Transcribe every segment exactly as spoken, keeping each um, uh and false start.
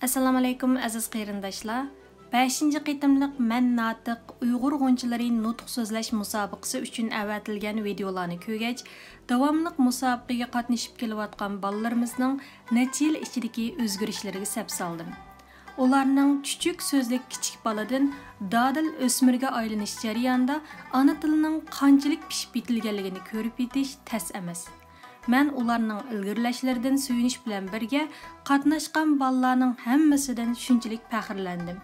ئەسسالامۇئەلەيكۇم، ئەزىز قېرىنداشلار. بەشىنچى قېتىملىق مەن ناتىق ئۇيغۇر غۇنچىلىرى نۇتۇق سۆزلەش مۇسابىقىسى ئۈچۈن ئەۋەتىلگەن ۋىدېئولارنى كۆرگەچ، داۋاملىق مۇسابىقىگە قاتنىشىپ كېلىۋاتقان بالىلىرىمىزنىڭ نەچچە يىل ئىچىدىكى ئۆزگىرىشلىرىگە سەپسالدىم. ئۇلارنىڭ چۈچۈك سۆزلۈك كىچىك بالىدىن دادىل ئۆسمۈرگە ئايلىنىش جەريانىدا ئانا تىلىنىڭ قانچىلىك پىشىپ يېتىلگەنلىكىنى كۆرۈپ يېتىش تەس ئەمەس. مەن ئۇلارنىڭ ئىلگىرىلەشلىرىدىن سۆيۈنۈش بىلەن بىرگە، قاتناشقان بالىلارنىڭ ھەممىسىدىن شۇنچىلىك پەخىرلەندىم.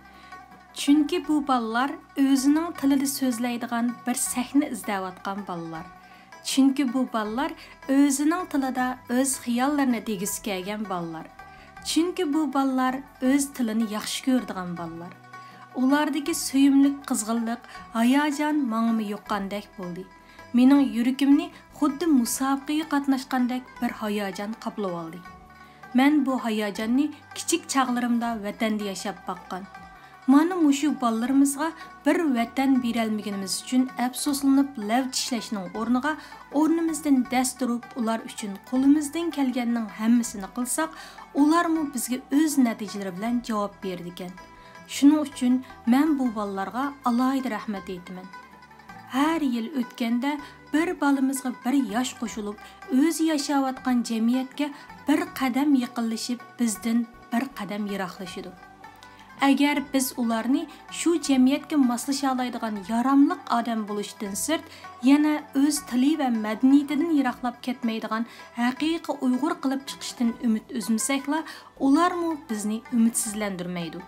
چۈنكى بۇ بالىلار ئۆزىنىڭ تىلىدا سۆزلەيدىغان بىر سەھنە ئىزدەۋاتقان بالىلار. چۈنكى بۇ بالىلار ئۆزىنىڭ تىلىدا ئۆز خىياللىرىنى دېگۈسى كەلگەن بالىلار. چۈنكى بۇ بالىلار ئۆز تىلىنى ياخشى كۆرىدىغان بالىلار. ئۇلاردىكى سۆيۈملۈك قىزغىنلىق، ھاياجان ماڭىمۇ يۇققاندەك بولدى. مېنىڭ يۈرىكىمنى خۇددى مۇسابىقىگە قاتناشقاندەك بىر ھاياجان قاپلىۋالدى. مەن بۇ ھاياجاننى كىچىك چاغلىرىمدا ۋەتەندە ياشاپ باققان. مانا مۇشۇ بالىلىرىمىزغا بىر ۋەتەن بېرەلمىگىنىمىز ئۈچۈن ئەپسۇسلىنىپ لەۋ چىشلەشنىڭ ئورنىغا، ئورنىمىزدىن دەس تۇرۇپ، ئۇلار ئۈچۈن قولىمىزدىن كەلگەننىڭ ھەممىسىنى قىلساق، ئۇلارمۇ بىزگە ئۆز نەتىجىلىرى بىلەن جاۋاب بېرىدىكەن. شۇنىڭ ئۈچۈن مەن بۇ بالىلارغا ئالاھىدە رەھمەت ئېيتىمەن. ھەر يىل ئۆتكەندە بىر بالىمىزغا بىر ياش قوشۇلۇپ، ئۆزى ياشاۋاتقان جەمئىيەتكە بىر قەدەم يېقىنلىشىپ، بىزدىن بىر قەدەم يىراقلىشىدۇ. ئەگەر بىز ئۇلارنى شۇ جەمئىيەتكە ماسلىشالايدىغان ياراملىق ئادەم بولۇشتىن سىرت، يەنە ئۆز تىلى ۋە مەدەنىيىتىدىن يىراقلاپ كەتمەيدىغان ھەقىقىي ئۇيغۇر قىلىپ چىقىشتىن ئۈمىد ئۈزمىسەكلا، ئۇلارمۇ بىزنى ئۈمىدسىزلەندۈرمەيدۇ.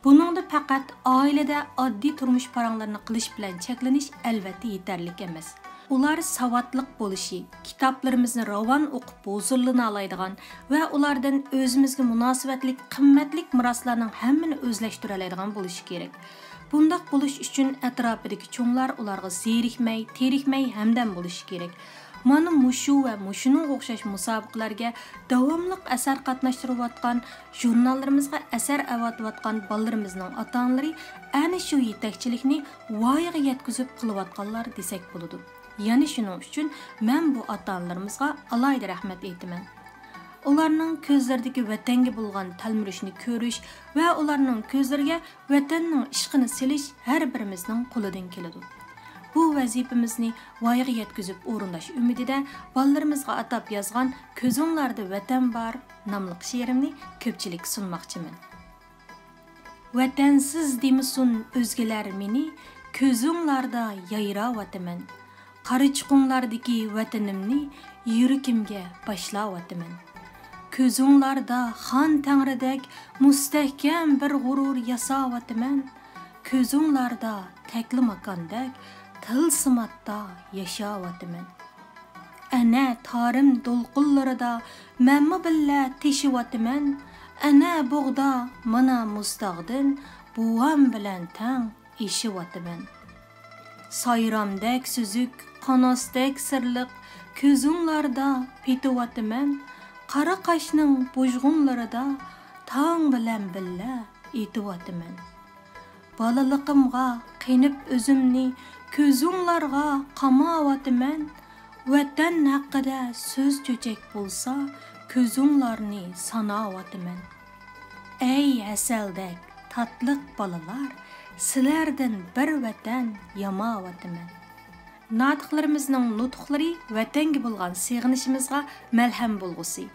بۇنىڭدا پەقەت ئائىلىدە ئاددىي تۇرمۇش پاراڭلىرىنى قىلىش بىلەن چەكلىنىش ئەلۋەتتە يېتەرلىك ئەمەس. ئۇلار ساۋاتلىق بولۇشى، كىتابلىرىمىزنى راۋان ئوقۇپ ھۇزۇرلىنالايدىغان ۋە ئۇلاردىن ئۆزىمىزگە مۇناسىۋەتلىك قىممەتلىك مىراسلارنىڭ ھەممىنى ئۆزلەشتۈرەلەيدىغان بولۇشى كېرەك. بۇنداق بولۇش ئۈچۈن ئەتراپىدىكى چوڭلار ئۇلارغا زېرىكمەي، تېرىكمەي ھەمدەم بولۇشى كېرەك. مانا مۇشۇ ۋە مۇشۇنىڭغا ئوخشاش مۇسابىقىلەرگە داۋاملىق ئەسەر قاتناشتۇرۇۋاتقان، ژۇرناللىرىمىزغا ئەسەر ئەۋەتىۋاتقان بالىلىرىمىزنىڭ ئاتا-ئانىلىرى ئەنە شۇ يېتەكچىلىكنى ۋايىغا يەتكۈزۈپ قىلىۋاتقانلار دېسەك بولىدۇ. يەنە شۇنىڭ ئۈچۈن مەن بۇ ئاتا-ئانىلىرىمىزغا ئالاھىدە رەھمەت ئېيتىمەن. ئۇلارنىڭ كۆزلىرىدىكى ۋەتەنگە بولغان تەلمۈرۈشنى كۆرۈش ۋە ئۇلارنىڭ كۆزلىرىگە ۋەتەننىڭ ئىشقىنى سېلىش ھەر بىرىمىزنىڭ قولىدىن كېلىدۇ. بۇ ۋەزىپىمىزنى ۋايىغا يەتكۈزۈپ ئورۇنداش ئۈمىدىدە بالىلىرىمىزغا ئاتاپ يازغان «كۆزۈڭلاردا ۋەتەن بار» ناملىق شېئىرىمنى كۆپچىلىككە سۇنماقچىمەن. ۋەتەنسىز دېمىسۇن ئۆزگىلەر مېنى، كۆزۈڭلاردا يايراۋاتىمەن. قارا چوققىلاردىكى ۋەتىنىمنى يۈرىكىمگە باشلاۋاتىمەن. كۆزۈڭلاردا خان تەڭرىدەك مۇستەھكەم بىر غۇرۇر ياساۋاتىمەن. كۆزۈڭلاردا تەكلىماكاندەك تىلسىماتتا ياشاۋاتىمەن. ئەنە تارىم دولقۇنلىرىدا مەنمۇ بىللە تېشىۋاتىمەن. ئەنە بۇغدا مانا مۇزتاغدىن بوۋام بىلەن تەڭ ئېشىۋاتىمەن. سايرامدەك سۈزۈك، قاناسدەك سىرلىق كۆزۈڭلاردا پېتىۋاتىمەن. قارا قاشنىڭ بۇژغۇنلىرىدا تاڭ بىلەن بىللە ئېتىۋاتىمەن. بالىلىقىمغا قېنىپ ئۆزۈمنى كۆزۈڭلارغا قاماۋاتىمەن. ۋەتەن ھەققىدە سۆز چۆچەك بولسا، كۆزۈڭلارنى ساناۋاتىمەن. ئەي ھەسەلدەك تاتلىق بالىلار، سىلەردىن بىر ۋەتەن ياماۋاتىمەن. ناتىقلىرىمىزنىڭ نۇتۇقلىرى ۋەتەنگە بولغان سېغىنىشىمىزغا مەلھەم بولغۇسى.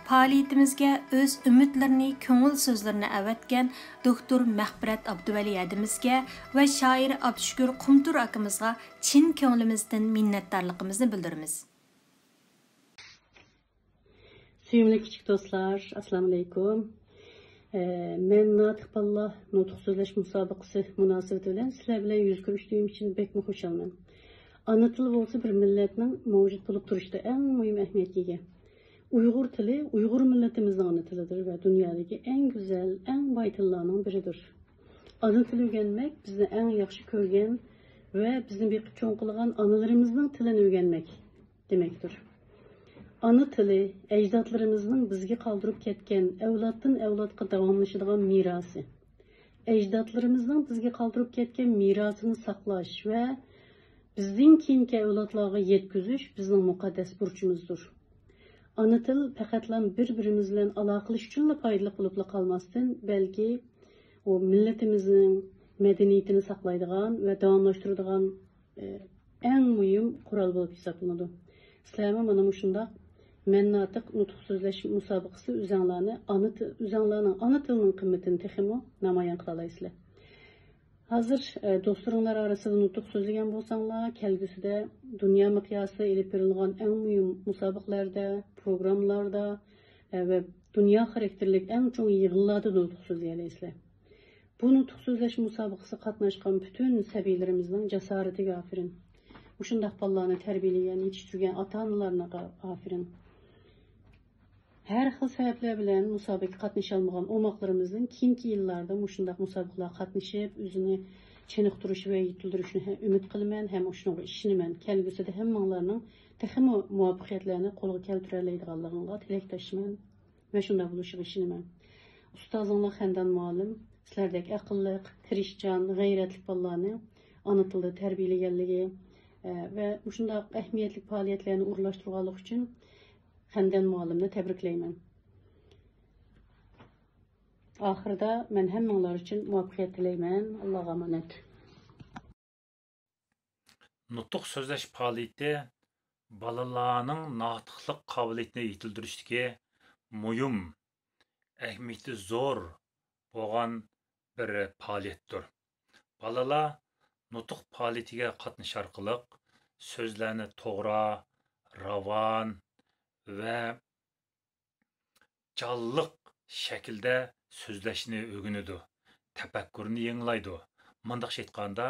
پائالىيىتىمىزگە ئۆز ئۈمىدلىرىنى، كۆڭۈل سۆزلىرىنى ئەۋەتكەن دوكتور مەغپىرەت ئابدۇۋەلى ھەدىمىزگە ۋە شائىر ئابدۇشۈكۈر قۇمتۇر ئاكىمىزغا چىن كۆڭلىمىزدىن مىننەتدارلىقىمىزنى بىلدۈرىمىز. سۆيۈملۈك كىچىك دوستلار، ئەسسالامۇئەلەيكۇم. ئە، مەن ناتىق بالىلار نۇتۇق سۆزلەش مۇسابىقىسى مۇناسىۋىتى بىلەن سىلەر بىلەن يۈز كۆرۈشتۈرگىنىم ئۈچۈن بەكمۇ خۇشالمەن. ئانا تىل بولسا بىر مىللەتنىڭ مەۋجۇت بولۇپ تۇرۇشىدا ئەڭ مۇھىم ئەھمىيەتكە ئىگە. ئۇيغۇر تىلى ئۇيغۇر مىللىتىمىزنىڭ ئانا تىلىدۇر ۋە دۇنيادىكى ئەڭ گۈزەل، ئەڭ باي تىللارنىڭ بىرىدۇر. ئانا تىل ئۆگەنمەك بىزنى ئەڭ ياخشى كۆرگەن ۋە بىزنى بېقىپ چوڭ قىلغان ئانىلىرىمىزنىڭ تىلىنى ئۆگەنمەك دېمەكتۇر. ئانا تىلى ئەجدادلىرىمىزنىڭ بىزگە قالدۇرۇپ كەتكەن ئەۋلادتىن ئەۋلادقا داۋاملىشىدىغان مىراسى. ئەجدادلىرىمىزنىڭ بىزگە قالدۇرۇپ كەتكەن مىراسىنى ساقلاش ۋە بىزدىن كېيىنكى ئەۋلادلارغا يەتكۈزۈش بىزنىڭ مۇقەددەس بۇرچىمىزدۇر. ئانا تىل پەقەتلا بىر-بىرىمىز بىلەن ئالاقىلىشىش ئۈچۈنلا پايدىلىق بولۇپلا قالماستىن، بەلكى ئۇ مىللىتىمىزنىڭ مەدەنىيىتىنى ساقلايدىغان ۋە داۋاملاشتۇرىدىغان، ئە، ئەڭ مۇھىم قورال بولۇپ ھېسابلىنىدۇ. سىلەرمۇ مانا مۇشۇنداق مەن ناتىق نۇتۇق سۆزلەش مۇسابىقىسى ئۆزەڭلارنى ئانا تىل، ئۆزەڭلارنىڭ ئانا تىلىنىڭ قىممىتىنى تېخىمۇ نامايان قىلالايسىلەر. ھازىر، ئە، دوستلىرىڭلار ئارىسىدا نۇتۇق سۆزلىگەن بولساڭلار، كەلگۈسىدە دۇنيا مىقياسىدا ئېلىپ بېرىلىدىغان ئەڭ مۇھىم مۇسابىقىلەردە، پروگراممىلاردا، ئە، ۋە دۇنيا خاراكتېرلىك ئەڭ چوڭ يىغىنلاردا نۇتۇق سۆزلىيەلەيسىلەر. بۇ نۇتۇق سۆزلەش مۇسابىقىسىگە قاتناشقان پۈتۈن سەبىيلىرىمىزنىڭ جاسارىتىگە ئاپىرىن. مۇشۇنداق بالىلارنى تەربىيەلىگەن، يېتىشتۈرگەن ئاتا-ئانىلارغا ئاپىرىن. ھەر خىل سەۋەبلەر بىلەن مۇسابىقىگە قاتنىشالمىغان ئوماقلىرىمىزنىڭ كېيىنكى يىللاردا مۇشۇنداق مۇسابىقىلەرگە قاتنىشىپ، ئۆزىنى چېنىقتۇرۇشى ۋە يېتىلدۈرۈشىنى ھە-، ئۈمىد قىلىمەن ھەم شۇنىڭغا ئىشىنىمەن. كەلگۈسىدە ھەممىڭلارنىڭ تېخىمۇ مۇۋەپپەقىيەتلەرنى قولغا كەلتۈرەلەيدىغانلىقىڭلارغا تىلەكداشمەن ۋە شۇنداق بولۇشىغا ئىشىنىمەن. ئۇستازىڭلار خەندان مۇئەللىم سىلەردەك ئەقىللىق، تىرىشچان، غەيرەتلىك بالىلارنى ئانا تىلدا تەربىيەلىگەنلىكى، ئە، ۋە مۇشۇنداق ئەھمىيەتلىك پائالىيەتلەرنى ئورۇنلاشتۇرغانلىقى ئۈچۈن خەندان مۇئەللىمنى تەبرىكلەيمەن. ئاخىرىدا مەن ھەممىڭلار ئۈچۈن مۇۋەپپەقىيەت تىلەيمەن. ئاللاغا ئامانەت. نۇتۇق سۆزلەش پائالىيىتى بالىلارنىڭ ناتىقلىق قابىلىيىتىنى يېتىلدۈرۈشتىكى مۇھىم، ئەھمىيىتى زور بولغان بىر پائالىيەتتۇر. بالىلار نۇتۇق پائالىيىتىگە قاتنىشىش ئارقىلىق سۆزلەرنى توغرا، راۋان ۋە جانلىق شەكىلدە سۆزلەشنى ئۆگىنىدۇ، تەپەككۇرىنى يېڭىلايدۇ. مۇنداقچە ئېيتقاندا،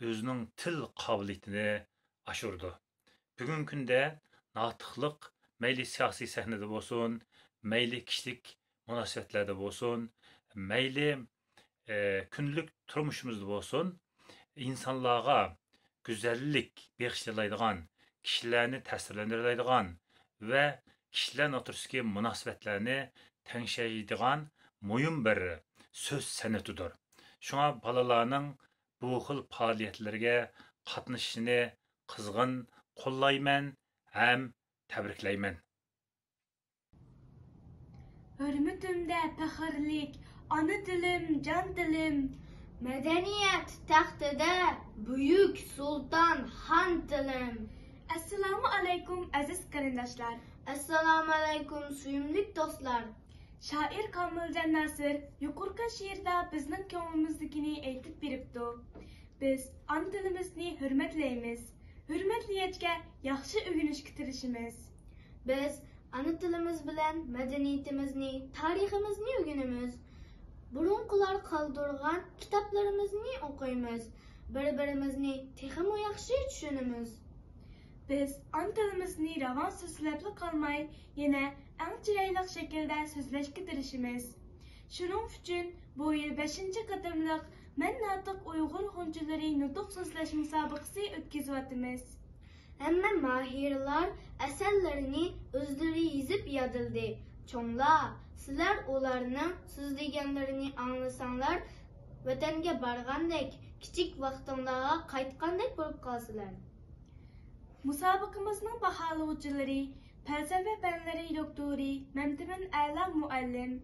ئۆزىنىڭ تىل قابىلىيىتىنى ئاشۇرىدۇ. بۈگۈنكى كۈندە ناتىقلىق مەيلى سىياسىي سەھنىدە بولسۇن، مەيلى كىشىلىك مۇناسىۋەتلەردە بولسۇن، مەيلى، ئە، كۈندىلىك تۇرمۇشىمىزدا بولسۇن، ئىنسانلارغا گۈزەللىك بېغىشلىيالايدىغان، كىشىلەرنى تەسىرلەندۈرەلەيدىغان ۋە كىشىلەر ئوتتۇرىسىدىكى مۇناسىۋەتلەرنى تەڭشەيدىغان مۇھىم بىر سۆز سەنئىتىدۇر. شۇڭا بالىلارنىڭ بۇ خىل پائالىيەتلەرگە قاتنىشىشىنى قىزغىن قوللايمەن ھەم تەبرىكلەيمەن. ھۆرمىتىمدە پەخىرلىك، ئانا تىلىم، جان تىلىم. مەدەنىيەت تەختىدە بۈيۈك سۇلتان خان تىلىم. ئەسسالامۇ ئەلەيكۇم، ئەزىز قېرىنداشلار. ئەسسالامۇ ئەلەيكۇم، سۆيۈملۈك دوستلار. شائىر كامىلجان ناسىر يۇقىرىقى شېئىردا بىزنىڭ كۆڭلىمىزدىكىنى ئېيتىپ بېرىپتۇ. بىز ئانا تىلىمىزنى ھۆرمەتلەيمىز. ھۆرمەتلىگەچكە ياخشى ئۆگىنىشكە تىرىشىمىز. بىز ئانا تىلىمىز بىلەن مەدەنىيىتىمىزنى، تارىخىمىزنى ئۆگىنىمىز. بۇرۇنقىلار قالدۇرغان كىتابلىرىمىزنى ئوقۇيمىز. بىر-بىرىمىزنى تېخىمۇ ياخشى چۈشىنىمىز. بىز ئانا تىلىمىزنى راۋان سۆزلەپلا قالماي، يەنە ئەڭ چىرايلىق شەكىلدە سۆزلەشكە تىرىشىمىز. شۇنىڭ ئۈچۈن بۇ يىل بەشىنچى قېتىملىق مەن ناتىق ئۇيغۇر غۇنچىلىرى نۇتۇق سۆزلەش مۇسابىقىسى ئۆتكۈزۈۋاتىمىز. ھەممە ماھىرلار ئەسەرلىرىنى ئۆزلىرى يېزىپ يادلىدى. چوڭلار، سىلەر ئۇلارنىڭ سۆزلىگەنلىرىنى ئاڭلىساڭلار، ۋەتەنگە بارغاندەك، كىچىك ۋاقتىڭلارغا قايتقاندەك بولۇپ قالىسىلەر. مۇسابىقىمىزنىڭ باھالىغۇچىلىرى، پەلسەپە پەنلىرى دوكتورى مەمتىمىن ئەلا مۇئەللىم،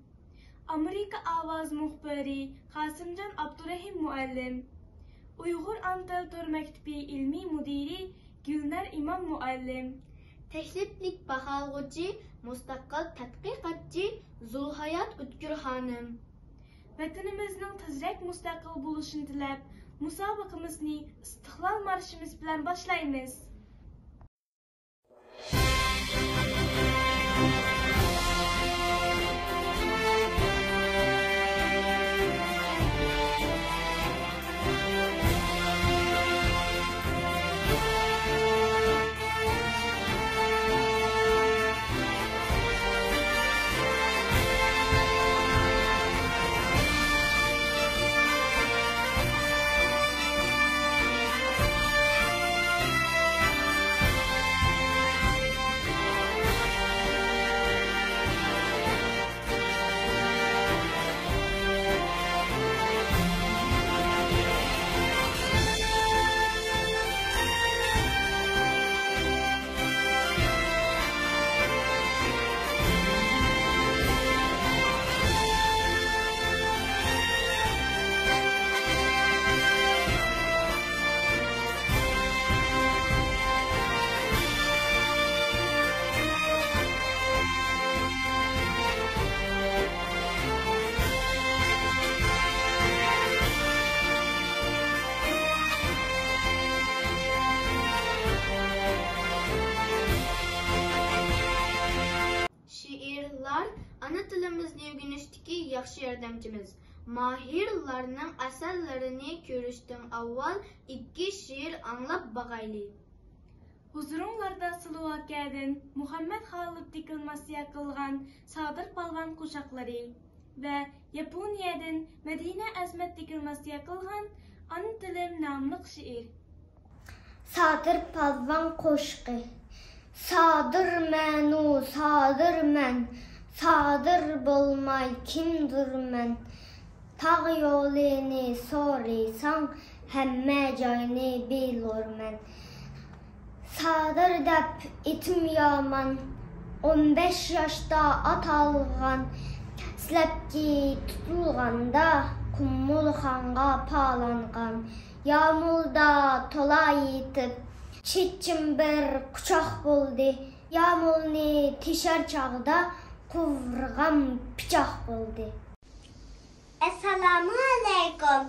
ئامېرىكا ئاۋازى مۇخبىرى قاسىمجان ئابدۇرېھىم مۇئەللىم، ئۇيغۇر ئانا تىل تور مەكتىپى ئىلمىي مۇدىرى گۈلنار ئىمام مۇئەللىم، تەكلىپلىك باھالىغۇچى، مۇستەقىل تەتقىقاتچى زۇلھايات ئۆتكۈر خانىم. ۋەتىنىمىزنىڭ تېزرەك مۇستەقىل بولۇشىنى تىلەپ، مۇسابىقىمىزنى ئىستىقلال مارشىمىز بىلەن باشلايمىز. ئانا تىلىمىزنى ئۆگىنىشتىكى ياخشى ياردەمچىمىز. ماھىرلارنىڭ ئەسەرلىرىنى كۆرۈشتىن ئاۋۋال ئىككى شېئىر ئاڭلاپ باقايلى. ھۇزۇرۇڭلاردا سلوۋاكىيەدىن مۇھەممەد خالىپ دېكلاماتسىيە قىلغان سادىر پالۋان قوشاقلىرى ۋە ياپونىيەدىن مەدىنە ئەزمەت دېكلاماتسىيە قىلغان ئانا تىلىم ناملىق شېئىر. سادىر پالۋان قوشىقى. سادىرمەنۇ، سادىرمەن، سادىر بولماي كىمدۇرمەن؟ تاغ يولىنى سورىساڭ، ھەممە جاينى بىلۇرمەن. سادىر دەپ ئېتىم يامان، ئون بەش ياشتا ئاتالغان. سىلەپكى تۇتۇلغاندا، قۇمۇلخانغا پالانغان. يامۇلدا تولا يېتىپ، چېچىم بىر قۇچاق بولدى. يامۇلنى تېشەر چاغدا، قوۋۇرغام پىچاق بولدى. ئەسسالامۇ ئەلەيكۇم،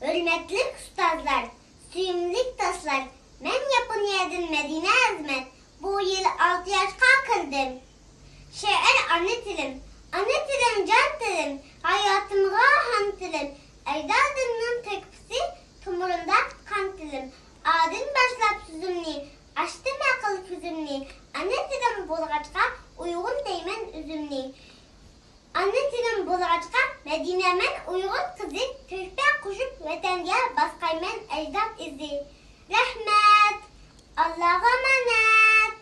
ھۆرمەتلىك ئۇستازلار، سۆيۈملۈك دوستلار. مەن ياپونىيەدىن مەدىنە ئەزمەت. بۇ يىل ئالتە ياشقا كىردىم. شېئىر ئانا تىلىم، ئانا تىلىم جان تىلىم، ھاياتىمغا ھەم تىلىم. ئەجدادىمنىڭ تۆھپىسى، تومۇرۇمدا قان تىلىم. ئادىن باشلاپ سۆزۈمنى، ئاچتىم ئەقىل كۆزۈمنى. ئانا تىلىم بولغاچقا، ئۇيغۇر دەيمەن ئۆزۈمنى. ئانا تىلىم بولغاچقا، مەدىنەمەن ئۇيغۇر قىزى، تۆھپە قوشۇپ ۋەتەنگە، باسقايمەن ئەجداد ئىزى. رەھمەت، ئاللاغا ئامانەت.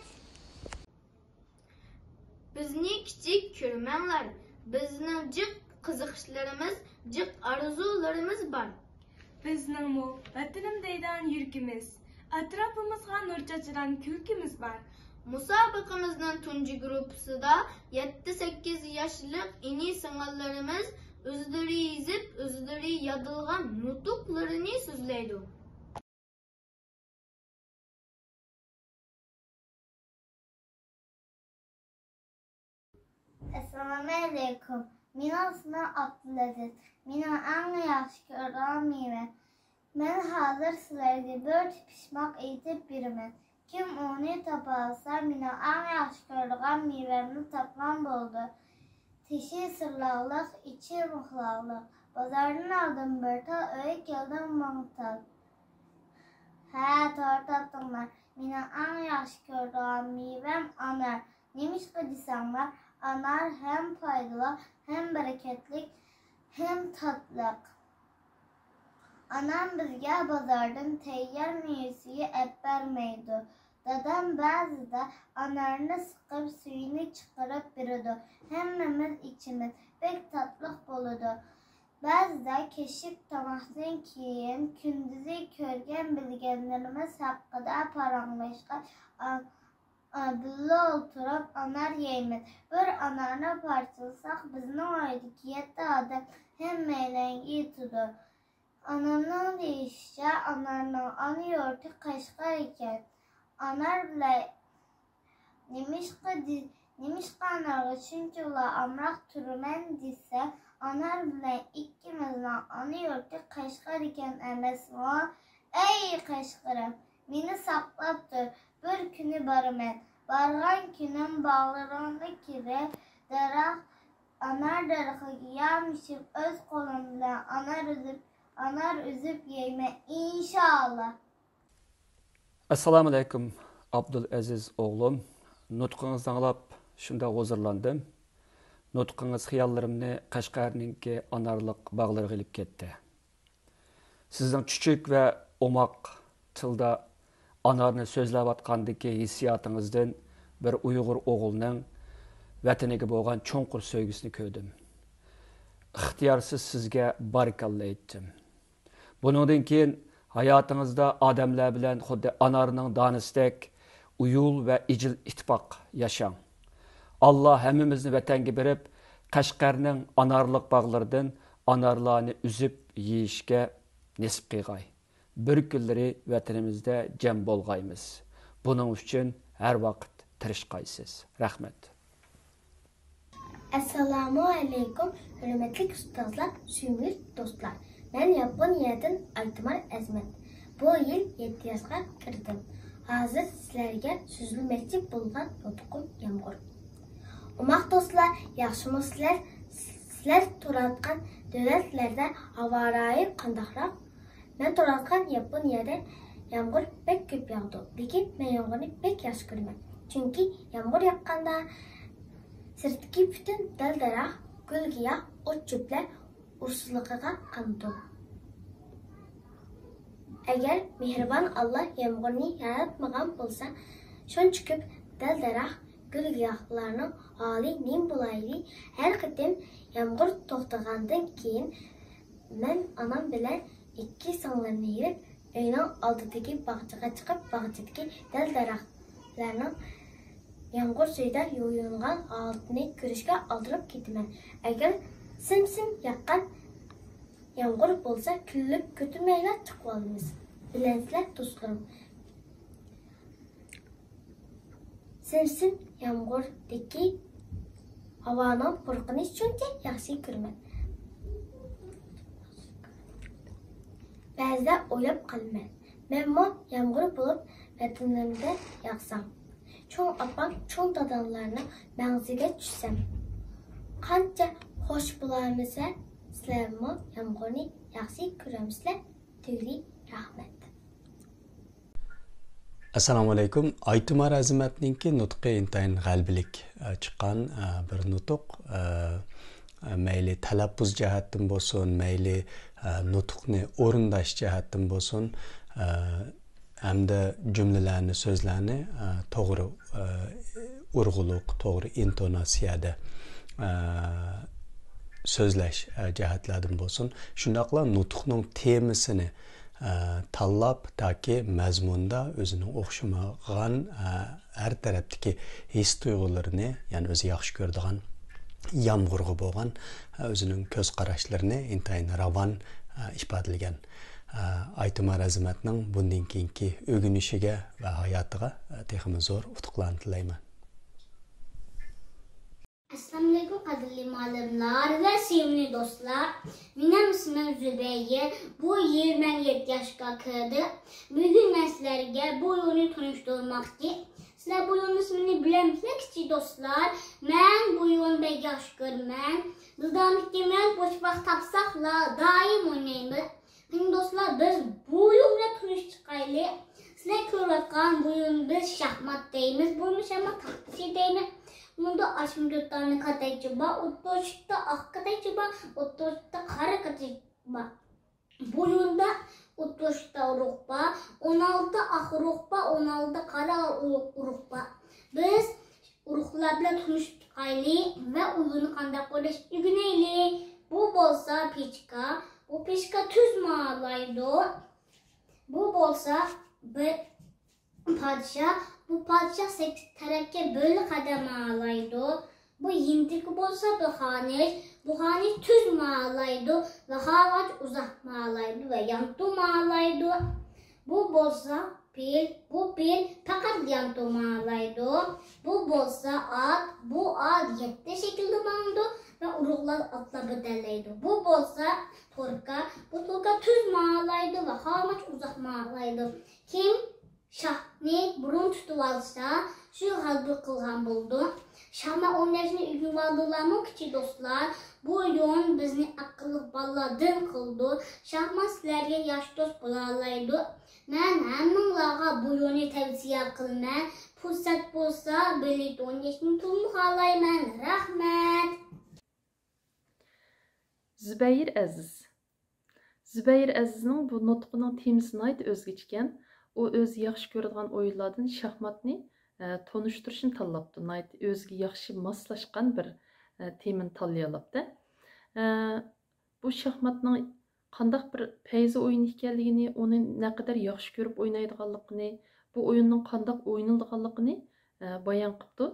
بىزنى كىچىك كۆرمەڭلار، بىزنىڭ جىق قىزىقىشلىرىمىز، جىق ئارزۇلىرىمىز بار. بىزنىڭمۇ ۋەتىنىم دەيدىغان يۈرىكىمىز، ئەتراپىمىزغا نۇر چاچىدىغان كۈلكىمىز بار. مۇسابىقىمىزنىڭ تۇنجى گۇرۇپپىسىدا يەتتە، سەككىز ياشلىق ئىنى-سىڭىللىرىمىز ئۆزلىرى يېزىپ، ئۆزلىرى يادلىغان نۇتۇقلىرىنى سۆزلەيدۇ. ئەسسالامۇئەلەيكۇم. مېنىڭ ئىسمىم ئابدۇلئەزىز. مېنىڭ ئەڭ ياخشى كۆرىدىغان مېۋەم. مەن ھازىر سىلەرگە بىر پىشماق ئېيتىپ بېرىمەن. كىم ئۇنى تاپالىسا، مېنىڭ ئەڭ ياخشى كۆرىدىغان مېۋەمنى تاپقان بولىدۇ. تېشى سىرلاقلىق، ئىچى مىخلاقلىق. بازاردىن ئالدىم بىر تال، ئۆيگە كەلدىم مىڭ تال. ھە، توغرا تاپتىڭلار. مېنىڭ ئەڭ ياخشى كۆرىدىغان مېۋەم ئانار. نېمىشقا دېسەڭلار، ئانار ھەم پايدىلىق، ھەم بەرىكەتلىك، ھەم تاتلىق. ئانام بىزگە بازاردىن تەييار مېۋە سۈيى ئەپ بەرمەيدۇ. دادام بەزىدە ئانارنى سىقىپ، سۈيىنى چىقىرىپ بېرىدۇ. ھەممىمىز ئىچىمىز. بەك تاتلىق بولىدۇ. بەزىدە كەچلىك تاماقتىن كېيىن كۈندۈزى كۆرگەن بىلگەنلىرىمىز ھەققىدە پاراڭلاشقان، ئا-، ئا-، بىللە ئولتۇرۇپ ئانار يەيمىز. بىر ئانارنى پارچىلىساق، بىزنىڭ ئۆيدىكى يەتتە ئادەم ھەممەيلەنگە يېتىدۇ. ئانامنىڭ دېيىشىچە، ئانارنىڭ ئانا يۇرتى قەشقەر ئىكەن. ئانار بىلەن نېمىشقا دې-، نېمىشقا ئانارغا شۇنچىۋالا ئامراق تۇرىمەن دېسە، ئانار بىلەن ئىككىمىزنىڭ ئانا يۇرتى قەشقەر ئىكەن ئەمەسمۇ؟ ئەي قەشقىرىم، مېنى ساقلاپ تۇر، بىر كۈنى بارىمەن. بارغان كۈنۈم باغلىرىڭدىكى دەرەخ، ئانار دەرىخىگە يامىشىپ، ئۆز قولۇم بىلەن ئانار ئۈزۈپ، ئانار ئۈزۈپ يەيمەن، ئىنشائاللا. ئەسسالامۇئەلەيكۇم، ئابدۇلئەزىز ئوغلۇم. نۇتقىڭىزنى ئاڭلاپ شۇنداق ھۇزۇرلاندىم. نۇتقىڭىز خىياللىرىمنى قەشقەرنىڭكى ئانارلىق باغلىرىغا ئېلىپ كەتتى. سىزنىڭ چۈچۈك ۋە ئوماق تىلدا ئانارنى سۆزلەۋاتقاندىكى ھېسسىياتىڭىزدىن بىر ئۇيغۇر ئوغۇلنىڭ ۋەتىنىگە بولغان چوڭقۇر سۆيگۈسىنى كۆردۈم. ئىختىيارسىز سىزگە بارىكاللا ئېيتتىم. بۇنىڭدىن كېيىن ھاياتىڭىزدا ئادەملەر بىلەن خۇددى ئانارنىڭ دانىسىدەك ئۇيۇل ۋە ئىجىل ئىتتىپاق ياشاڭ. ئاللا ھەممىمىزنى ۋەتەنگە بېرىپ، قەشقەرنىڭ ئانارلىق باغلىرىدىن ئانارلارنى ئۈزۈپ يېيىشكە نېسىپ قىلغاي. بىر كۈنلىرى ۋەتىنىمىزدە جەم بولغايمىز. بۇنىڭ ئۈچۈن ھەر ۋاقىت تىرىشقايسىز. رەھمەت. ئەسسالامۇ ئەلەيكۇم، ھۆرمەتلىك ئۇستازلار، سۆيۈملۈك دوستلار. مەن ياپونىيەدىن ئايتىمار ئەزمەت. بۇ يىل يەتتە ياشقا كىردىم. ھازىر سىلەرگە سۆزلىمەكچى بولغان نۇتقۇم يامغۇر. ئوماق دوستلار، ياخشىمۇ سىلەر؟ سىلەر تۇرۇۋاتقان دۆلەتلەردە ھاۋا رايى قانداقراق؟ مەن تۇرۇۋاتقان ياپونىيەدە يامغۇر بەك كۆپ ياغىدۇ، لېكىن مەن يامغۇرنى بەك ياخشى كۆرىمەن. چۈنكى يامغۇر ياغقاندا سىرتتىكى پۈتۈن دەل-دەرەخ، گۈل-گىياھ، ئوت-چۆپلەر ئۇرۇقسىزلىقىغا قانىدۇ. ئەگەر مېھرىبان ئاللا يامغۇرنى ياراتمىغان بولسا، شۇنچە كۆپ دەل-دەرەخ، گۈل-گىياھلارنىڭ ھالى نېمە بولايلى؟ ھەر قېتىم يامغۇر توختىغاندىن كېيىن، مەن ئانام بىلەن ئىككى سىڭلىمنى يېرىپ، ئۆينىڭ ئالدىدىكى باغچىغا چىقىپ، باغچىدىكى دەل-دەرەخلەرنىڭ يامغۇر سۈيىدە يۇيۇنغان ھالىتىنى كۆرۈشكە ئالدىراپ كېتىمەن. ئەگەر سىم-سىم ياغقان يامغۇر بولسا، كۈنلۈك كۆتۈرمەيلا چىقىۋالىمىز. بىلەمسىلەر، دوستلىرىم؟ سىم-سىم يامغۇردىكى ھاۋانىڭ پۇرىقىنى شۇنچە ياخشى كۆرىمەن. بەزىدە ئويلاپ قالىمەن، مەنمۇ يامغۇر بولۇپ ۋەتىنىمدە ياغسام، چوڭ ئاپام، چوڭ داداملارنىڭ مەڭزىگە چۈشسەم، قانچە خوش بولارمىسە. سىلەرمۇ يامغۇرنى ياخشى كۆرەمسىلەر؟ تۈگلى رەھمەت. ئەسسالامۇئەلەيكۇم. ئايتۇمار ئەزىمەتنىڭكى نۇتقى ئىنتايىن غەلىبىلىك، ئە، چىققان، ئە، بىر نۇتۇق. ئە، ئە، مەيلى تەلەپپۇز جەھەتتىن بولسۇن، مەيلى، ئە، نۇتۇقنى ئورۇنداش جەھەتتىن بولسۇن، ئە، ھەمدە جۈملىلەرنى، سۆزلەرنى، ئە، توغرا، ئە، ئۇرغۇلۇق، توغرا ئىنتوناتسىيەدە، ئە، سۆزلەش، ئە، جەھەتلەردىن بولسۇن، شۇنداقلا نۇتۇقنىڭ تېمىسىنى، ئە، تاللاپ، تاكى مەزمۇندا ئۆزىنىڭ ئوخشىمىغان، ئە، ھەر تەرەپتىكى ھېس-تۇيغۇلىرىنى، يەنى ئۆزى ياخشى كۆرىدىغان يامغۇرغا بولغان، ئە، ئۆزىنىڭ كۆز قاراشلىرىنى ئىنتايىن راۋان، ئە، ئىپادىلىگەن. ئە، ئايتۇمار ئەزىمەتنىڭ بۇندىن كېيىنكى ئۆگىنىشىگە ۋە ھاياتىغا، ئە، تېخىمۇ زور ئۇتۇقلارنى تىلەيمەن. ئەسسالامۇئەلەيكۇم قەدىرلىك مۇئەللىملەر ۋە سۆيۈملۈك دوستلار. مېنىڭ ئىسمىم زۇبەيىر. بۇ يىل مەن يەتتە ياشقا كىردىم. بۈگۈن مەن سىلەرگە بۇ يولنى تونۇشتۇرماقچى. سىلەر بۇ يولنىڭ ئىسمىنى بىلەمسىلەر، كىچىك دوستلار؟ مەن بۇ يولنى بەك ياخشى كۆرىمەن. بىز دائىم ئىككىمىز بوش ۋاقىت تاپساقلا دائىم ئوينايمىز. قېنى دوستلار، بىز بۇ يول بىلەن تونۇشۇپ چىقايلى. سىلەر كۆرۈۋاتقان بۇ يولنى بىز شاھمات دەيمىز، بۇنى شاھمات تاختىسى دەيمىز. بۇنىڭدا ئاشۇ تۆت دانە كاتەكچە بار، ئوتتۇرىسىدا ئاق كاتەكچە بار، ئوتتۇرىسىدا قارا كاتەكچە بار. بۇ يولدا ئوتتۇرىسىدا ئۇرۇق بار، ئون ئالتە ئاق ئۇرۇق بار، ئون ئالتە قارا ئۇرۇق بار. بىز ئۇرۇقلار بىلەن تونۇشۇپ چىقايلى ۋە ئۇيۇنى قانداق ئويناش ئۆگىنەيلى. بۇ بولسا پىچكا. بۇ پىچكا تۈز ماڭالايدۇ. بۇ بولسا بىر پادىشاھ. بۇ پادىشاھ سەككىز تەرەپكە بۆلۈپ قەدەم ماڭالايدۇ. بۇ يېنىدىكى بولسا بىر خانىش. بۇ خانىش تۈز ماڭالايدۇ ۋە خالىغانچە ئۇزاق ماڭالايدۇ ۋە يانتۇ ماڭالايدۇ. بۇ بولسا پىل. بۇ پىل پەقەت يانتۇ ماڭالايدۇ. بۇ بولسا ئات. بۇ ئات يەتتە شەكىلدە ماڭىدۇ ۋە ئۇرۇقلار ئاتلاپ ئۆتەلەيدۇ. بۇ بولسا توركا. بۇ توركا تۈز ماڭالايدۇ ۋە خالىغانچە ئۇزاق ماڭالايدۇ. كىم شاھنى بۇرۇن تۇتۇۋالسا، شۇ غەلىبە قىلغان بولىدۇ. شاھمات ئويناشنى ئۆگىنىۋالدىڭلارمۇ، كىچىك دوستلار؟ بۇ ئويۇن بىزنى ئەقىللىق بالىلاردىن قىلىدۇ. شاھمات سىلەرگە ياخشى دوست بولالايدۇ. مەن ھەممىڭلارغا بۇ ئويۇننى تەۋسىيە قىلىمەن. پۇرسەت بولسا، بىرلىكتە ئويناشنى تولىمۇ خالايمەن. رەھمەت. زۇبەيىر ئەزىز. زۇبەيىر ئەزىزنىڭ بۇ نۇتقىنىڭ تېمىسى ناھايىتى ئۆزگىچىكەن. ئۇ ئۆزى ياخشى كۆرىدىغان ئويۇنلاردىن شاھماتنى، ئە، تونۇشتۇرۇشنى تاللاپتۇ. ناھايىتى ئۆزىگە ياخشى ماسلاشقان بىر، ئە، تېمىنى تاللىيالاپتۇ. ئە، بۇ شاھماتنىڭ قانداق بىر پەيزى ئويۇن ئىكەنلىكىنى، ئۇنى نەقەدەر ياخشى كۆرۈپ ئوينايدىغانلىقىنى، بۇ ئويۇننىڭ قانداق ئوينىلىدىغانلىقىنى، ئە، بايان قىپتۇ.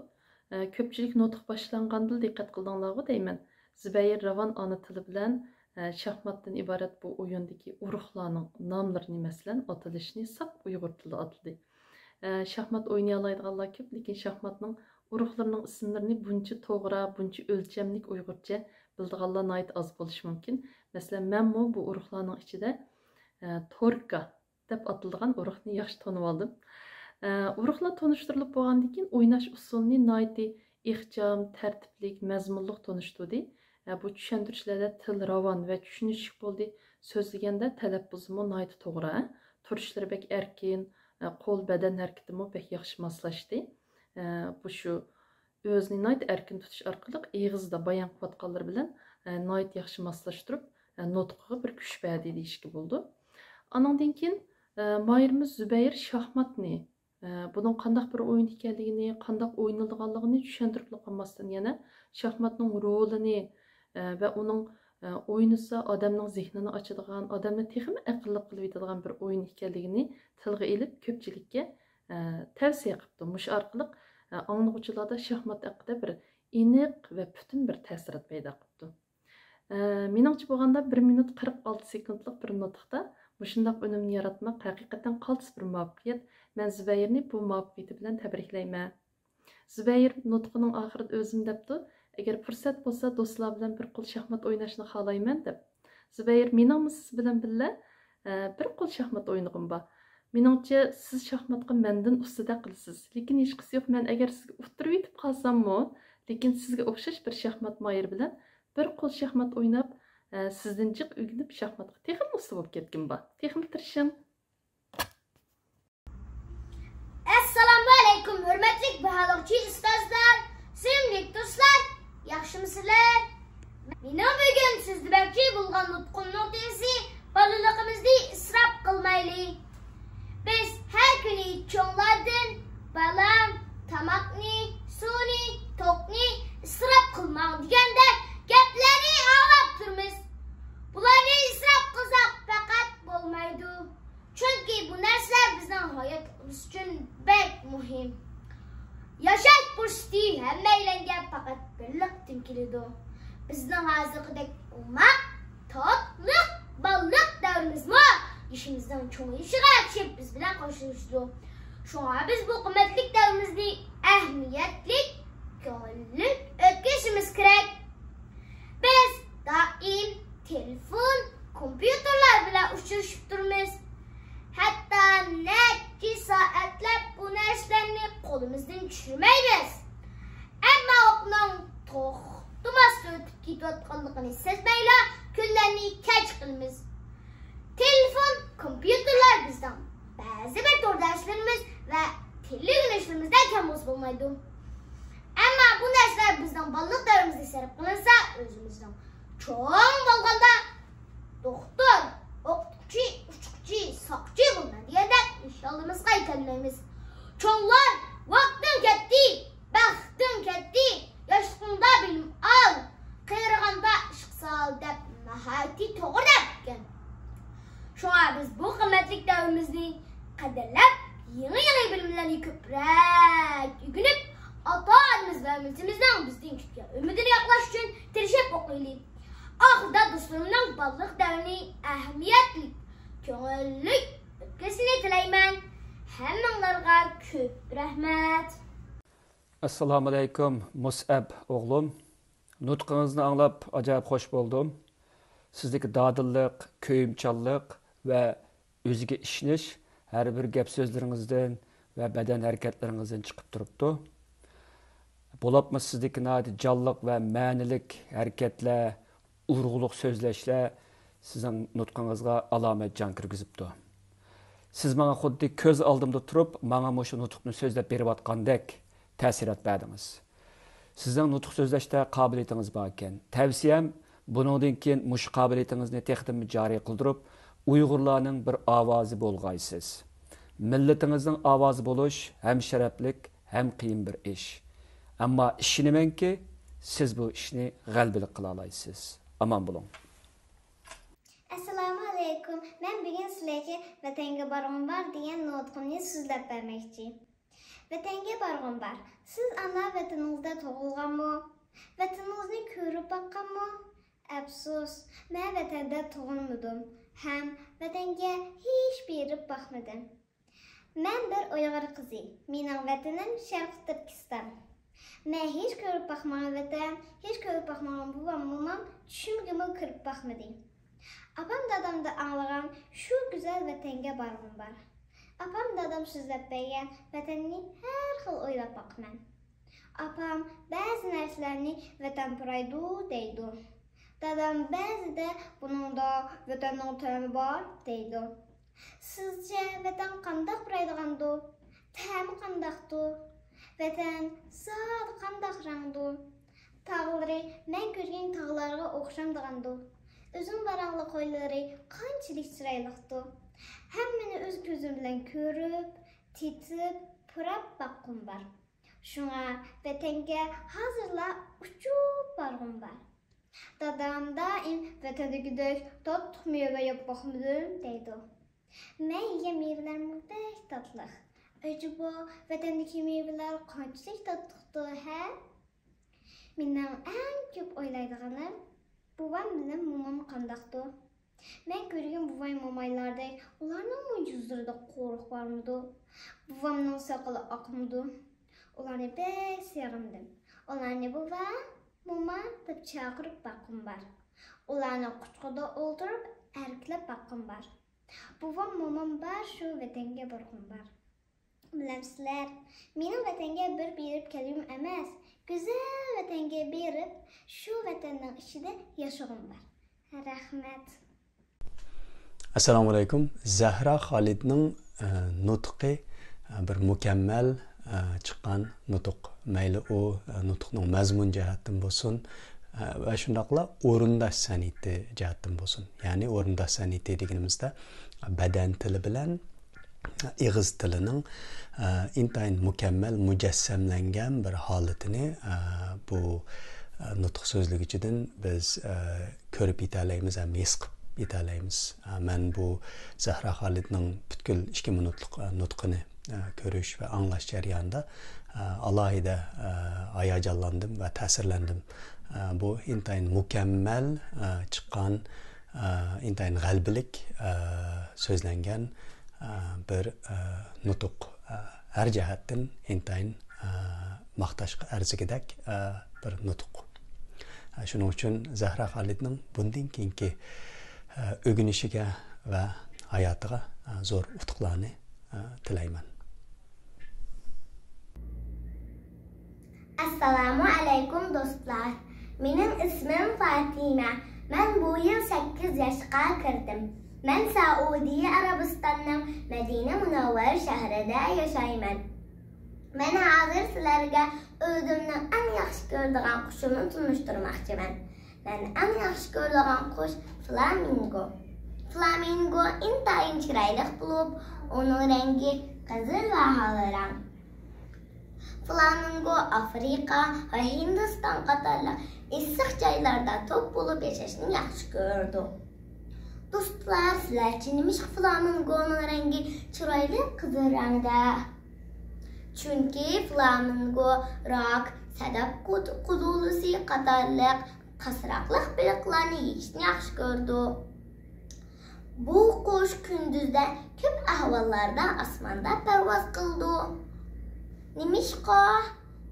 ئە، كۆپچىلىك نۇتۇق باشلانغاندىلا دىققەت قىلدىڭلارغۇ دەيمەن. زۇبەيىر راۋان ئانا تىلى بىلەن، ئە، شاھماتتىن ئىبارەت بۇ ئويۇندىكى ئۇرۇقلارنىڭ ناملىرىنى، مەسىلەن، ئاتىلىشىنى ساپ ئۇيغۇر تىلىدا ئاتىدى. ئە، شاھمات ئوينىيالايدىغانلار كۆپ، لېكىن شاھماتنىڭ ئۇرۇقلىرىنىڭ ئىسىملىرىنى بۇنچە توغرا، بۇنچە ئۆلچەملىك ئۇيغۇرچە بىلىدىغانلار ناھايىتى ئاز بولۇشى مۇمكىن. مەسىلەن، مەنمۇ بۇ ئۇرۇقلارنىڭ ئىچىدە، ئە، توركا دەپ ئاتىلىدىغان ئۇرۇقنى ياخشى تونۇۋالدىم. ئە، ئۇرۇقلار تونۇشتۇرۇلۇپ بولغاندىن كېيىن، ئويناش ئۇسۇلىنى ناھايىتى ئىخچام، تەرتىپلىك، مەزمۇنلۇق تونۇشتۇردى. ئە، بۇ چۈشەندۈرۈشلەردە تىل راۋان ۋە چۈشىنىشلىك بولدى. سۆزلىگەندە تەلەپپۇزىمۇ ناھايىتى توغرا، ئە. تۇرۇشلىرى بەك ئەركىن، ئە، قول، بەدەن ھەرىكىتىمۇ بەك ياخشى ماسلاشتى. ئە، بۇ شۇ ئۆزىنى ناھايىتى ئەركىن تۇتۇش ئارقىلىق ئېغىزدا بايان قىلىۋاتقانلىرى بىلەن، ئە، ناھايىتى ياخشى ماسلاشتۇرۇپ، ئە، نۇتقىغا بىر كۈچ بەردى دېيىشكە بولىدۇ. ئانىڭدىن كېيىن، ئە، ماھىرىمىز زۇبەيىر شاھماتنى، ئە، بۇنىڭ قانداق بىر ئويۇن ئىكەنلىكىنى، قانداق ئوينىلىدىغانلىقىنى چۈشەندۈرۈپلا قالماستىن، يەنە شاھماتنىڭ رولىنى، ئە، ۋە ئۇنىڭ، ئە، ئوينىسا ئادەمنىڭ زېھنىنى ئاچىدىغان، ئادەمنى تېخىمۇ ئەقىللىق قىلىۋېتىدىغان بىر ئويۇن ئىكەنلىكىنى تىلغا ئېلىپ، كۆپچىلىككە، ئە، تەۋسىيە قىپتۇ. مۇشۇ ئارقىلىق، ئە، ئاڭلىغۇچىلاردا شاھمات ھەققىدە بىر ئېنىق ۋە پۈتۈن بىر تەسىرات پەيدا قىپتۇ. ئە، مېنىڭچە بولغاندا، بىر مىنۇت قىرىق ئالتە سېكۇنتلۇق بىر نۇتۇقتا مۇشۇنداق ئۈنۈمنى ياراتماق ھەقىقەتەن قالتىس بىر مۇۋەپپەقىيەت. مەن زۇبەيىرنى بۇ مۇۋەپپەقىيىتى بىلەن تەبرىكلەيمەن. زۇبەيىر نۇتقىنىڭ ئاخىرىدا ئۆزىمۇ دەپتۇ، «ئەگەر پۇرسەت بولسا، دوستلار بىلەن بىر قول شاھمات ئويناشنى خالايمەن» دەپ. زۇبەيىر، مېنىڭمۇ سىز بىلەن بىللە، ئە، بىر قول شاھمات ئوينىغۇم بار. مېنىڭچە، سىز شاھماتقا مەندىن ئۇستىدەك قىلىسىز. لېكىن ھېچقىسى يوق، مەن ئەگەر سىزگە ئۇتتۇرۇۋېتىپ قالساممۇ، لېكىن سىزگە ئوخشاش بىر شاھمات ماھىرى بىلەن بىر قول شاھمات ئويناپ، ئە، سىزدىن جىق ئۆگىنىپ، شاھماتقا تېخىمۇ ئۇستا بولۇپ كەتكۈم بار. تېخىمۇ تىرىشىڭ. ئەسسالامۇئەلەيكۇم، ھۆرمەتلىك باھالىغۇچى ئۇستازلار، سۆيۈملۈك دوستلار، ياخشىمۇسىلەر؟ مېنىڭ بۈگۈن سۆزلىمەكچى بولغان نۇتقۇمنىڭ تېمىسى، بالىلىقىمىزنى ئىسراپ قىلمايلى. بىز ھەر كۈنى چوڭلاردىن، «بالام، تاماقنى، سۇنى، توكنى ئىسراپ قىلماڭ» دېگەندەك گەپلەرنى ئاڭلاپ تۇرىمىز. بۇلارنى ئىسراپ قىلساق پەقەت بولمايدۇ. چۈنكى بۇ نەرسىلەر بىزنىڭ ھاياتلىقىمىز ئۈچۈن بەك مۇھىم. ياشاش پۇرسىتى ھەممەيلەنگە پەقەت بىرلا قېتىم كېلىدۇ. بىزنىڭ ھازىرقىدەك ئوماق، تاتلىق بالىلىق دەۋرىمىزمۇ يېشىمىزنىڭ چوڭىيىشىغا ئەگىشىپ بىز بىلەن قوشۇلۇشىدۇ. شۇڭا بىز بۇ قىممەتلىك دەۋرىمىزنى ئەھمىيەتلىك، كۆڭۈللۈك ئۆتكۈزۈشىمىز كېرەك. بىز دائىم تېلېفون، كومپيۇتېرلار بىلەن ئۇچرىشىپ تۇرىمىز. ھەتتا نەچچە سائەتلەپ بۇ نەرسىلەرنى قولىمىزدىن چۈشۈرمەيمىز. ئەمما ۋاقىتنىڭ توختىماستىن ئۆتۈپ كېتىۋاتقانلىقىنى سەزمەيلا كۈنلەرنى كەچ قىلىمىز. تېلېفون، كومپيۇتېرلار بىزنىڭ بەزى بىر تورداشلىرىمىز ۋە تىل ئۆگىنىشلىرىمىزدە كەم بولسا بولمايدۇ. ئەمما بۇ نەرسىلەر بىزنىڭ بالىلىق دەۋرىمىزدە سەرپ قىلىنسا، ئۆزىمىزنىڭ چوڭ بولغاندا دوختۇر، ئوقۇتقۇچى، ئۇچقۇچى، ساقچى بولىمەن دېگەندەك ئىش ئالدىمىزغا يېتەلمەيمىز. چوڭلار، ۋاقتىڭ كەتتى، بەختىڭ كەتتى، ياشلىقىڭدا بىلىم ئال، قېرىغاندا ئىشقا سال دەپ ناھايىتى توغرا دەپتىكەن. شۇڭا بىز بۇ قىممەتلىك دەۋرىمىزنى قەدىرلەپ، يېڭى-يېڭى بىلىملەرنى كۆپرەك ئۆگىنىپ، ئاتا-ئانىمىز ۋە مىللىتىمىزنىڭ بىزدىن كۈتكەن ئۈمىدىنى ئاقلاش ئۈچۈن تىرىشىپ ئوقۇيلى. ئاخىرىدا دوستلىرىمنىڭ بالىلىق دەۋرىنى ئەھمىيەتلىك، كۆڭۈللۈك ئۆتكۈزۈشىنى تىلەيمەن. ھەممىڭلارغا كۆپ رەھمەت. ئەسسالامۇئەلەيكۇم، مۇسئەب ئوغلۇم. نۇتقىڭىزنى ئاڭلاپ ئاجايىپ خوش بولدۇم. سىزدىكى دادىللىق، كۆيۈمچانلىق ۋە ئۆزىگە ئىشىنىش ھەر بىر گەپ سۆزلىرىڭىزدىن ۋە بەدەن ھەرىكەتلىرىڭىزدىن چىقىپ تۇرۇپتۇ. بولۇپمۇ سىزدىكى ناھايىتى جانلىق ۋە مەنىلىك ھەرىكەتلەر، ئۇرغۇلۇق سۆزلەشلەر سىزنىڭ نۇتقىڭىزغا ئالامەت جان كىرگۈزۈپتۇ. سىز ماڭا خۇددى كۆز ئالدىمدا تۇرۇپ، ماڭا مۇشۇ نۇتۇقنى سۆزلەپ بېرىۋاتقاندەك تەسىرات بەردىڭىز. سىزنىڭ نۇتۇق سۆزلەشتە قابىلىيىتىڭىز بار ئىكەن. تەۋسىيەم، بۇنىڭدىن كېيىن مۇشۇ قابىلىيىتىڭىزنى تېخىدىنمۇ جارى قىلدۇرۇپ، ئۇيغۇرلارنىڭ بىر ئاۋازى بولغايسىز. مىللىتىڭىزنىڭ ئاۋازى بولۇش ھەم شەرەپلىك، ھەم قىيىن بىر ئىش. ئەمما ئىشىنىمەنكى، سىز بۇ ئىشنى غەلىبىلىك قىلالايسىز. ئامان بولۇڭ. ئەسسالامۇئەلەيكۇم. مەن بۈگۈن سىلەرگە ۋەتەنگە بارغۇم بار دېگەن نۇتقۇمنى سۆزلەپ بەرمەكچى. ۋەتەنگە بارغۇم بار. سىز ئانا ۋەتىنىڭىزدە تۇغۇلغانمۇ؟ ۋەتىنىڭىزنى كۆرۈپ باققانمۇ؟ ئەپسۇس، مەن ۋەتەندە تۇغۇلمىدىم ھەم ۋەتەنگە ھېچ بېرىپ باقمىدىم. مەن بىر ئۇيغۇر قىزى. مېنىڭ ۋەتىنىم شەرقىي تۈركىستان. مەن ھېچ كۆرۈپ باقمىغان ۋەتەن، ھېچ كۆرۈپ باقمىغان بوۋام، مومام چۈشۈمگىمۇ كىرىپ باقمىدى. ئاپام دادامدا ئاڭلىغان شۇ گۈزەل ۋەتەنگە بارغۇم بار. ئاپام دادام سۆزلەپ بەرگەن ۋەتەننى ھەر خىل ئويلاپ باقىمەن. ئاپام بەزى نەرسىلەرنى ۋەتەن پۇرايدۇ دەيدۇ. دادام بەزىدە بۇنىڭدا ۋەتەننىڭ تەمى بار دەيدۇ. سىزچە ۋەتەن قانداق پۇرايدىغاندۇ؟ تەمى قانداقتۇ؟ ۋەتەن زادى قانداق رەڭدۇ؟ تاغلىرى مەن كۆرگەن تاغلارغا ئوخشامدىغاندۇ؟ ئۈزۈم باراڭلىق ھويلىرى قانچىلىك چىرايلىقتۇ؟ ھەممىنى ئۆز كۆزۈم بىلەن كۆرۈپ، تېتىپ، پۇراپ باققۇم بار. شۇڭا ۋەتەنگە ھازىرلا ئۇچۇپ بارغۇم بار. دادام دائىم ۋەتەندىكىدەك تاتلىق مېۋە يەپ باقمىدىم دەيدۇ. مەن يېگەن مېۋىلەرمۇ بەك تاتلىق. ئەجەبا، ۋەتەندىكى مېۋىلەر قانچىلىك تاتلىقتۇ ھە؟ مېنىڭ ئەڭ كۆپ ئويلايدىغىنىم بوۋام بىلەن مومام قانداقتۇ؟ مەن كۆرگەن بوۋاي مومايلاردەك ئۇلارنىڭمۇ يۈزلىرىدە قورۇق بارمىدۇ؟ بوۋامنىڭ ساقىلى ئاقمىدۇ؟ ئۇلارنى بەك سېغىندىم. ئۇلارنى بوۋا، موما دەپ چاقىرىپ باققۇم بار. ئۇلارنىڭ قۇچىقىدا ئولتۇرۇپ ئەركىلەپ باققۇم بار. بوۋام، مومام بار شۇ ۋەتەنگە بارغۇم بار. بىلەمسىلەر، مېنىڭ ۋەتەنگە بىر بېرىپ كەلگۈم ئەمەس، گۈزەل ۋەتەنگە بېرىپ، شۇ ۋەتەننىڭ ئىچىدە ياشىغۇم بار. رەھمەت. ئەسسالامۇ ئەلەيكۇم. زەھرا خالىدنىڭ، ئە، نۇتقى، ئە، بىر مۇكەممەل، ئە، چىققان نۇتۇق. مەيلى ئۇ، ئە، نۇتۇقنىڭ مەزمۇن جەھەتتىن بولسۇن، ئە، ۋە شۇنداقلا ئورۇنداش سەنئىتى جەھەتتىن بولسۇن. يەنى ئورۇنداش سەنئىتى دېگىنىمىزدە بەدەن تىلى بىلەن ئېغىز تىلىنىڭ، ئە، ئىنتايىن مۇكەممەل مۇجەسسەملەنگەن بىر ھالىتىنى، ئە، بۇ، ئە، نۇتۇق سۆزلىگۈچىدىن بىز، ئە، كۆرۈپ يېتەلەيمىز ھەم ھېس قىلىپ يېتەلەيمىز. ئە، مەن بۇ زەھرا خالىدنىڭ پۈتكۈل ئىككى مىنۇتلۇق، ئە، نۇتقىنى، ئە، كۆرۈش ۋە ئاڭلاش جەريانىدا، ئە، ئالاھىدە، ئە، ھاياجانلاندىم ۋە تەسىرلەندىم. ئە، بۇ ئىنتايىن مۇكەممەل، ئە، چىققان، ئە، ئىنتايىن غەلىبىلىك، ئە، سۆزلەنگەن، ئە، بىر، ئە، نۇتۇق. ئە، ھەر جەھەتتىن ئىنتايىن، ئە، ماختاشقا ئەرزىگۈدەك، ئە، بىر نۇتۇق. ئە، شۇنىڭ ئۈچۈن زەھرا خالىدنىڭ بۇندىن كېيىنكى، ئە، ئۆگىنىشىگە ۋە ھاياتىغا، ئە، زور ئۇتۇقلارنى، ئە، تىلەيمەن. ئەسسالامۇ ئەلەيكۇم دوستلار. مېنىڭ ئىسمىم فاتىمە. مەن بۇ يىل سەككىز ياشقا كىردىم. مەن سەئۇدىيە ئەرەبىستاننىڭ مەدىنە مۇنەۋۋەرە شەھىرىدە ياشايمەن. مەن ھازىر سىلەرگە ئۆزۈمنىڭ ئەڭ ياخشى كۆرىدىغان قۇشۇمنى تونۇشتۇرماقچىمەن. مەن ئەڭ ياخشى كۆرىدىغان قۇش فلامىنگو. فلامىنگو ئىنتايىن چىرايلىق بولۇپ، ئۇنىڭ رەڭگى قىزىل ۋە ھال رەڭ. فلامىنگو ئافرىقا ۋە ھىندىستان قاتارلىق ئىسسىق جايلاردا توپ بولۇپ ياشاشنى ياخشى كۆرىدۇ. دوستلار، سىلەرچە نېمىشقا فلامىنگونىڭ رەڭگى چىرايلىق قىزىل رەڭدە؟ چۈنكى فلامىنگو راك، سەدەپ قۇت-، قۇدۇلىسى قاتارلىق قاسراقلىق بېلىقلارنى يېيىشنى ياخشى كۆرىدۇ. بۇ قۇش كۈندۈزدە كۆپ ئەھۋاللاردا ئاسماندا پەرۋاز قىلىدۇ. نېمىشقا؟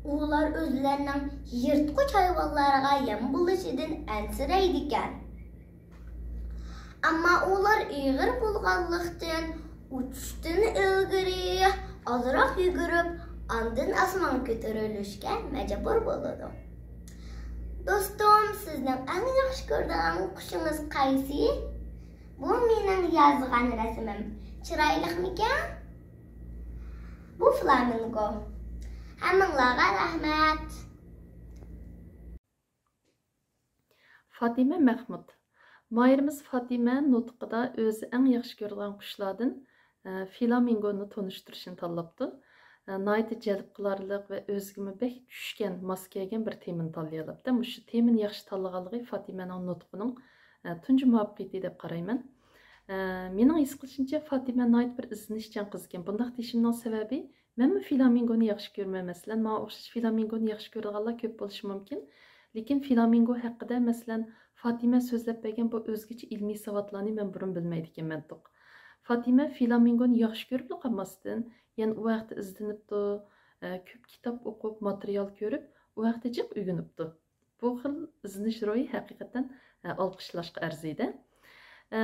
ئۇلار ئۆزلىرىنىڭ يىرتقۇچ ھايۋانلارغا يەم بولۇشىدىن ئەنسىرەيدىكەن. ئەمما ئۇلار ئېغىر بولغانلىقتىن، ئۇچۇشتىن ئىلگىرى ئازراق يۈگۈرۈپ، ئاندىن ئاسمانغا كۆتۈرۈلۈشكە مەجبۇر بولىدۇ. دوستۇم، سىزنىڭ ئەڭ ياخشى كۆرىدىغان قۇشىڭىز قايسى؟ بۇ مېنىڭ يازغان رەسىمىم. چىرايلىقمىكەن؟ بۇ فلامىنگو. ھەممىڭلارغا رەھمەت. فاتىمە مەخمۇت. ماھىرىمىز فاتىمە نۇتقىدا ئۆزى ئەڭ ياخشى كۆرىدىغان قۇشلاردىن، ئە، فلامىنگونى تونۇشتۇرۇشنى تاللاپتۇ. ئە، ناھايىتى جەلپ قىلارلىق ۋە ئۆزىگىمۇ بەك چۈشكەن، ماس كەلگەن بىر تېمىنى تاللىيالاپتۇ. مۇشۇ تېمىنى ياخشى تاللىغانلىقى فاتىمەنىڭ نۇتقىنىڭ، ئە، تۇنجى مۇۋەپپەقىيىتى دەپ قارايمەن. ئە، مېنىڭ ھېس قىلىشىمچە، فاتىمە ناھايىتى بىر ئىزدىنىشچان قىز ئىكەن. بۇنداق دېيىشىمنىڭ سەۋەبى، مەنمۇ فلامىنگونى ياخشى كۆرىمەن. مەسىلەن، ماڭا ئوخشاش فلامىنگونى ياخشى كۆرىدىغانلار كۆپ بولۇشى مۇمكىن. لېكىن فلامىنگو ھەققىدە، مەسىلەن، فاتىمە سۆزلەپ بەرگەن بۇ ئۆزگىچە ئىلمىي ساۋاتلارنى مەن بۇرۇن بىلمەيدىكەنمەن. فاتىمە فلامىنگونى ياخشى كۆرۈپلا قالماستىن، يەنە ئۇ ھەقتە ئىزدىنىپتۇ، ئە، كۆپ كىتاب ئوقۇپ، ماتېرىيال كۆرۈپ، ئۇ ھەقتە جىق ئۆگىنىپتۇ. بۇ خىل ئىزدىنىش روھى ھەقىقەتەن، ئە، ئالقىشلاشقا ئەرزىيدۇ. ئە،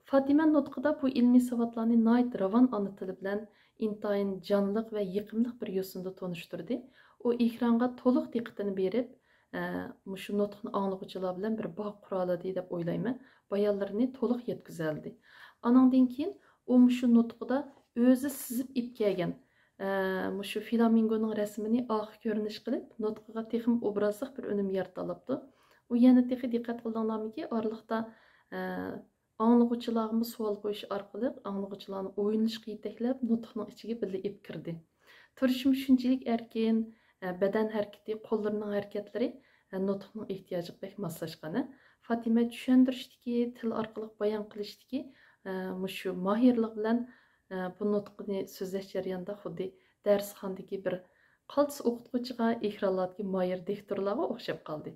فاتىمە نۇتقىدا بۇ ئىلمىي ساۋاتلارنى ناھايىتى راۋان ئانا تىلى بىلەن ئىنتايىن جانلىق ۋە يېقىملىق بىر يوسۇندا تونۇشتۇردى. ئۇ ئېكرانغا تولۇق دىققىتىنى بېرىپ، ئە، مۇشۇ نۇتۇقنى ئاڭلىغۇچىلار بىلەن بىر باغ قۇرالىدى دەپ ئويلايمەن. بايانلىرىنى تولۇق يەتكۈزەلىدى. ئانىڭدىن كېيىن ئۇ مۇشۇ نۇتقىدا ئۆزى سىزىپ ئېلىپ كەلگەن، ئە، مۇشۇ فلامىنگونىڭ رەسىمىنى ئارقا كۆرۈنۈش قىلىپ، نۇتقىغا تېخىمۇ ئوبرازلىق بىر ئۈنۈم يارىتالاپتۇ. ئۇ يەنە تېخى دىققەت قىلدىڭلارمىكى، ئارىلىقتا، ئە، ئاڭلىغۇچىلارغىمۇ سوئال قويۇش ئارقىلىق ئاڭلىغۇچىلارنى ئويلىنىشقا يېتەكلەپ، نۇتۇقنىڭ ئىچىگە بىللە ئېلىپ كىردى. تۇرۇشمۇ شۇنچىلىك ئەركىن، بەدەن ھەرىكىتى، قوللىرىنىڭ ھەرىكەتلىرى نۇتۇقنىڭ ئېھتىياجىغا بەك ماسلاشقان. فاتىمە چۈشەندۈرۈشتىكى، تىل ئارقىلىق بايان قىلىشتىكى مۇشۇ ماھىرلىق بىلەن بۇ نۇتۇقنى سۆزلەش جەريانىدا خۇددى دەرسخانىدىكى بىر قالتىس ئوقۇتقۇچىغا ئېكرانلاردىكى ماھىر دىكتورلارغا ئوخشاپ قالدى.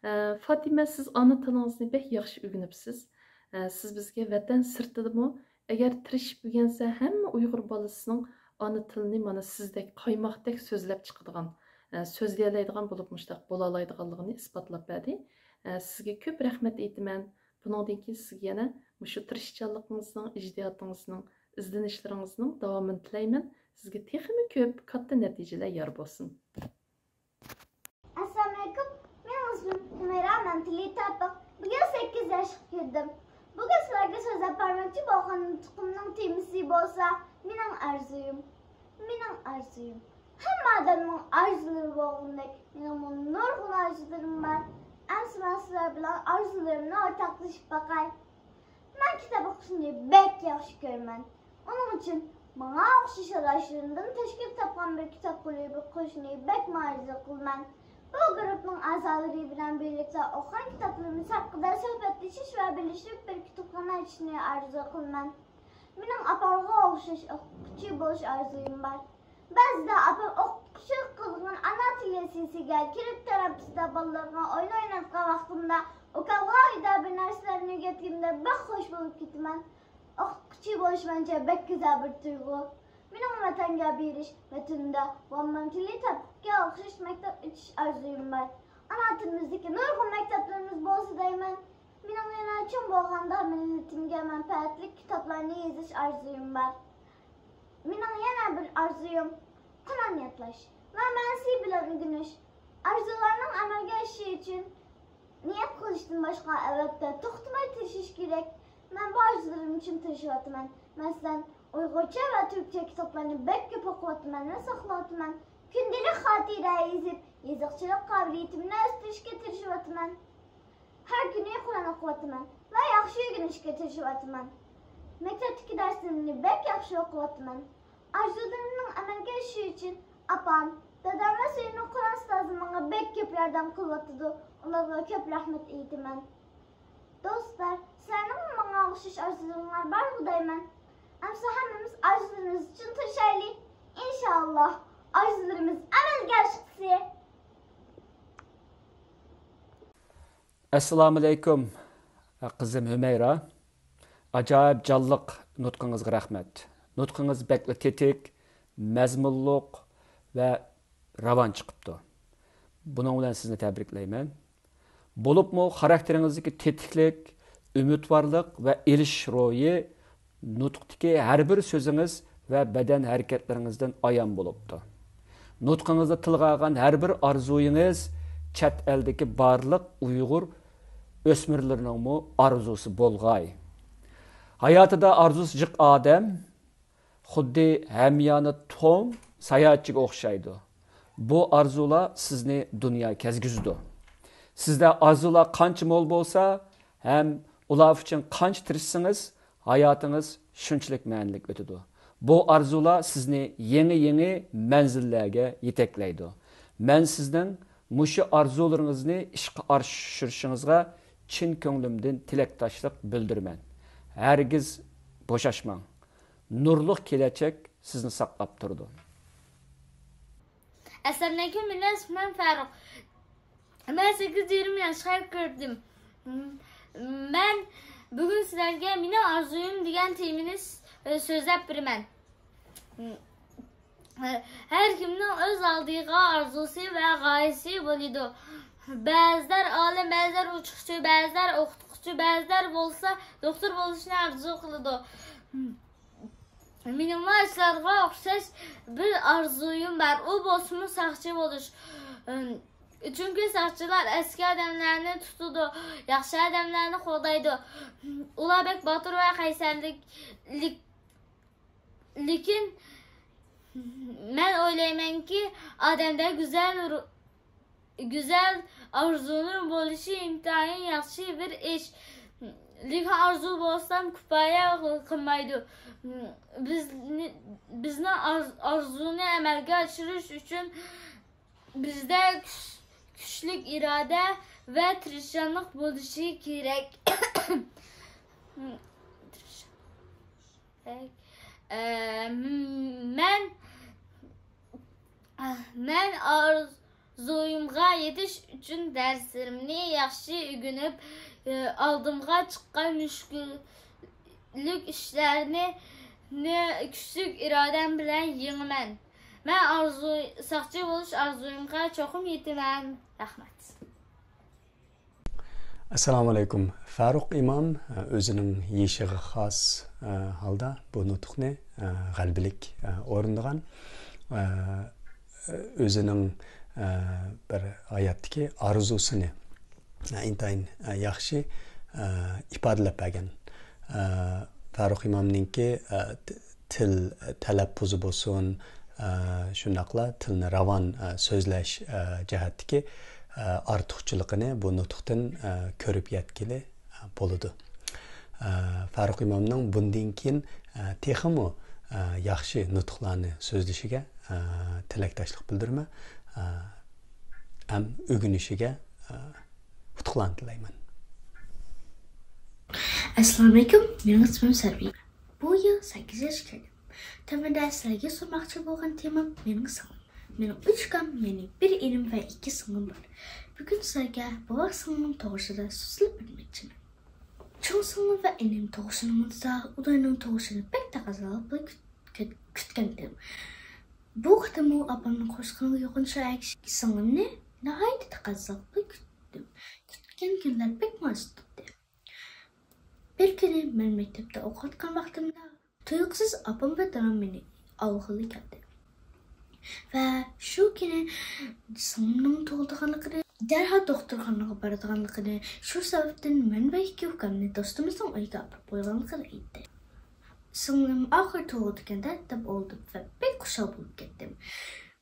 ئە، فاتىمە، سىز ئانا تىلىڭىزنى بەك ياخشى ئۆگىنىپسىز. ئە، سىز بىزگە ۋەتەن سىرتىدىمۇ، ئەگەر تىرىشىپ ئۆگەنسە، ھەممە ئۇيغۇر بالىسىنىڭ ئانا تىلىنى مانا سىزدەك قايماقتەك سۆزلەپ چىقىدىغان، ئە، سۆزلىيەلەيدىغان بولۇپ مۇشۇنداق بولالايدىغانلىقىنى ئىسپاتلاپ بەردى. ئە، سىزگە كۆپ رەھمەت ئېيتىمەن. بۇنىڭدىن كېيىن سىزگە يەنە مۇشۇ تىرىشچانلىقىڭىزنىڭ، ئىجتىھاتىڭىزنىڭ، ئىزدىنىشلىرىڭىزنىڭ داۋامىنى تىلەيمەن. سىزگە تېخىمۇ كۆپ كاتتا نەتىجىلەر يار بولسۇن. ئەسسالامۇئەلەيكۇم، مېنىڭ ئىسمىم ھۈمەيرا، مەن تىلى تارتۇق. بۈگۈن سەككىز ياشقا كىردىم. بۈگۈن سىلەرگە سۆزلەپ بەرمەكچى بولغان نۇتقۇمنىڭ تېمىسى بولسا، مېنىڭ ئارزۇيۇم. مېنىڭ ئارزۇيۇم. ھەممە ئادەمنىڭ ئارزۇلىرى بولغىنىدەك، مېنىڭمۇ نۇرغۇن ئارزۇلىرىم بار. ئەمسە مەن سىلەر بىلەن ئارزۇلىرىمنى ئورتاقلىشىپ باقاي. مەن كىتاب ئوقۇشنى بەك ياخشى كۆرىمەن. ئۇنىڭ ئۈچۈن ماڭا ئوخشاش ئاداشلىرىمدىن تەشكىل تاپقان بىر كىتاب كۇلۇبى قۇرۇشنى بەكمۇ ئارزۇ قىلىمەن. بۇ گۇرۇپنىڭ ئەزالىرى بىلەن بىرلىكتە ئوقۇغان كىتابلىرىمىز ھەققىدە سۆھبەتلىشىش ۋە بىلىشىپ، بىر كۇتۇپخانا ئېچىشنى ئارزۇ قىلىمەن. مېنىڭ ئاپامغا ئوخشاش ئوقۇتقۇچى بولۇش ئارزۇيۇم بار. بەزىدە ئاپام ئوقۇتقۇچىلىق قىلىدىغان ئانا تىل يەسلىسىگە كىرىپ، تەنەپپۇستا بالىلارغا ئويۇن ئوينايدىغان ۋاقتىمدا ئۇكامغا ئۆيدە بىر نەرسىلەرنى ئۆگەتكىنىمدە بەك خۇش بولۇپ كېتىمەن. ئوقۇتقۇچى بولۇش مەنچە بەك گۈزەل بىر تۇيغۇ. مېنىڭ ۋەتەنگە بېرىش، ۋەتىنىمدە بولمام تىلى تەپكە ئوخشاش مەكتەپ ئېچىش ئارزۇيۇم بار. ئانا تىلىمىزدىكى نۇرغۇن مەكتەپلىرىمىز بولسا دەيمەن. مېنىڭ يەنە چوڭ بولغاندا مىللىتىمگە مەنپەئەتلىك كىتابلارنى يېزىش ئارزۇيۇم بار. مېنىڭ يەنە بىر ئارزۇيۇم، قۇرئان يادلاش ۋە مەنىسى بىلەن ئۆگىنىش. ئارزۇلارنىڭ ئەمەلگە ئېشىشى ئۈچۈن نىيەت قىلىشتىن باشقا، ئەلۋەتتە، توختىماي تىرىشىش كېرەك. مەن بۇ ئارزۇلىرىم ئۈچۈن تىرىشىۋاتىمەن. مەسىلەن، ئۇيغۇرچە ۋە تۈركچە كىتابلارنى بەك كۆپ ئوقۇۋاتىمەن ۋە ساقلاۋاتىمەن. كۈندىلىك خاتىرە يېزىپ، يېزىقچىلىق قابىلىيىتىمنى ئۆستۈرۈشكە تىرىشىۋاتىمەن. ھەر كۈنى قۇرئان ئوقۇۋاتىمەن ۋە ياخشى ئۆگىنىشكە تىرىشىۋاتىمەن. مەكتەپتىكى دەرسلىرىمنى بەك ياخشى ئوقۇۋاتىمەن. ئارزۇلىرىمنىڭ ئەمەلگە ئېشىشى ئۈچۈن ئاپام، دادام ۋە سۆيۈملۈك قۇرئان ئۇستازىم ماڭا بەك كۆپ ياردەم قىلىۋاتىدۇ. ئۇلارغا كۆپ رەھمەت ئېيتىمەن. دوستلار، سىلەرنىڭمۇ ماڭا ئوخشاش ئارزۇلىرىڭلار بارغۇ دەيمەن. ئەمسە ھەممىمىز ئارزۇلىرىمىز ئۈچۈن تىرىشايلى. ئىنشائاللا، ئارزۇلىرىمىز ئەمەلگە ئاشقۇسى. ئەسسالامۇئەلەيكۇم، قىزىم ھۈمەيرا. ئاجايىپ جانلىق نۇتقىڭىزغا رەھمەت. نۇتقىڭىز بەكلا تېتىك، مەزمۇنلۇق ۋە راۋان چىقىپتۇ. بۇنىڭ بىلەن سىزنى تەبرىكلەيمەن. بولۇپمۇ خاراكتېرىڭىزدىكى تېتىكلىك، ئۈمىدۋارلىق ۋە ئېلىشىش روھى نۇتۇقتىكى ھەر بىر سۆزىڭىز ۋە بەدەن ھەرىكەتلىرىڭىزدىن ئايان بولۇپتۇ. نۇتقىڭىزدا تىلغا ئالغان ھەر بىر ئارزۇيىڭىز چەت ئەلدىكى بارلىق ئۇيغۇر ئۆسمۈرلىرىنىڭمۇ ئارزۇسى بولغاي. ھاياتىدا ئارزۇسى جىق ئادەم خۇددى ھەميانى توم ساياھەتچىگە ئوخشايدۇ. بۇ ئارزۇلار سىزنى دۇنيا كەزگۈزىدۇ. سىزدە ئارزۇلار قانچە مول بولسا ھەم ئۇلار ئۈچۈن قانچە تىرىشسىڭىز، ھاياتىڭىز شۇنچىلىك مەنىلىك ئۆتىدۇ. بۇ ئارزۇلار سىزنى يېڭى-يېڭى مەنزىللەرگە يېتەكلەيدۇ. مەن سىزنىڭ مۇشۇ ئارزۇلىرىڭىزنى ئىشقا ئاشۇرۇشىڭىزغا چىن كۆڭلۈمدىن تىلەكداشلىق بىلدۈرىمەن. ھەرگىز بوشاشماڭ. نۇرلۇق كېلەچەك سىزنى ساقلاپ تۇرىدۇ. ئەسسالامۇئەلەيكۇم، مېنىڭ ئىسمىم فاروق. مەن سەككىز يېرىم ياشقا كىردىم. مەن بۈگۈن سىلەرگە مېنىڭ ئارزۇيۇم دېگەن تېمىنى س-، سۆزلەپ بېرىمەن. ھەر كىمنىڭ ئۆز ئالدىغا ئارزۇسى ۋە غايىسى بولىدۇ. بەزىلەر ئالىم، بەزىلەر ئۇچقۇچى، بەزىلەر ئوقۇتقۇچى، بەزىلەر بولسا دوختۇر بولۇشنى ئارزۇ قىلىدۇ. مېنىڭمۇ ئاشۇلارغا ئوخشاش بىر ئارزۇيۇم بار، ئۇ بولسىمۇ ساقچى بولۇش. ئىم، چۈنكى ساقچىلار ئەسكى ئادەملەرنى تۇتىدۇ، ياخشى ئادەملەرنى قوغدايدۇ. ئۇلار بەك باتۇر ۋە قەيسەرلىك، لېكىن مەن ئويلايمەنكى، ئادەمدە گۈزەل رۇ-، گۈزەل ئارزۇنىڭ بولۇشى ئىنتايىن ياخشى بىر ئىش. لېكىن ئارزۇ بولسام كۇپايە قىلمايدۇ. بىزنى، بىزنىڭ ئارز-، ئارزۇنى ئەمەلگە ئاشۇرۇش ئۈچۈن بىزدە كۈچ-، كۈچلۈك ئىرادە ۋە تىرىشچانلىق بولۇشى كېرەك. ئە، مەن، مەن ئارزۇيۇمغا يېتىش ئۈچۈن دەرسلىرىمنى ياخشى ئۆگىنىپ، ئالدىمغا چىققان مۈشكۈللۈك ئىشلارنى نى كۈچلۈك ئىرادەم بىلەن يېڭىمەن. مەن ئارزۇ-، ساقچى بولۇش ئارزۇيۇمغا چوقۇم يېتىمەن. رەھمەت. ئەسسالامۇئەلەيكۇم. فاروق ئىمام ئۆزىنىڭ يېشىغا خاس ھالدا بۇ نۇتۇقنى غەلىبىلىك ئورۇندىغان. ئۆزىنىڭ بىر ھاياتتىكى ئارزۇسىنى ئىنتايىن ياخشى ئىپادىلەپ بەرگەن. فاروق ئىمامنىڭكى تىل تەلەپپۇزى بولسۇن، شۇنداقلا تىلنى راۋان سۆزلەش جەھەتتىكى ئارتۇقچىلىقىنى بۇ نۇتۇقتىن كۆرۈپ يەتكىلى بولىدۇ. فاروق ئىمامنىڭ بۇندىن كېيىن تېخىمۇ ياخشى نۇتۇقلارنى سۆزلىشىگە تىلەكداشلىق بىلدۈرىمەن ھەم ئۆگىنىشىگە ئۇتۇقلارنى تىلەيمەن. ئەسسالامۇئەلەيكۇم، مېنىڭ ئىسمىم سەرۋى. بۇ يىل سەككىز ياشقا كىردىم. تۆۋەندە سىلەرگە سۇنماقچى بولغان تېمام مېنىڭ سىڭلىم. مېنىڭ ئۈچ ئۇكام، يەنى بىر ئىنىم ۋە ئىككى سىڭلىم بار. بۈگۈن سىلەرگە بوۋاق سىڭلىم توغرىسىدا سۆزلەپ ئۆتمەكچىمەن. چوڭ سىڭلىم ۋە ئىنىم تۇغۇشىنى ئۇنتۇسا، ئۇلارنىڭ تۇغۇشىنى بەك تەقەززالىق بىلەن كۈت-، كۈت-، كۈتكەنتىم. بۇ قېتىممۇ ئاپامنىڭ قوشقىنىغا يۇقۇنچە ئەگىشىپ سىڭلىمنى ناھايىتى تەقەززالىق بىلەن كۈتتۈم. كۈتكەن كۈنلەر بەك مۇناسىپ تۇردى. بىر كۈنى مەن مەكتەپتە ئوقۇۋاتقان ۋاقتىمدا تۇيۇقسىز ئاپام ۋە دادام مېنى ئالغىلى كەلدى. ۋە شۇ كۈنى سىڭلىمنىڭ تۇغۇلىدىغانلىقىنى، دەرھال دوختۇرخانىغا بارىدىغانلىقىنى، شۇ سەۋەبتىن مەن ۋە ئىككى ئۇكامنى دوستىمىزنىڭ ئۆيىگە ئاپىرىپ قويغانلىقىنى ئېيتتى. سىڭلىم ئاخىرى تۇغۇلىدىكەن-دە دەپ ئولتۇردۇم ۋە بەك خۇشال بولۇپ كەتتىم.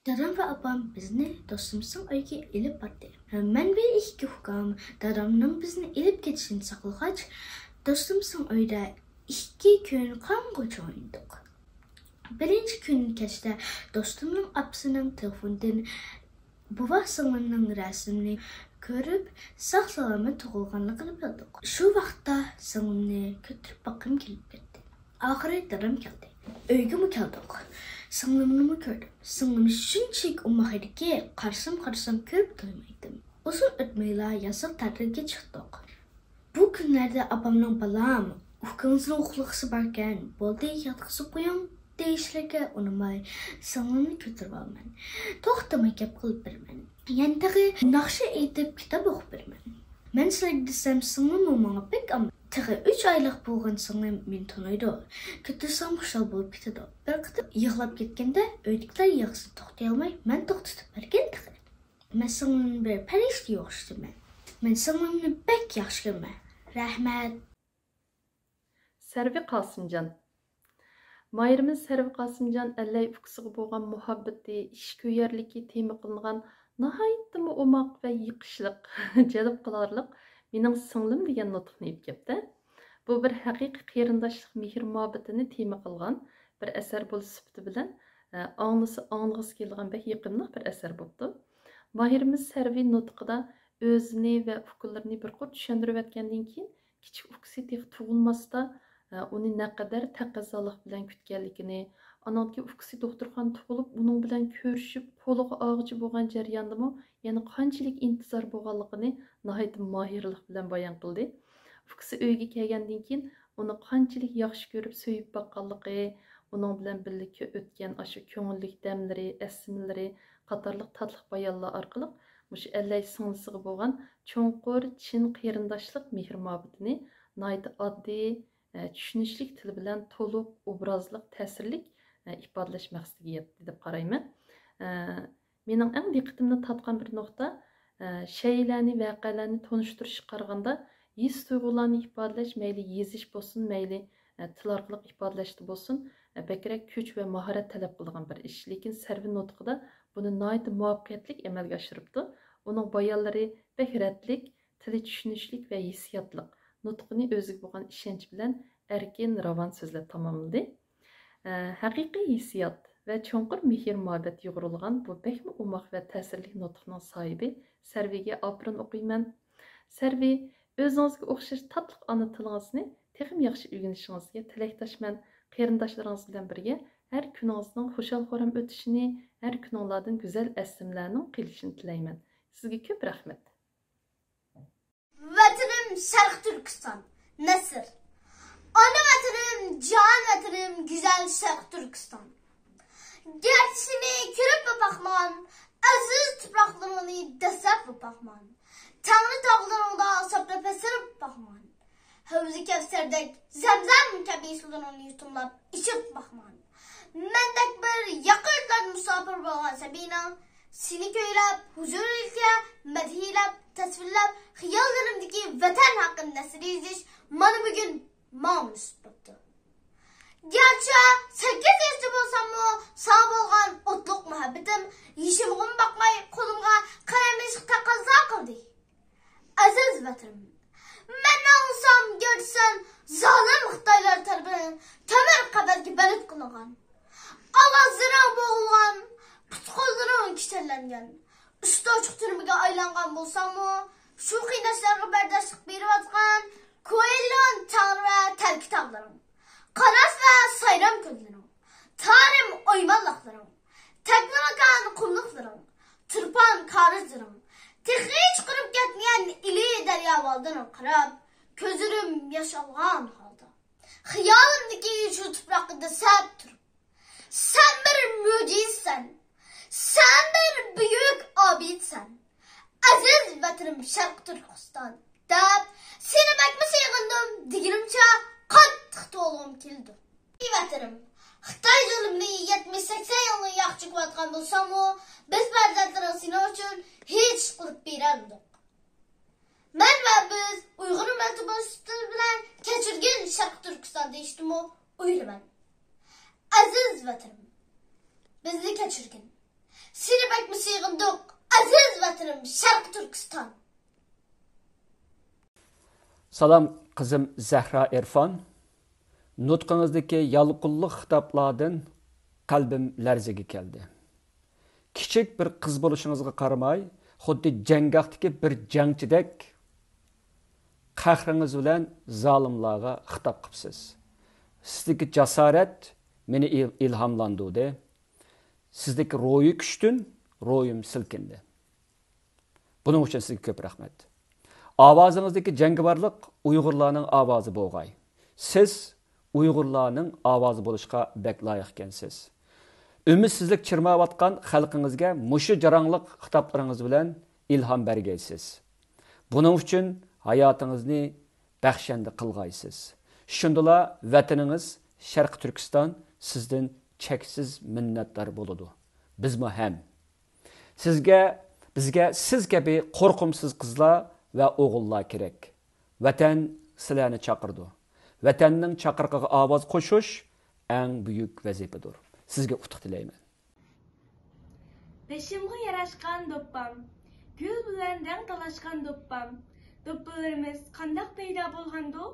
دادام ۋە ئاپام بىزنى دوستىمىزنىڭ ئۆيىگە ئېلىپ باردى. مەن ۋە ئىككى ئۇكام دادامنىڭ بىزنى ئېلىپ كېتىشىنى ساقلىغاچ، دوستىمىزنىڭ ئۆيىدە ئىككى كۈن قانغۇچە ئوينىدۇق. بىرىنچى كۈنى كەچتە دوستۇمنىڭ ئاپىسىنىڭ تېلېفونىدىن بوۋاق سىڭلىمنىڭ رەسىمىنى كۆرۈپ، ساق-سالامەت تۇغۇلغانلىقىنى بىلدۇق. شۇ ۋاقىتتا سىڭلىمنى كۆتۈرۈپ باققۇم كېلىپ كەتتى. ئاخىرى دادام كەلدى. ئۆيگىمۇ كەلدۇق. سىڭلىمنىمۇ كۆردۈم. سىڭلىم شۇنچىلىك ئوماق ئىدىكى، قارىسام-قارىسام كۆرۈپ تويمايتتىم. ئۇزۇن ئۆتمەيلا ياساق تەتىلگە چىقتۇق. بۇ كۈنلەردە ئاپامنىڭ بالام، ئۇكىڭىزنىڭ ئۇخلىغۇسى باركەن، بولدى ياتقۇزۇپ قويۇڭ، دېيىشلىرىگە ئۇنىماي، سىڭلىمنى كۆتۈرۈۋالىمەن. توختىماي گەپ قىلىپ بېرىمەن. يەنە تېخى ناخشا ئېيتىپ، كىتاب ئوقۇپ بېرىمەن. مەن سىلەرگە دېسەم، سىڭلىممۇ ماڭا بەك ئامراق. تېخى ئۈچ ئايلىق بولغان سىڭلىم مېنى تونۇيدۇ. كۆتۈرسەم خۇشال بولۇپ كېتىدۇ. بىر قېتىم يىغلاپ كەتكەندە، ئۆيدىكىلەر يىغىسىنى توختىتالماي، مەن توختىتىپ بەرگەن تېخى. مەن سىڭلىمنى بىر پەرىشتىگە ئوخشىتىمەن. مەن سىڭلىمنى بەك ياخشى كۆرىمەن. رەھمەت. سەرۋى قاسىمجان. ماھىرىمىز سەرۋى قاسىمجان ئەللەي ئۇكىسىغا بولغان مۇھەببىتى، ئىشكۆيەرلىكى تېما قىلىنغان ناھايىتىمۇ ئوماق ۋە يېقىشلىق، جەلپ قىلارلىق مېنىڭ سىڭلىم دېگەن نۇتۇقنى ئېلىپ كەپتۇ. بۇ بىر ھەقىقىي قېرىنداشلىق مېھىر-مۇھەببىتىنى تېما قىلغان بىر ئەسەر بولۇش سۈپىتى بىلەن، ئاڭلىسا ئاڭلىغۇسى كېلىدىغان بەك يېقىملىق بىر ئەسەر بوپتۇ. ماھىرىمىز سەرۋى نۇتقىدا ئۆزىنى ۋە ئۇكىلىرىنى بىر قۇر چۈشەندۈرۈۋەتكەندىن كېيىن، كىچىك ئۇكىسى تېخى تۇغۇلماستا، ئۇنى نەقەدەر تەقەززالىق بىلەن كۈتكەنلىكىنى، ئانىڭدىن كېيىن ئۇكىسى دوختۇرخانىدا تۇغۇلۇپ، ئۇنىڭ بىلەن كۆرۈشۈپ، قولىغا ئاغىچى بولغان جەرياندىمۇ يەنە قانچىلىك ئىنتىزار بولغانلىقىنى ناھايىتى ماھىرلىق بىلەن بايان قىلدى. ئۇكىسى ئۆيگە كەلگەندىن كېيىن ئۇنى قانچىلىك ياخشى كۆرۈپ، سۆيۈپ باققانلىقى، ئۇنىڭ بىلەن بىللە كۆ-، ئۆتكەن ئاشۇ كۆڭۈللۈك دەملىرى، ئەسلىمىلىرى قاتارلىق تاتلىق بايانلار ئارقىلىق مۇشۇ ئەللەي سىڭلىسىغا بولغان چوڭقۇر چىن قېرىنداشلىق مېھىر-مۇھەببىتىنى ناھايىتى ئاددىي، ئە، چۈشىنىشلىك تىل بىلەن تولۇق، ئوبرازلىق، تەسىرلىك، ئە، ئىپادىلەش مەقسىتىگە يەتتى دەپ قارايمەن. ئە، مېنىڭ ئەڭ دىققىتىمنى تارتقان بىر نۇقتا، ئە، شەيئىلەرنى، ۋەقەلەرنى تونۇشتۇرۇشقا قارىغاندا، ھېس تۇيغۇلارنى ئىپادىلەش، مەيلى يېزىش بولسۇن، مەيلى، ئە، تىل ئارقىلىق ئىپادىلەشتە بولسۇن، ئە، بەكرەك كۈچ ۋە ماھارەت تەلەپ قىلىدىغان بىر ئىش. لېكىن سەرۋى نۇتقىدا بۇنى ناھايىتى مۇۋەپپەقىيەتلىك ئەمەلگە ئاشۇرۇپتۇ. ئۇنىڭ بايانلىرى بەك رەتلىك، تىلى چۈشىنىشلىك ۋە ھېسسىياتلىق، نۇتقىنى ئۆزىگە بولغان ئىشەنچ بىلەن ئەركىن، راۋان سۆزلەپ تاماملىدى. ئە، ھەقىقىي ھېسسىيات ۋە چوڭقۇر مېھىر-مۇھەببەت يۇغۇرۇلغان بۇ بەكمۇ ئوماق ۋە تەسىرلىك نۇتۇقنىڭ ساھىبى سەرۋىگە ئاپىرىن ئوقۇيمەن. سەرۋى، ئۆزىڭىزگە ئوخشاش تاتلىق ئانا تىلىڭىزنى تېخىمۇ ياخشى ئۆگىنىشىڭىزگە تىلەكداشمەن. قېرىنداشلىرىڭىز بىلەن بىرگە ھەر كۈنىڭىزنىڭ خۇشال-خۇرام ئۆتۈشىنى، ھەر كۈنۈڭلاردىن گۈزەل ئەسلىمىلەرنىڭ قېلىشىنى تىلەيمەن. سىزگە كۆپ رەھمەت. ۋەتىنىم شەرقىي تۈركىستان، نەسر. ئانا ۋەتىنىم، جان ۋەتىنىم، گۈزەل شەرقىي تۈركىستان. گەرچە سېنى كۆرۈپلا باقمىغان، ئەزىز تۇپراقلىرىڭنى دەسسەپلا باقمىغان، تەڭرى تاغلىرىڭدا ساپلا پەسىرىپ باقمىغان، ھەۋزى كەۋسەردەك زەمزەم كەبى سۇلىرىڭنى يۇتۇملاپ ئىچىپ باقمىغان، مەندەك بىر ياقا يۇرتلاردا مۇساپىر بولغان سەبىينىڭ سېنى كۈيلەپ، ھۇزۇرىڭغا مەدھىيلەپ، تەسۋىرلەپ، خىياللىرىمدىكى ۋەتەن ھەققىدە نەسر يېزىش مانا بۈگۈن ماڭا نېسىپ بوپتۇ. گەرچە سەككىز ياشتا بولساممۇ، ساڭا بولغان ئوتلۇق مۇھەببىتىم يېشىمغىمۇ باقماي، قولۇمغا قەلەم ئېلىشقا تەقەززا قىلدى. ئەزىز ۋەتىنىم، مەن ئاڭلىسام، گەرچە سەن زالىم خىتايلار تەرىپىدىن تۆمۈر قەپەسكە بەند قىلىنغان، ئاۋازلىرىڭ بوغۇلغان، پۇت-قوللىرىڭ كىچەنلەنگەن، ئۈستى ئوچۇق تۈرمىگە ئايلانغان بولساڭمۇ، شۇ قىيناشلارغا بەرداشلىق بېرىۋاتقان كوئېللون تەڭرى ۋە تەلكە تاغلىرىڭ، قاناس ۋە سايرام كۆللىرىڭ، تارىم ئويمانلىقلىرىڭ، تەكلىماكان قۇملۇقلىرىڭ، تۇرپان كارىزلىرىڭ، تېخى چىقىرىپ كەتمىگەن ئىلى دەريا ۋالدىرىڭغا قاراپ، كۆزلىرىم ياش ئالغان ھالدا، خىيالىمدىكى شۇ تۇپراققا دەسسەپ تۇرۇپ، سەن بىر مۆجىزىسەن، سەن بىر بۈيۈك ئابىدىسەن، ئەزىز ۋەتىنىم شەرقىي تۈركىستان، دەپ سېنى بەكمۇ سېغىندىم دېگىنىمچە قاتتىق توۋلىغۇم كېلىدۇ. ئەي ۋەتىنىم، خىتاي زۇلۇمى يەتمىش سەكسەن يىلنى ياقا چېكىۋاتقان بولساڭمۇ، بىز پەرزەنتلىرىڭ سېنىڭ ئۈچۈن ھېچ قىلىپ بېرەلمىدۇق. مەن ۋە بىز ئۇيغۇر مىللىتى بولۇش سۈپىتىمىز بىلەن كەچۈرگىن شەرقىي تۈركىستان دېيىشتىمۇ ئويلىمەن. ئەزىز ۋەتىنىم، بىزنى كەچۈرگىن. سېنى بەكمۇ سېغىندۇق، ئەزىز ۋەتىنىم شەرقىي تۈركىستان. سالام، قىزىم زەھرا ئېرفان. نۇتقىڭىزدىكى يالقۇنلۇق خىتابلاردىن قەلبىم لەرزىگە كەلدى. كىچىك بىر قىز بولۇشىڭىزغا قارىماي، خۇددى جەڭگاھتىكى بىر جەڭچىدەك قەھرىڭىز بىلەن زالىملارغا خىتاب قىپسىز. سىزدىكى جاسارەت مېنى ئىل-، ئىلھاملاندۇردى. سىزدىكى روھىي كۈچتىن روھىم سىلكىندى. بۇنىڭ ئۈچۈن سىزگە كۆپ رەھمەت. ئاۋازىڭىزدىكى جەڭگىۋارلىق ئۇيغۇرلارنىڭ ئاۋازى بولغاي. سىز ئۇيغۇرلارنىڭ ئاۋازى بولۇشقا بەك لايىق ئىكەنسىز. ئۈمىدسىزلىك چىرماۋاتقان خەلقىڭىزگە مۇشۇ جاراڭلىق خىتابلىرىڭىز بىلەن ئىلھام بەرگەيسىز. بۇنىڭ ئۈچۈن ھاياتىڭىزنى بەخشەندە قىلغايسىز. شۇندىلا ۋەتىنىڭىز شەرقىي تۈركىستان سىزدىن چەكسىز مىننەتدار بولىدۇ. بىزمۇ ھەم. سىزگە، بىزگە سىز كەبى قورقۇمسىز قىزلار ۋە ئوغۇللار كېرەك. ۋەتەن سىلەرنى چاقىرىدۇ. ۋەتەننىڭ چاقىرىقىغا ئاۋاز قوشۇش ئەڭ بۈيۈك ۋەزىپىدۇر. سىزگە ئۇتۇق تىلەيمەن. بېشىمغا ياراشقان دوپپام، گۈل بىلەن رەڭ تالاشقان دوپپام. دوپپىلىرىمىز قانداق پەيدا بولغاندۇ؟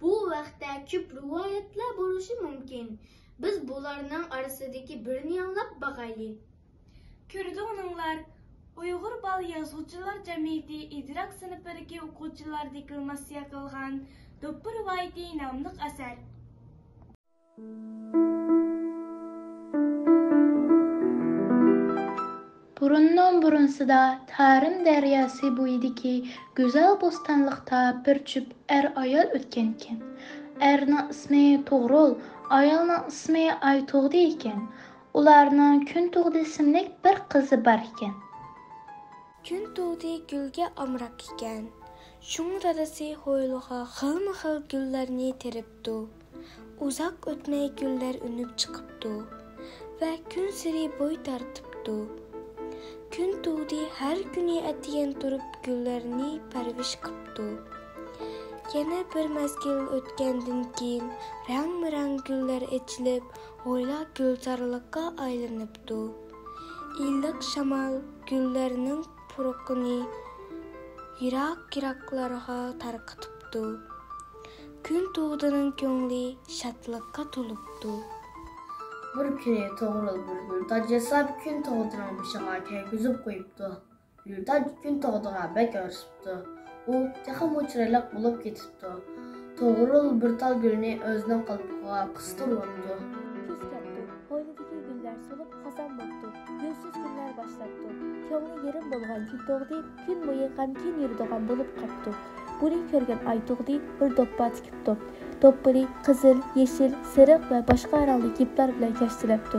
بۇ ھەقتە كۆپ رىۋايەتلەر بولۇشى مۇمكىن. بىز بۇلارنىڭ ئارىسىدىكى بىرىنى ئاڭلاپ باقايلى. كۆرىدىغىنىڭلار، ئۇيغۇر بالا يازغۇچىلار جەمئىيىتى ئىدراك سىنىپىدىكى ئوقۇغۇچىلار دېكلاماتسىيە قىلغان دوپپا رىۋايىتى ناملىق ئەسەر. بۇرۇننىڭ بۇرۇنسىدا تارىم دەرياسى بويىدىكى گۈزەل بوستانلىقتا بىر جۈپ ئەر-ئايال ئۆتكەنىكەن. ئەرنىڭ ئىسمى توغرۇل، ئايالنىڭ ئىسمى ئايتۇغدى ئىكەن. ئۇلارنىڭ كۈنتۇغدى ئىسىملىك بىر قىزى بار ئىكەن. كۈنتۇغدى گۈلگە ئامراق ئىكەن. چوڭ دادىسى ھويلىغا خىلمۇ خىل گۈللەرنى تېرىپتۇ. ئۇزاق ئۆتمەي گۈللەر ئۈنۈپ چىقىپتۇ ۋە كۈنسېرى بوي تارتىپتۇ. كۈن تۇغدى ھەر كۈنى ئەتىگەن تۇرۇپ گۈللەرنى پەرۋىش قىپتۇ. يەنە بىر مەزگىل ئۆتكەندىن كېيىن رەڭمۇرەڭ گۈللەر ئېچىلىپ، ھويلا گۈلزارلىققا ئايلىنىپتۇ. ئىللىق شامال گۈللەرنىڭ پۇرىقىنى يىراق-يىراقلارغا تارقىتىپتۇ. كۈن تۇغدىنىڭ كۆڭلى شادلىققا تولۇپتۇ. بىر كۈنى توغرۇل بىر گۈل تاج ياساپ، كۈن تۇغدىنىڭ بېشىغا كىيگۈزۈپ قويۇپتۇ. گۈل تاج كۈن تۇغدىغا بەك ئېرىشىپتۇ. ئۇ تېخىمۇ چىرايلىق بولۇپ كېتىپتۇ. توغرۇل بىر تال گۈلنى ئۆزىنىڭ قالپىقىغا قىستۇرۇۋاپتۇ. كۈز كەپتۇ. ھويلىدىكى گۈللەر سولۇپ خازان بوپتۇ. گۈلسىز كۈنلەر باشلاپتۇ. كۆڭلى يېرىم بولغان كۈن تۇغدى كۈن بويى غەمكىن يۈرىدىغان بولۇپ قاپتۇ. بۇنى كۆرگەن ئاي تۇغدى بىر دوپپا تىكىپتۇ. دوپپىنى قىزىل، يېشىل، سېرىق ۋە باشقا رەڭلىك يىپلار بىلەن كەشتىلەپتۇ.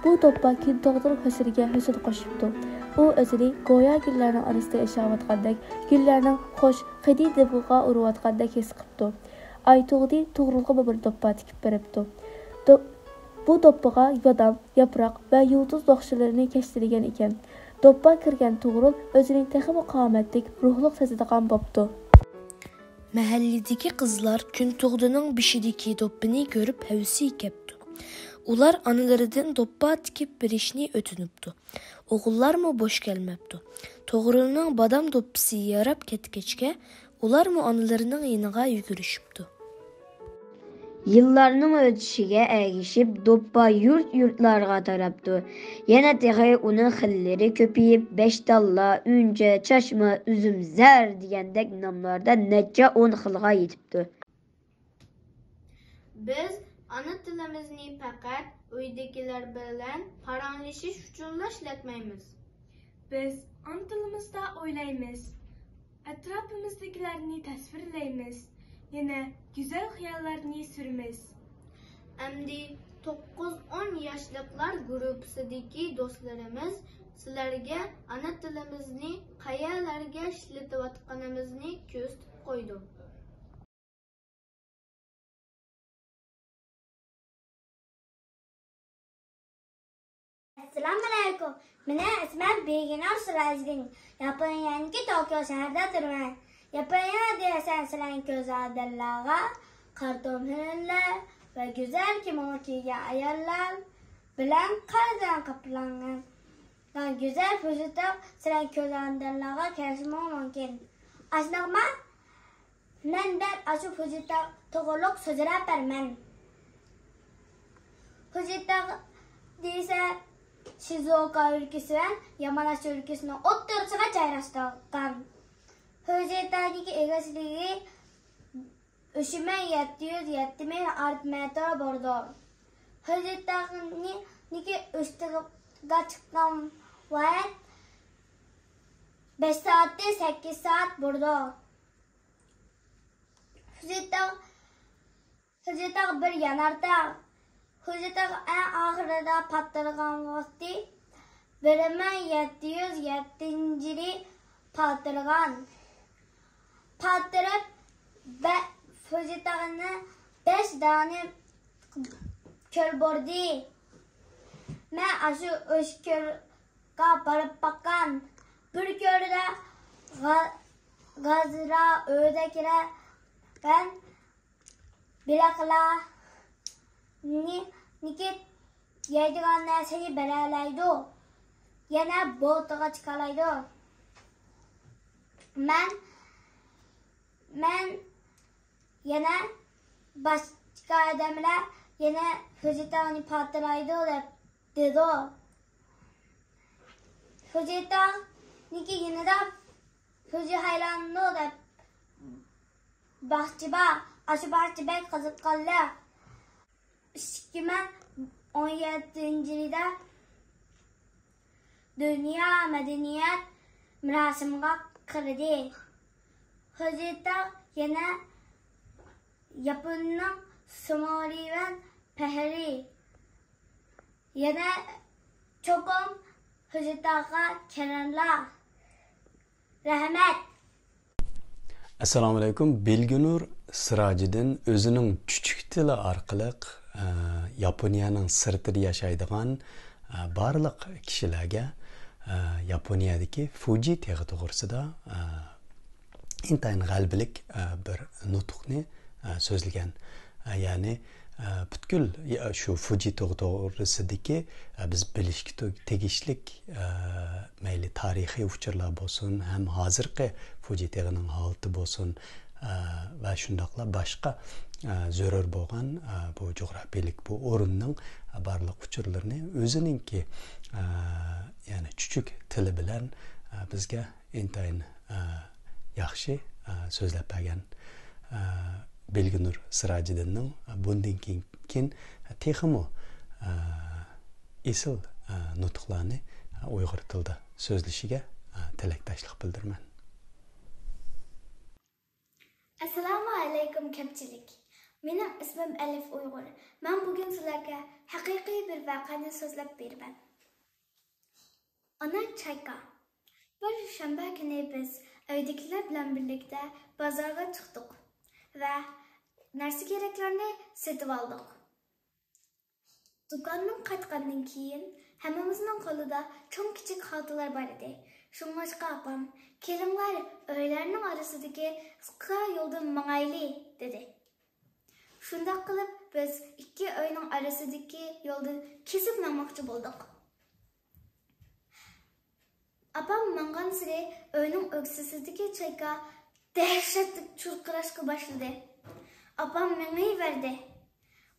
بۇ دوپپا كۈن تۇغدىنىڭ ھۆسنىگە ھۆسن قوشۇپتۇ. ئۇ ئۆزىنى گويا گۈللەرنىڭ ئارىسىدا ياشاۋاتقاندەك، گۈللەرنىڭ خۇش، خېنىي دىمىغا ئۇرۇۋاتقاندەك ھېس قىپتۇ. ئاي تۇغدى توغرۇلغىمۇ بىر دوپپا تىكىپ بېرىپتۇ. دو-، بۇ دوپپىغا بادام، ياپراق ۋە يۇلتۇز ناخشىلىرىنى كەشتىلىگەن ئىكەن. دوپپا كىرگەن توغرۇل ئۆزىنى تېخىمۇ قامەتلىك، روھلۇق سېزىدىغان بوپتۇ. مەھەللىدىكى قىزلار كۈن تۇغدىنىڭ بېشىدىكى دوپپىنى كۆرۈپ ھەۋىسى كەپتۇ. ئۇلار ئانىلىرىدىن دوپپا تىكىپ بېرىشنى ئۆتۈنۈپتۇ. ئوغۇللارمۇ بوش كەلمەپتۇ. توغرۇلنىڭ بادام دوپپىسى ياراپ كەتكەچكە، ئۇلارمۇ ئانىلىرىنىڭ يېنىغا يۈگۈرۈشۈپتۇ. يىللارنىڭ ئۆتۈشىگە ئەگىشىپ، دوپپا يۇرت-يۇرتلارغا تاراپتۇ. يەنە تېخى ئۇنىڭ خىللىرى كۆپىيىپ، بەشتاللا، ئۈنچە، چاچما، ئۈزۈم، زەر دېگەندەك ناملاردا نەچچە ئون خىلغا يېتىپتۇ. بىز ئانا تىلىمىزنى پەقەت ئۆيدىكىلەر بىلەن پاراڭلىشىش ئۈچۈنلا ئىشلەتمەيمىز. بىز ئانا تىلىمىزدا ئويلايمىز، ئەتراپىمىزدىكىلەرنى تەسۋىرلەيمىز، يەنە گۈزەل خىياللارنى سۈرىمىز. ئەمدى توققۇز ئون ياشلىقلار گۇرۇپپىسىدىكى دوستلىرىمىز سىلەرگە ئانا تىلىمىزنى قەيەرلەرگە ئىشلىتىۋاتقىنىمىزنى كۆرسىتىپ قويىدۇ. ئەسسالامۇئەلەيكۇم. مېنىڭ ئىسمىم بېگىنۇر سىراجىدىن. ياپونىيەنىڭكى توكيو شەھىرىدە تۇرىمەن. ياپونىيە دېسە سىلەرنىڭ كۆز ئالدىڭلارغا قارا توم ھۆرۈنلەر ۋە گۈزەل كىمونو كىيگەن ئاياللار بىلەن قارا دەڭ قاپلانغان گۈزەل فۇجىتاغ سىلەرنىڭ كۆز ئالدىڭلارغا كېلىشىمۇ مۇمكىن. ئاشۇنداقمۇ؟ مەن دەل ئاشۇ فۇجىتاغ توغرۇلۇق سۆزلەپ بەرىمەن. فۇجىتاغ دېسە شىزۇئوكا ئۆلكىسى بىلەن ياماناشى ئۆلكىسىنىڭ ئوتتۇرىسىغا جايلاشتۇرۇلغان. فۇجىتاغنىڭكى ئېگىزلىكى ئۈچ مىڭ يەتتە يۈز يەتتە مىل ئارت مېتىر بولىدۇ. فۇجىتاغنىڭكى ئۈستىگە چىققان ۋاقىت بەش سائەتتىن سەككىز سائەت بولىدۇ. فۇجىتاغ، فۇجىتاغ بىر يانارتاغ. فۇجىتاغ ئەڭ ئاخىرىدا پاتتىرىغان ۋاقتى بىر مىڭ يەتتە يۈز يەتتىنچى يىلى پاتتىرىغان. پاتتىرىپ، بە-، فۇجىتاغنى بەش دانە كۆل بولدى. مەن ئاشۇ ئۈچ كۆل بارىپ باققان. بىر كۆلدە غا-، غازلار، ئۆردەكلەر بىلەن بېلىقلارنى، نىكى يەيدىغان نەرسىنى بېرەلەيدۇ. يەنە بوتىغا چىقالايدۇ. مەن، مەن يەنە باشقا ئادەملەر يەنە فۇجىتاغنى پاتتىرايدۇ دەپ دېدى. فۇجىتاغنىڭكى يېنىدا فۇجى ھايلانىدۇ دەپ باغچە بار. ئاشۇ باغچە بەك قىزىقارلىق. ئىككى مىڭ ئون يەتتىنچى يىلىدا دۇنيا مەدەنىيەت مىراسىمىغا كىردى. فۇجىتاغ يەنە ياپوننىڭ سۇمورىۋەن پەخرى. يەنە چوقۇم فۇجىتاغغا كېلىڭلار. رەھمەت. ئەسسالامۇئەلەيكۇم. بىلگىنۇر سىراجىدىن ئۆزىنىڭ چۈچۈك تىلى ئارقىلىق، ئە، ياپونىيەنىڭ سىرتىدا ياشايدىغان، ئە، بارلىق كىشىلەرگە، ئە، ياپونىيەدىكى فۇجى تېغى توغرىسىدا، ئە، ئىنتايىن غەلىبىلىك، ئە، بىر نۇتۇقنى، ئە، سۆزلىگەن. ئە، يەنى، ئە، پۈتكۈل، ئە، شۇ فۇجى تېغى توغرىسىدىكى، ئە، بىز بىلىشكە تو-، تېگىشلىك، ئە، مەيلى تارىخىي ئۇچۇرلار بولسۇن، ھەم ھازىرقى فۇجى تېغىنىڭ ھالىتى بولسۇن، ئە، ۋە شۇنداقلا باشقا، ئە، زۆرۈر بولغان، ئە، بۇ جۇغراپىيەلىك بۇ ئورۇننىڭ، ئە، بارلىق ئۇچۇرلىرىنى ئۆزىنىڭكى، ئە، يەنى چۈچۈك تىلى بىلەن، ئە، بىزگە ئىنتايىن، ئە، ياخشى، ئە، سۆزلەپ بەرگەن، ئە، بىلگىنۇر سىراجىدىننىڭ بۇندىن كېيىن، كېيىن تېخىمۇ، ئە، ئېسىل، ئە، نۇتۇقلارنى، ئە، ئۇيغۇر تىلىدا سۆزلىشىگە، ئە، تىلەكداشلىق بىلدۈرىمەن. ئەسسالامۇ ئەلەيكۇم كۆپچىلىك. مېنىڭ ئىسمىم ئەلىف ئۇيغۇر. مەن بۈگۈن سىلەرگە ھەقىقىي بىر ۋەقەنى سۆزلەپ بېرىمەن. ئانا چايكا. بىر شەنبە كۈنى بىز ئۆيدىكىلەر بىلەن بىرلىكتە بازارغا چىقتۇق ۋە نەرسە-كېرەكلەرنى سېتىۋالدۇق. دۇكاندىن قايتقاندىن كېيىن ھەممىمىزنىڭ قولىدا چوڭ-كىچىك خالتىلار بار ئىدى. شۇڭلاشقا ئاپام، «كېلىڭلار، ئۆيلەرنىڭ ئارىسىدىكى قىسقا يولدىن ماڭايلى» دېدى. شۇنداق قىلىپ، بىز ئىككى ئۆينىڭ ئارىسىدىكى يولدىن كېسىپ ماڭماقچى بولدۇق. ئاپام ماڭغانسېرى ئۆينىڭ ئۆكسىسىدىكى چايكا دەھشەتلىك چۇرقىراشقا باشلىدى. ئاپام مېڭىۋەردى.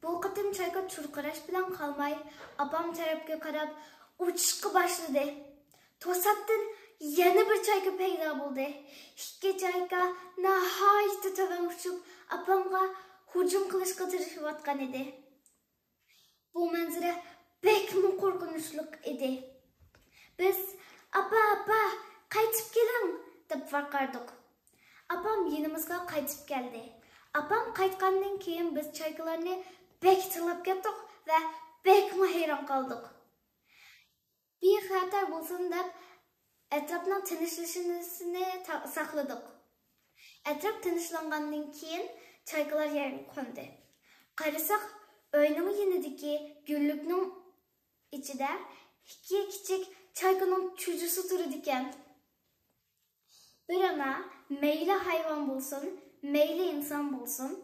بۇ قېتىم چايكا چۇرقىراش بىلەن قالماي، ئاپام تەرەپكە قاراپ ئۇچۇشقا باشلىدى. توساتتىن يەنە بىر چايكا پەيدا بولدى. ئىككى چايكا ناھايىتى تۆۋەن ئۇچۇپ، ئاپامغا ھۇجۇم قىلىشقا تىرىشىۋاتقان ئىدى. بۇ مەنزىرە بەكمۇ قورقۇنچلۇق ئىدى. بىز، «ئاپا، ئاپا، قايتىپ كېلىڭ!» دەپ ۋارقىرىدۇق. ئاپام يېنىمىزغا قايتىپ كەلدى. ئاپام قايتقاندىن كېيىن بىز چايكىلارنى بەك تىللاپ كەتتۇق ۋە بەكمۇ ھەيران قالدۇق. بىخەتەر بولسۇن دەپ، ئەتراپنىڭ تىنچلىشىشىنى تا-، ساقلىدۇق. ئەتراپ تىنچلانغاندىن كېيىن، چايكىلار يەرگە قوندى. قارىساق، ئۆينىڭ يېنىدىكى گۈللۈكنىڭ ئىچىدە ئىككى كىچىك چايكىنىڭ چۈجىسى تۇرىدىكەن. بىر ئانا، مەيلى ھايۋان بولسۇن، مەيلى ئىنسان بولسۇن،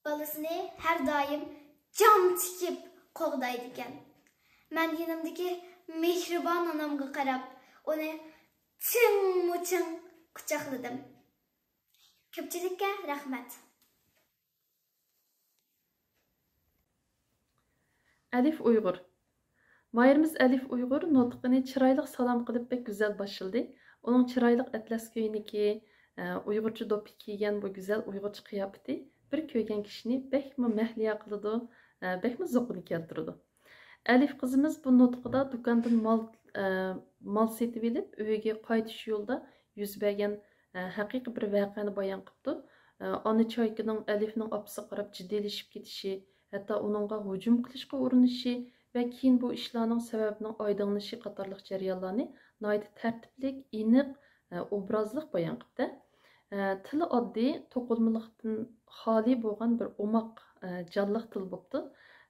بالىسىنى ھەر دائىم جان تىكىپ قوغدايدىكەن. مەن يېنىمدىكى مېھرىبان ئانامغا قاراپ، ئۇنى چىڭمۇ چىڭ قۇچاقلىدىم. كۆپچىلىككە رەھمەت. ئەلىف ئۇيغۇر. ماھىرىمىز ئەلىف ئۇيغۇر نۇتقىنى چىرايلىق سالام قىلىپ بەك گۈزەل باشلىدى. ئۇنىڭ چىرايلىق ئەتلەس كۆينىكى، ئە، ئۇيغۇرچە دوپپا كىيگەن بۇ گۈزەل ئۇيغۇرچە قىياپىتى بىر كۆرگەن كىشىنى بەكمۇ مەھلىيا قىلىدۇ، ئە، بەكمۇ زوقىنى كەلتۈرىدۇ. ئەلىف قىزىمىز بۇ نۇتقىدا دۇكاندىن مال، ئە، مال سېتىۋېلىپ، ئۆيىگە قايتىش يولىدا يۈز بەرگەن، ئە، ھەقىقىي بىر ۋەقەنى بايان قىپتۇ. ئە، ئانا چايكىنىڭ ئەلىفنىڭ ئاپىسىغا قاراپ جىددىيلىشىپ كېتىشى، ھەتتا ئۇنىڭغا ھۇجۇم قىلىشقا ئۇرۇنۇشى ۋە كېيىن بۇ ئىشلارنىڭ سەۋەبىنىڭ ئايدىڭلىشىشى قاتارلىق جەريانلارنى ناھايىتى تەرتىپلىك، ئېنىق، ئە، ئوبرازلىق بايان قىپتۇ. ئە، تىلى ئاددىي، توقۇلمىلىقتىن خالىي بولغان بىر ئوماق، ئە، جانلىق تىل بوپتۇ.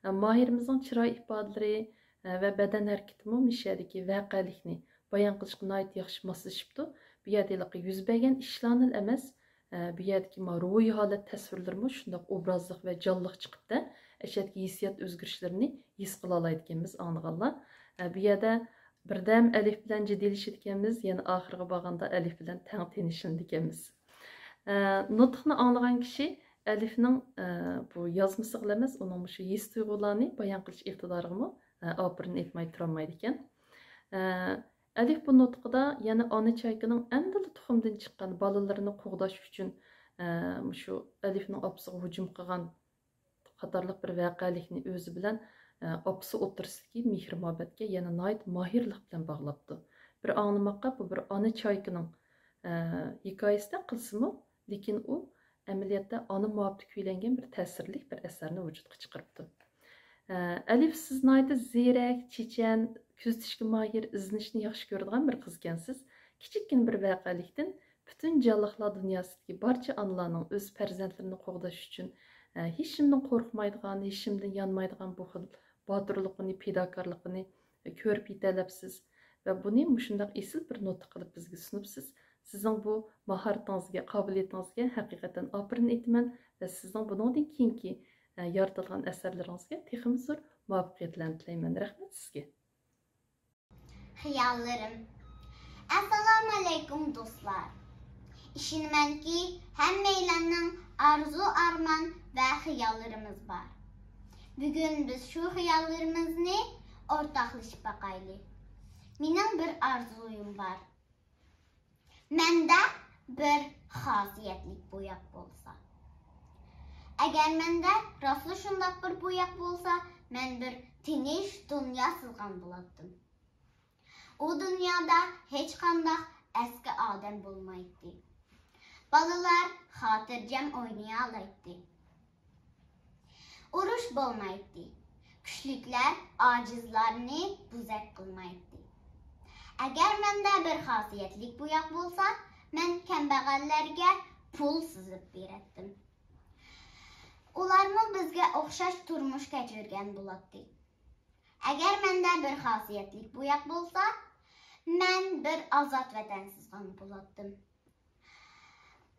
ئە، ماھىرىمىزنىڭ چىراي ئىپادىلىرى، ئە، ۋە بەدەن ھەرىكىتىمۇ مۇشۇ يەردىكى ۋەقەلىكنى بايان قىلىشقا ناھايىتى ياخشى ماسلىشىپتۇ. بۇ يەردە ھېلىقى يۈز بەرگەن ئىشلارنىلا ئەمەس، ئە، بۇ يەردىكى ما روھىي ھالەت تەسۋىرلىرىمۇ شۇنداق ئوبرازلىق ۋە جانلىق چىقىپتۇ. ئەشەدىكى ھېسسىيات ئۆزگىرىشلىرىنى ھېس قىلالايدىكەنمىز ئاڭلىغانلار. ئە، بۇ يەردە بىردەم ئەلىف بىلەن جىددىيلىشىدىكەنمىز، يەنە ئاخىرىغا بارغاندا ئەلىف بىلەن تەڭ تىنچلىنىدىكەنمىز. ئە، نۇتۇقنى ئاڭلىغان كىشى ئەلىفنىڭ، ئە، بۇ يازمىسىغىلا ئەمەس، ئۇنىڭ مۇشۇ ھېس تۇيغۇلارنى بايان قىلىش ئىقتىدارىغىمۇ، ئە، ئاپىرىن ئېيتماي تۇرالمايدىكەن. ئە، ئەلىف بۇ نۇتقىدا يەنە ئانا چايكىنىڭ ئەمدىلا تۇخۇمدىن چىققان بالىلىرىنى قوغداش ئۈچۈن، ئە، مۇشۇ ئەلىفنىڭ ئاپىسىغا ھۇجۇم قىلغان قاتارلىق بىر ۋەقەلىكنى ئۆزى بىلەن، ئە، ئاپىسى ئوتتۇرىسىدىكى مېھىر-مۇھەببەتكە يەنە ناھايىتى ماھىرلىق بىلەن باغلاپتۇ. بىر ئاڭلىماققا بۇ بىر ئانا چايكىنىڭ، ئە، ھېكايىسىدەك قىلسىمۇ، لېكىن ئۇ ئەمەلىيەتتە ئانا مۇھەببىتىگە كۈيلەنگەن بىر تەسىرلىك بىر ئەسەرنى ۋۇجۇدقا چىقىرىپتۇ. ئە، ئەلىف، سىز ناھايىتى زېرەك، چېچەن، كۆزىتىشكە ماھىر، ئىزدىنىشنى ياخشى كۆرىدىغان بىر قىز ئىكەنسىز. كىچىككىنە بىر ۋەقەلىكتىن پۈتۈن جانلىقلار دۇنياسىدىكى بارچە ئانىلارنىڭ ئۆز پەرزەنتلىرىنى قوغداش ئۈچۈن، ئە، ھېچنېمىدىن قورقمايدىغان، ھېچنېمىدىن يانمايدىغان بۇ خىل باتۇرلۇقىنى، پىداكارلىقىنى كۆرۈپ يېتەلەپسىز ۋە بۇنى مۇشۇنداق ئېسىل بىر نۇتۇق قىلىپ بىزگە سۇنۇپسىز. سىزنىڭ بۇ ماھارىتىڭىزگە، قابىلىيىتىڭىزگە ھەقىقەتەن ئاپىرىن ئېيتىمەن ۋە سىزنىڭ بۇنىڭدىن كېيىنكى، ئە، يارىتىدىغان ئەسەرلىرىڭىزگە تېخىمۇ زور مۇۋەپپەقىيەتلەرنى تىلەيمەن. رەھمەت سىزگە. خىياللىرىم. ئەسسالامۇئەلەيكۇم دوستلار. ئىشىنىمەنكى، ھەممەيلەننىڭ ئارزۇ-ئارمان ۋە خىياللىرىمىز بار. بۈگۈن بىز شۇ خىياللىرىمىزنى ئورتاقلىشىپ باقايلى. مېنىڭ بىر ئارزۇيۇم بار. مەندە بىر خاسىيەتلىك بوياق بولسا. ئەگەر مەندە راستلا شۇنداق بىر بوياق بولسا، مەن بىر تىنچ دۇنيا سىزغان بولاتتىم. ئۇ دۇنيادا ھېچقانداق ئەسكى ئادەم بولمايتتى. بالىلار خاتىرجەم ئوينىيالايتتى. ئۇرۇش بولمايتتى. كۈچلۈكلەر ئاجىزلارنى بوزەك قىلمايتتى. ئەگەر مەندە بىر خاسىيەتلىك بوياق بولسا، مەن كەمبەغەللەرگە پۇل سىزىپ بېرەتتىم. ئۇلارمۇ بىزگە ئوخشاش تۇرمۇش كەچۈرگەن بولاتتى. ئەگەر مەندە بىر خاسىيەتلىك بوياق بولسا، مەن بىر ئازاد ۋەتەن سىزغان بولاتتىم.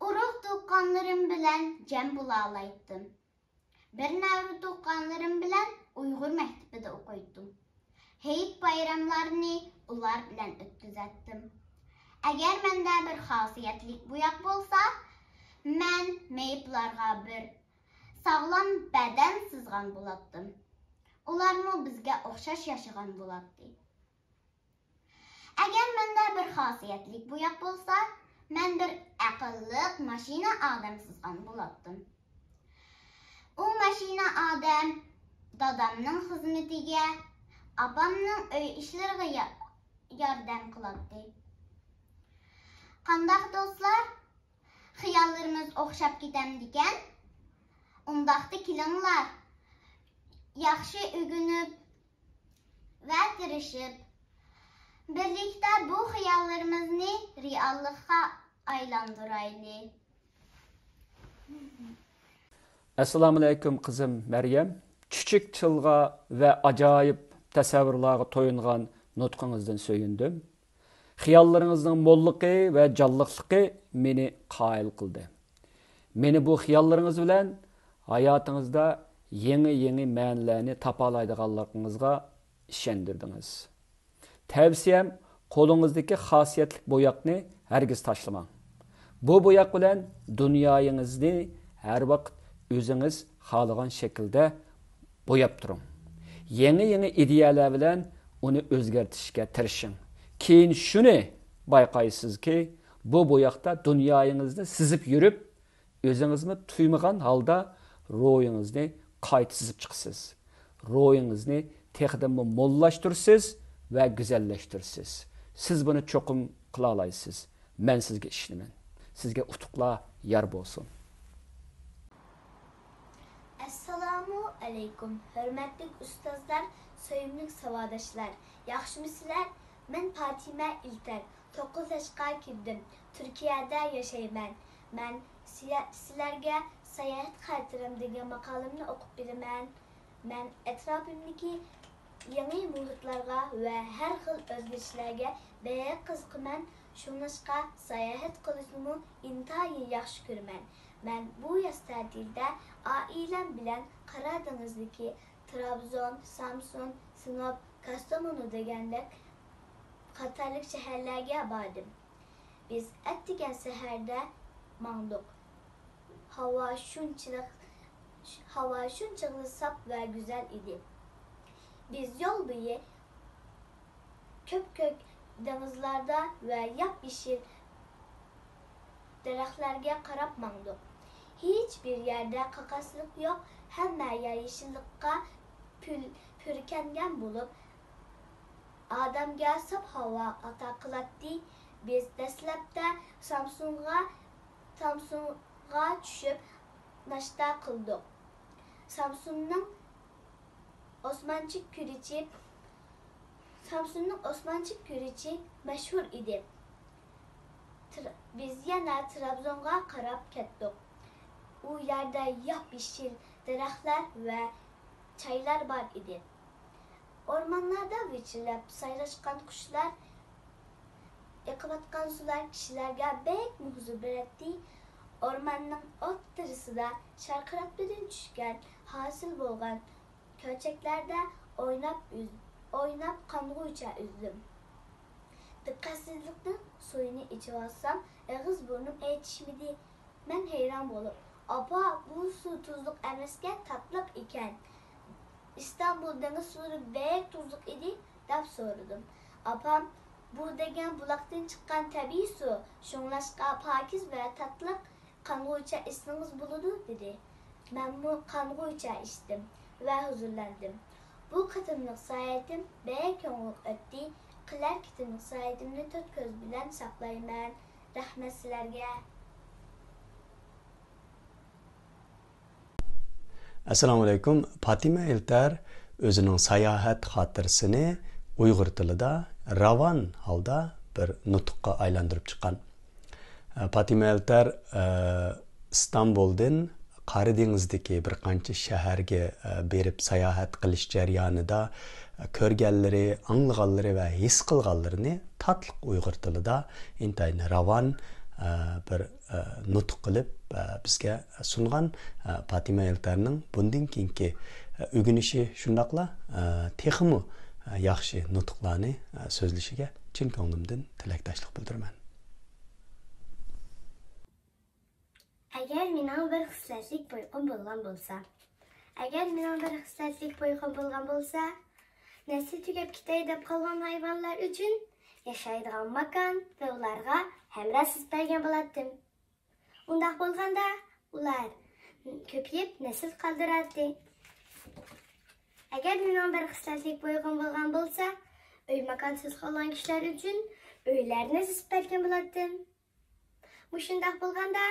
ئۇرۇق تۇغقانلىرىم بىلەن جەم بولالايتتىم. بىر نەۋرە تۇغقانلىرىم بىلەن ئۇيغۇر مەكتىپىدە ئوقۇيتتۇم. ھېيت-بايراملارنى ئۇلار بىلەن ئۆتكۈزەتتىم. ئەگەر مەندە بىر خاسىيەتلىك بوياق بولسا، مەن مېيىپلارغا بىر ساغلام بەدەن سىزغان بولاتتىم. ئۇلارمۇ بىزگە ئوخشاش ياشىغان بولاتتى. ئەگەر مەندە بىر خاسىيەتلىك بوياق بولسا، مەن بىر ئەقىللىق ماشىنا ئادەم سىزغان بولاتتىم. ئۇ ماشىنا ئادەم دادامنىڭ خىزمىتىگە، ئاپامنىڭ ئۆي ئىشلىرىغا يا-، ياردەم قىلاتتى. قانداق دوستلار؟ خىياللىرىمىز ئوخشاپ كېتەمدىكەن؟ ئۇنداقتا كېلىڭلار، ياخشى ئۆگىنىپ ۋە تىرىشىپ، بىرلىكتە بۇ خىياللىرىمىزنى رېئاللىققا ئايلاندۇرايلى. ئەسسالامۇئەلەيكۇم، قىزىم مەريەم. كىچىك چىلغا ۋە ئاجايىپ تەسەۋۋۇرلارغا تويۇنغان نۇتقىڭىزدىن سۆيۈندۈم. خىياللىرىڭىزنىڭ موللۇقى ۋە جانلىقلىقى مېنى قايىل قىلدى. مېنى بۇ خىياللىرىڭىز بىلەن ھاياتىڭىزدا يېڭى-يېڭى مەنىلەرنى تاپالايدىغانلىقىڭىزغا ئىشەندۈردىڭىز. تەۋسىيەم، قولىڭىزدىكى خاسىيەتلىك بوياقنى ھەرگىز تاشلىماڭ. بۇ بوياق بىلەن دۇنيايىڭىزنى ھەر ۋاقىت ئۆزىڭىز خالىغان شەكىلدە بوياپ تۇرۇڭ. يېڭى-يېڭى ئىدىيەلەر بىلەن ئۇنى ئۆزگەرتىشكە تىرىشىڭ. كېيىن شۇنى بايقايسىزكى، بۇ بوياقتا دۇنيايىڭىزنى سىزىپ يۈرۈپ، ئۆزىڭىزمۇ تۇيمىغان ھالدا روھىڭىزنى قايتا سىزىپ چىقىسىز. روھىڭىزنى تېخىدىنمۇ موللاشتۇرىسىز ۋە گۈزەللەشتۈرىسىز. سىز بۇنى چوقۇم قىلالايسىز. مەن سىزگە ئىشىنىمەن. سىزگە ئۇتۇقلار يار بولسۇن. ئەسسالامۇ ئەلەيكۇم، ھۆرمەتلىك ئۇستازلار، سۆيۈملۈك ساۋاقداشلار، ياخشىمۇسىلەر؟ مەن پاتىمە ئىلتەر، توققۇز ياشقا كىردىم، تۈركىيەدە ياشايمەن. مەن سىلە-، سىلەرگە ساياھەت خاتىرەم دېگەن ماقالەمنى ئوقۇپ بېرىمەن. مەن ئەتراپىمدىكى يېڭى مۇھىتلارغا ۋە ھەر خىل ئۆزگىرىشلەرگە بەك قىزىقىمەن، شۇڭلاشقا ساياھەت قىلىشنىمۇ ئىنتايىن ياخشى كۆرىمەن. مەن بۇ ياز تەتىلدە ئائىلەم بىلەن قارا دېڭىزدىكى ترابزون، سامسۇن، سىنوپ، كاستامونۇ دېگەندەك قاتارلىق شەھەرلەرگە باردىم. بىز ئەتىگەن سەھەردە ماڭدۇق. ھاۋا شۇنچىلىك، ھاۋا شۇنچىلىك ساپ ۋە گۈزەل ئىدى. بىز يول بويى كۆپكۆك دېڭىزلاردا ۋە ياپيېشىل دەرەخلەرگە قاراپ ماڭدۇق. ھېچبىر يەردە قاقاسلىق يوق، ھەممە يەر يېشىللىققا پۈل-، پۈركەنگەن بولۇپ، ئادەمگە ساپ ھاۋا ئاتا قىلاتتى. بىز دەسلەپتە سامسۇنغا، سامسۇنغا چۈشۈپ ناشتا قىلدۇق. سامسۇننىڭ ئوسمانچە كۈرىچى، سامسۇننىڭ ئوسمانچە كۈرىچى مەشھۇر ئىدى. تر-، بىز يەنە ترابزونغا قاراپ كەتتۇق. ئۇ يەردە ياپيېشىل دەرەخلەر ۋە چايلار بار ئىدى. ئورمانلاردا ۋىچىرلاپ سايراشقان قۇشلار، ئېقىۋاتقان سۇلار كىشىلەرگە بەكمۇ ھۇزۇر بېرەتتى. ئورماننىڭ ئوتتۇرىسىدا شارقىراتمىدىن چۈشكەن ھاسىل بولغان كۆلچەكلەردە ئويناپ ئۈز-، ئويناپ قانغۇچە ئۈزدۈم. دىققەتسىزلىكنىڭ سۇيىنى ئىچىۋالسام، ئېغىز بۇرنۇم ئېچىشمىدى. مەن ھەيران بولۇپ، «ئاپا، بۇ سۇ تۇزلۇق ئەمەسكەن، تاتلىق ئىكەن. ئىستانبۇل دېڭىز سۇلىرى بەك تۇزلۇق ئىدى» دەپ سورىدىم. ئاپام، «بۇ دېگەن بۇلاقتىن چىققان تەبىئىي سۇ، شۇڭلاشقا پاكىز ۋە تاتلىق، قانغۇچە ئىچسىڭىز بولىدۇ» دېدى. مەنمۇ قانغۇچە ئىچتىم ۋە ھۇزۇرلاندىم. بۇ قېتىملىق ساياھىتىم بەك كۆڭۈللۈك ئۆتتى. قېلەر قېتىملىق ساياھىتىمنى تۆت كۆز بىلەن ساقلايمەن. رەھمەت سىلەرگە. ئەسسالامۇئەلەيكۇم. پاتىمە ئېلتەر ئۆزىنىڭ ساياھەت خاتىرىسىنى ئۇيغۇر تىلىدا راۋان ھالدا بىر نۇتۇققا ئايلاندۇرۇپ چىققان. پاتىمە ئەلتەر، ئە، ئىستانبۇلدىن قارا دېڭىزدىكى بىر قانچە شەھەرگە، ئە، بېرىپ ساياھەت قىلىش جەريانىدا، ئە، كۆرگەنلىرى، ئاڭلىغانلىرى ۋە ھېس قىلغانلىرىنى تاتلىق ئۇيغۇر تىلىدا ئىنتايىن راۋان، ئە، بىر، ئە، نۇتۇق قىلىپ، ئە، بىزگە سۇنغان، ئە، پاتىمە ئەلتەرنىڭ بۇندىن كېيىنكى، ئە، ئۆگىنىشى شۇنداقلا، ئە، تېخىمۇ، ئە، ياخشى نۇتۇقلارنى، ئە، سۆزلىشىگە چىن كۆڭلۈمدىن تىلەكداشلىق بىلدۈرىمەن. ئەگەر مېنىڭ بىر خىسلەتلىك بويىقىم بولغان بولسا، ئەگەر مېنىڭ بىر خىسلەتلىك بويىقىم بولغان بولسا، نەسلى تۈگەپ كېتەي دەپ قالغان ھايۋانلار ئۈچۈن ياشايدىغان ماكان ۋە ئۇلارغا ھەمراھ سىزىپ بەرگەن بولاتتىم. ئۇنداق بولغاندا، ئۇلار كۆپىيىپ نەسىل قالدۇراتتى. ئەگەر مېنىڭ بىر خىسلەتلىك بويىقىم بولغان بولسا، ئۆي ماكانسىز قالغان كىشىلەر ئۈچۈن ئۆيلەرنى سىزىپ بەرگەن بولاتتىم. مۇشۇنداق بولغاندا،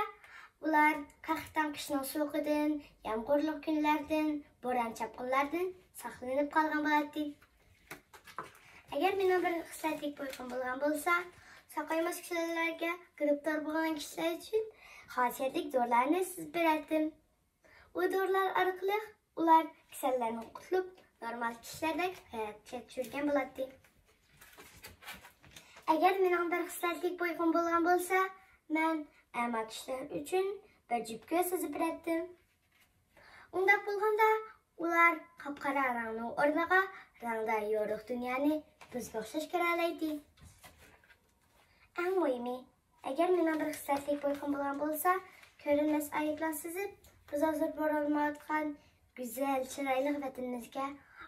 ئۇلار قەھرىتان قىشنىڭ سوغۇقىدىن، يامغۇرلۇق كۈنلەردىن، بوران-چاپقۇنلاردىن ساقلىنىپ قالغان بولاتتى. ئەگەر مېنىڭ بىر خىسلەتلىك بويىقىم بولغان بولسا، ساقايماس كېسەللەرگە گىرىپتار بولغان كىشىلەر ئۈچۈن خاسىيەتلىك دورىلارنى سىزىپ بېرەتتىم. ئۇ دورىلار ئارقىلىق ئۇلار كېسەللەردىن قۇتۇلۇپ، نورمال كىشىلەردەك ھايات كەچۈرگەن بولاتتى. ئەگەر مېنىڭ بىر خىسلەتلىك بويىقىم بولغان بولسا، مەن ئەما كىشىلەر ئۈچۈن بىر جۈپ كۆز سىزىپ بېرەتتىم. ئۇنداق بولغاندا، ئۇلار قاپقارا رەڭنىڭ ئورنىغا رەڭدار يورۇق دۇنيانى بىزگە ئوخشاش كۆرەلەيدۇ. ئەڭ مۇھىمى، ئەگەر مېنىڭ بىر خىسلەتلىك بويىقىم بولغان بولسا، كۆرۈنمەس ئايروپىلان سىزىپ، بىز ھازىر بورانلىمايۋاتقان گۈزەل، چىرايلىق ۋەتىنىمىزگە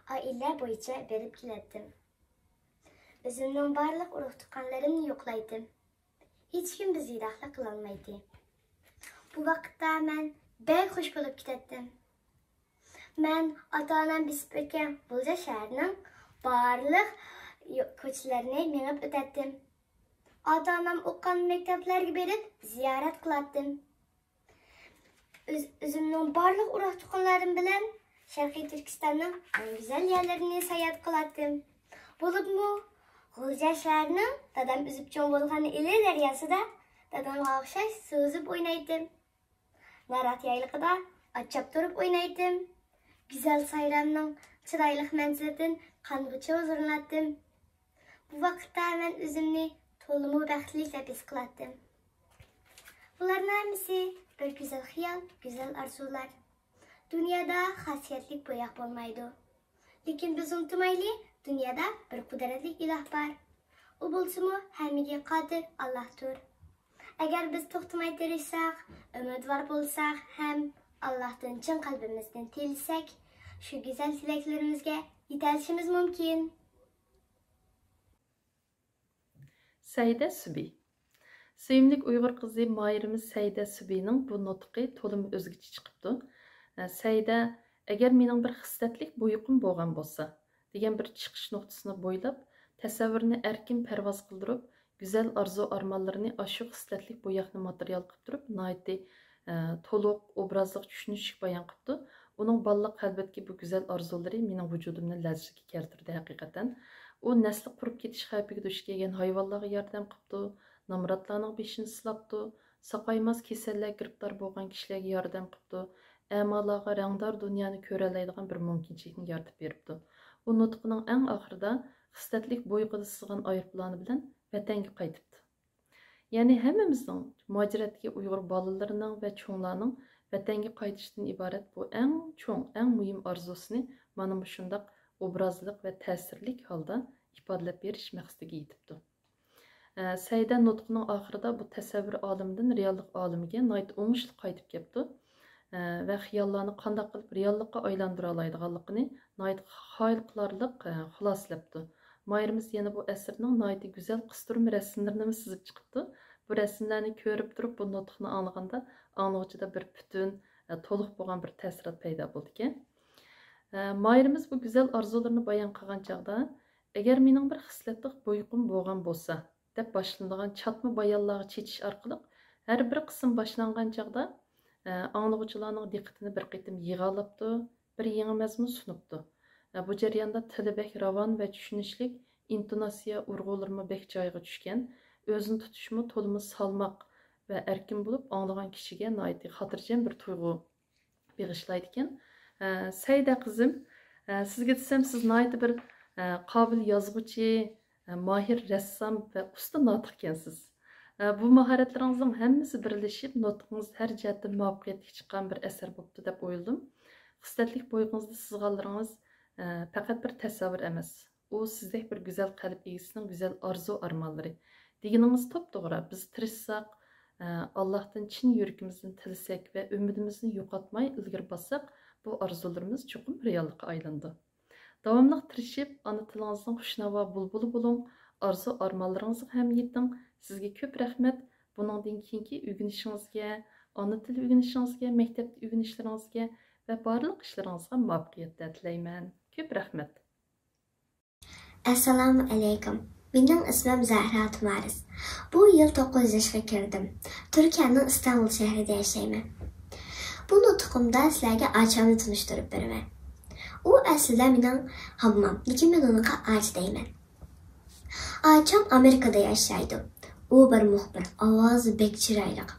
ئائىلە بويىچە بېرىپ كېلەتتىم. ئۆزۈمنىڭ بارلىق ئۇرۇق-تۇغقانلىرىمنى يوقلايتتىم. ھېچكىم بىزگە يىراقلىق قىلالمايتتى. بۇ ۋاقىتتا مەن بەك خۇش بولۇپ كېتەتتىم. مەن ئاتا-ئانام بېسىپ ئۆتكەن غۇلجا شەھىرىنىڭ بارلىق يو-، كوچىلىرىنى مېڭىپ ئۆتەتتىم. ئاتا-ئانام ئوقۇغان مەكتەپلەرگە بېرىپ زىيارەت قىلاتتىم. ئۆز-، ئۆزۈمنىڭ بارلىق ئۇرۇق-تۇغقانلىرىم بىلەن شەرقىي تۈركىستاننىڭ ئەڭ گۈزەل يەرلىرىنى ساياھەت قىلاتتىم. بولۇپمۇ غۇلجا شەھىرىنىڭ دادام ئۈزۈپ چوڭ بولغان ئىلى دەرياسىدا دادامغا ئوخشاش سۇ ئۈزۈپ ئوينايتتىم. نارات يايلىقىدا ئات چاپتۇرۇپ ئوينايتتىم. گۈزەل سايرامنىڭ چىرايلىق مەنزىرىدىن قانغۇچە ھۇزۇرلىناتتىم. بۇ ۋاقىتتا مەن ئۆزۈمنى تولىمۇ بەختلىك دەپ ھېس قىلاتتىم. بۇلارنىڭ ھەممىسى بىر گۈزەل خىيال، گۈزەل ئارزۇلار. دۇنيادا خاسىيەتلىك بوياق بولمايدۇ. لېكىن بىز ئۇنتۇمايلى، دۇنيادا بىر قۇدرەتلىك ئىلاھ بار. ئۇ بولسىمۇ ھەممىگە قادىر ئاللاھتۇر. ئەگەر بىز توختىماي تىرىشساق، ئۈمىدۋار بولساق ھەم ئاللاھتىن چىن قەلبىمىزدىن تىلىسەك، شۇ گۈزەل تىلەكلىرىمىزگە يېتەلىشىمىز مۇمكىن. سەئىدە سۈبى. سۆيۈملۈك ئۇيغۇر قىزى ماھىرىمىز سەئىدە سۈبىنىڭ بۇ نۇتقى تولىمۇ ئۆزگىچە چىقىپتۇ. ئە، سەئىدە، ئەگەر مېنىڭ بىر خىسلەتلىك بويىقىم بولغان بولسا، دېگەن بىر چىقىش نۇقتىسىنى بويلاپ، تەسەۋۋۇرنى ئەركىن پەرۋاز قىلدۇرۇپ، گۈزەل ئارزۇ-ئارمانلىرىنى ئاشۇ خىسلەتلىك بوياقنى ماتېرىيال قىلىپ تۇرۇپ، ناھايىتى، ئە، تولۇق، ئوبرازلىق، چۈشىنىشلىك بايان قىپتۇ. ئۇنىڭ بالىلىق ھەلبەتكى بۇ گۈزەل ئارزۇلىرى مېنىڭ ۋۇجۇدۇمنى لەرزىگە كەلتۈردى ھەقىقەتەن. ئۇ نەسلى قۇرۇپ كېتىش خەۋپىگە دۇچ كەلگەن ھايۋانلارغا ياردەم قىپتۇ، نامراتلارنىڭ بېشىنى سىلاپتۇ، ساقايماس كېسەللەرگە گىرىپتار بولغان كىشىلەرگە ياردەم قىپتۇ، ئەمالارغا رەڭدار دۇنيانى كۆرەلەيدىغان بىر مۇمكىنچىلىكنى يارىتىپ بېرىپتۇ. ئۇ نۇتقىنىڭ ئەڭ ئاخىرىدا خىسلەتلىك بويىقىدا سىزغان ئايروپىلانى بىلەن ۋەتەنگە قايتىپتۇ. يەنى ھەممىمىزنىڭ، مۇھاجىرەتتىكى ئۇيغۇر بالىلىرىنىڭ ۋە چوڭلارنىڭ ۋەتەنگە قايتىشتىن ئىبارەت بۇ ئەڭ چوڭ، ئەڭ مۇھىم ئارزۇسىنى مانا مۇشۇنداق ئوبرازلىق ۋە تەسىرلىك ھالدا ئىپادىلەپ بېرىش مەقسىتىگە يېتىپتۇ. ئە، سەيدە نۇتقىنىڭ ئاخىرىدا بۇ تەسەۋۋۇر ئالىمىدىن رېئاللىق ئالىمىگە ناھايىتى ئوڭۇشلۇق قايتىپ كەپتۇ، ئە، ۋە خىياللارنى قانداق قىلىپ رېئاللىققا ئايلاندۇرالايدىغانلىقىنى ناھايىتى قايىل قىلارلىق، ئە، خۇلاسىلەپتۇ. ماھىرىمىز يەنە بۇ ئەسىرنىڭ ناھايىتى گۈزەل قىستۇرما رەسىملىرىنىمۇ سىزىپ چىقىپتۇ. بۇ رەسىملەرنى كۆرۈپ تۇرۇپ، بۇ نۇتۇقنى ئاڭلىغاندا ئاڭلىغۇچىدا بىر پۈتۈن، ئە، تولۇق بولغان بىر تەسىرات پەيدا بولىدىكەن. ئە، ماھىرىمىز بۇ گۈزەل ئارزۇلىرىنى بايان قىلغان چاغدا، «ئەگەر مېنىڭ بىر خىسلەتلىك بويىقىم بولغان بولسا» دەپ باشلىنىدىغان چاتما بايانلارغا چېتىش ئارقىلىق ھەر بىر قىسىم باشلانغان چاغدا، ئە، ئاڭلىغۇچىلارنىڭ دىققىتىنى بىر قېتىم يىغالاپتۇ، بىر يېڭى مەزمۇن سۇنۇپتۇ. ئە، بۇ جەرياندا تىلى بەك راۋان ۋە چۈشىنىشلىك، ئىنتوناتسىيە ئۇرغۇلىرىمۇ بەك جايىغا چۈشكەن، ئۆزىنى تۇتۇشىمۇ تولىمۇ سالماق ۋە ئەركىن بولۇپ، ئاڭلىغان كىشىگە ناھايىتى خاتىرجەم بىر تۇيغۇ بېغىشلايدىكەن. ئە، سەيدە قىزىم، ئە، سىزگە دېسەم، سىز ناھايىتى بىر، ئە، قابىل يازغۇچى، ئە، ماھىر رەسسام ۋە ئۇستا ناتىقكەنسىز. ئە، بۇ ماھارەتلىرىڭىزنىڭ ھەممىسى بىرلىشىپ، نۇتقىڭىز ھەر جەھەتتىن مۇۋەپپەقىيەتلىك چىققان بىر ئەسەر بوپتۇ دەپ ئويلىدىم. خىسلەتلىك بويىقىڭىزدا سىزغانلىرىڭىز، ئە، پەقەت بىر تەسەۋۋۇر ئەمەس. ئۇ سىزدەك بىر گۈزەل قەلب ئىگىسىنىڭ گۈزەل ئارزۇ-ئارمانلىرى. دېگىنىڭىز توپتوغرا. بىز تىرىشساق، ئە، ئاللاھتىن چىن يۈرىكىمىزدىن تىلىسەك ۋە ئۈمىدىمىزنى يوقاتماي ئىلگىرى باسساق، بۇ ئارزۇلىرىمىز چوقۇم رېئاللىققا ئايلىنىدۇ. داۋاملىق تىرىشىپ، ئانا تىلىڭىزنىڭ خۇشناۋا بۇلبۇلى بولۇڭ، ئارزۇ-ئارمانلىرىڭىزغا ھەم يېتىڭ. سىزگە كۆپ رەھمەت. بۇنىڭدىن كېيىنكى ئۆگىنىشىڭىزگە، ئانا تىل ئۆگىنىشىڭىزگە، مەكتەپتە ئۆگىنىشلىرىڭىزگە ۋە بارلىق ئىشلىرىڭىزغا مۇۋەپپەقىيەتلەر تىلەيمەن. كۆپ رەھمەت. ئەسسالامۇ ئەلەيكۇم. مېنىڭ ئىسمىم زەھرا تۇمارىس. بۇ يىل توققۇز ياشقا كىردىم. تۈركىيەنىڭ ئىستانبۇل شەھىرىدە ياشايمەن. بۇ نۇتقۇمدا سىلەرگە ئاچامنى تونۇشتۇرۇپ بېرىمەن. ئۇ ئەسلىدە مېنىڭ ھاممام، لېكىن مەن ئۇنىڭغا ئاچا دەيمەن. ئاچام ئامېرىكىدا ياشايدۇ. ئۇ بىر مۇخبىر، ئاۋازى بەك چىرايلىق.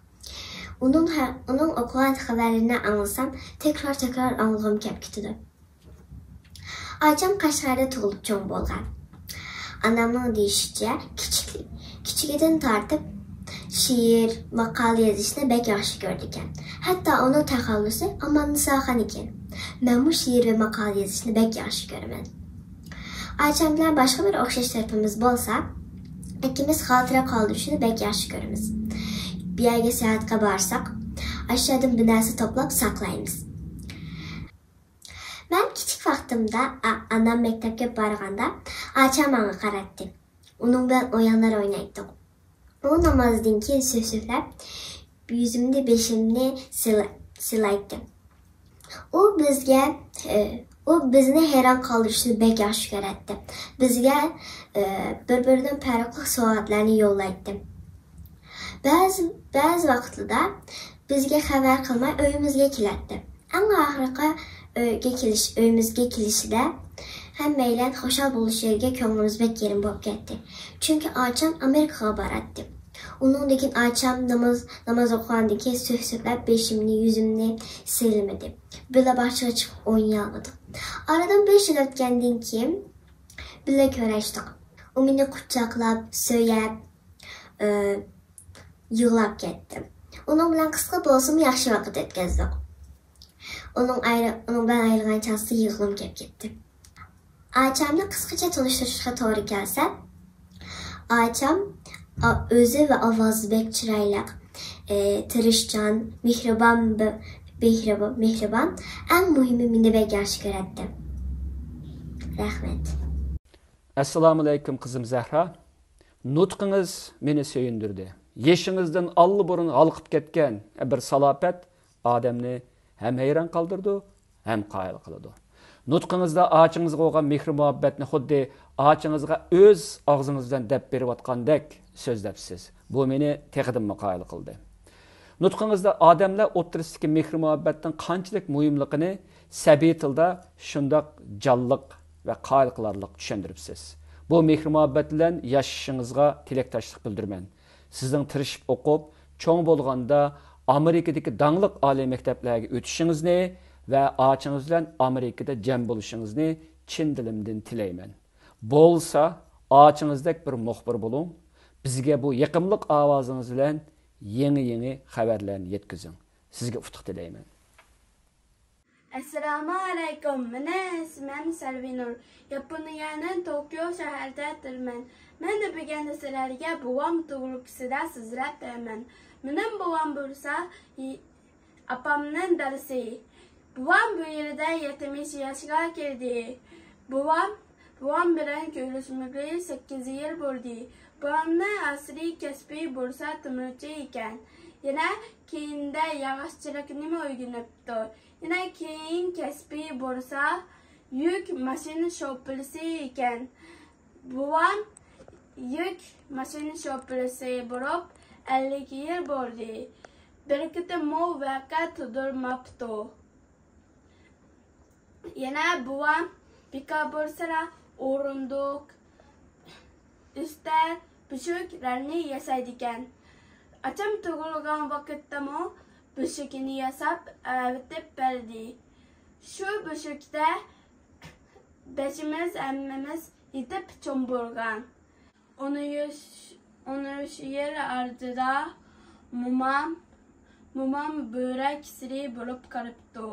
ئۇنىڭ ھە-، ئۇنىڭ ئوقۇغان خەۋەرلىرىنى ئاڭلىسام، تەكرار-تەكرار ئاڭلىغۇم كەپ كېتىدۇ. ئاچام قەشقەردە تۇغۇلۇپ چوڭ بولغان. ئانامنىڭ دېيىشىچە، كىچىك، كىچىكىدىن تارتىپ شېئىر، ماقالە يېزىشنى بەك ياخشى كۆرىدىكەن. ھەتتا ئۇنىڭ تەخەللۇسى ئاماننىساخان ئىكەن. مەنمۇ شېئىر ۋە ماقالە يېزىشنى بەك ياخشى كۆرىمەن. ئاچام بىلەن باشقا بىر ئوخشاش تەرىپىمىز بولسا، ئىككىمىز خاتىرە قالدۇرۇشنى بەك ياخشى كۆرىمىز. بىر يەرگە ساياھەتكە بارساق، ئاشۇ يەردىن بىر نەرسە توپلاپ ساقلايمىز. مەن كىچىك ۋاقتىمدا ئا-، ئانام مەكتەپكە بارغاندا، ئاچام ماڭا قاراتتى. ئۇنىڭ بىلەن ئويۇنلار ئوينايتتۇق. ئۇ نامازدىن كېيىن سۆسۈكلەپ، يۈزۈمنى، بېشىمنى سىلا-، سىلايتتى. ئۇ بىزگە، ئى، ئۇ بىزنى ھەيران قالدۇرۇشنى بەك ياخشى كۆرەتتى. بىزگە، ئى، بىر-بىرىدىن پەرقلىق سوۋغاتلارنى يوللايتتى. بەزى، بەزى ۋاقىتلىدا بىزگە خەۋەر قىلماي ئۆيىمىزگە كېلەتتى. ئەڭ ئاخىرقى ئۆيگە كېلىش، ئۆيىمىزگە كېلىشىدە ھەممەيلەن خۇشال بولۇشىغا كۆڭلىمىز بەك يېرىم بولۇپ كەتتى. چۈنكى ئاچام ئامېرىكىغا باراتتى. ئۇنىڭدىن كېيىن ئاچام ناماز، ناماز ئوقۇغاندىن كېيىن سۆسۈكلەپ بېشىمنى، يۈزۈمنى سىلىمىدى. بىللە باغچىغا چىقىپ ئوينىيالمىدۇق. ئارىدىن بەش يىل ئۆتكەندىن كېيىن بىللە كۆرۈشتۇق. ئۇ مېنى قۇچاقلاپ، سۆيەپ، ئى، يىغلاپ كەتتى. ئۇنىڭ بىلەن قىسقا بولسىمۇ ياخشى ۋاقىت ئۆتكۈزدۇق. ئۇنىڭ ئايرى-، ئۇنىڭ بىلەن ئايرىلغان چاغدا يىغلىغۇم كېلىپ كەتتى. ئاچامنى قىسقىچە تونۇشتۇرۇشقا توغرا كەلسە، ئاچام، ئا-، ئۆزى ۋە ئاۋازى بەك چىرايلىق، ئى، تىرىشچان، مېھرىبان، بە-، مېھرىبان، مېھرىبان، ئەڭ مۇھىمى مېنى بەك ياخشى كۆرەتتى. رەھمەت. ئەسسالامۇئەلەيكۇم، قىزىم زەھرا. نۇتقىڭىز مېنى سۆيۈندۈردى. يېشىڭىزدىن ئاللىبۇرۇن ھالقىپ كەتكەن بىر سالاپەت ئادەمنى ھەم ھەيران قالدۇرىدۇ، ھەم قايىل قىلىدۇ. نۇتقىڭىزدا ئاچىڭىزغا بولغان مېھرى-مۇھەببەتنى خۇددى ئاچىڭىزغا ئۆز ئاغزىڭىز بىلەن دەپ بېرىۋاتقاندەك سۆزلەپسىز. بۇ مېنى تېخىدىنمۇ قايىل قىلدى. نۇتقىڭىزدا ئادەملەر ئوتتۇرىسىدىكى مېھرى-مۇھەببەتنىڭ قانچىلىك مۇھىملىقىنى سەبىي تىلدا شۇنداق جانلىق ۋە قايىل قىلارلىق چۈشەندۈرۈپسىز. بۇ مېھرى-مۇھەببەت بىلەن ياشىشىڭىزغا تىلەكداشلىق بىلدۈرىمەن. سىزنىڭ تىرىشىپ ئوقۇپ، چوڭ بولغاندا ئامېرىكىدىكى داڭلىق ئالىي مەكتەپلەرگە ئۆتۈشىڭىزنى ۋە ئاچىڭىز بىلەن ئامېرىكىدا جەم بولۇشىڭىزنى چىن دىلىمدىن تىلەيمەن. بولسا، ئاچىڭىزدەك بىر مۇخبىر بولۇڭ. بىزگە بۇ يېقىملىق ئاۋازىڭىز بىلەن يېڭى-يېڭى خەۋەرلەرنى يەتكۈزۈڭ. سىزگە ئۇتۇق تىلەيمەن. ئەسسالامۇ ئەلەيكۇم، مېنىڭ ئىسمىم سەرۋىنۇر. ياپونىيەنىڭ توكيو شەھىرىدە تۇرىمەن. مەن بۈگۈن سىلەرگە بوۋام توغرىسىدا سۆزلەپ بېرىمەن. مېنىڭ بوۋام بولسا ئاپامنىڭ دادىسى. بوۋام بۇ يىلدا يەتمىش ياشقا كىردى. بوۋام، بوۋام بىلەن كۆرۈشمىگىلى سەككىز يىل بولدى. بوۋامنىڭ ئەسلى كەسپى بولسا تۆمۈرچى ئىكەن. يەنە كېيىندە ياغاچچىلىقنىمۇ ئۆگىنىپتۇ. يەنە كېيىن كەسپى بولسا يۈك ماشىنا شوپۇرىسى ئىكەن. بوۋام يۈك ماشىنا شوپۇرىسى بولۇپ ئەللىك يىل بولدى. بىر قېتىممۇ ۋەقە تۇدۇرماپتۇ. يەنە بوۋام بىكار بولسىلا ئورۇندۇق، ئۈستەل، بۆشۈكلەرنى ياسايدىكەن. ئاچام تۇغۇلغان ۋاقىتتىمۇ بۆشۈكىنى ياساپ ئەۋېتىپ بەردى. شۇ بۆشۈكتە بەشىمىز ھەممىمىز يېتىپ چوڭ بولغان. ئون ئۈچ، ئون ئۈچ يىل ئارىدا مومام، مومام بۆرەك كېسىلى بولۇپ قالىپتۇ.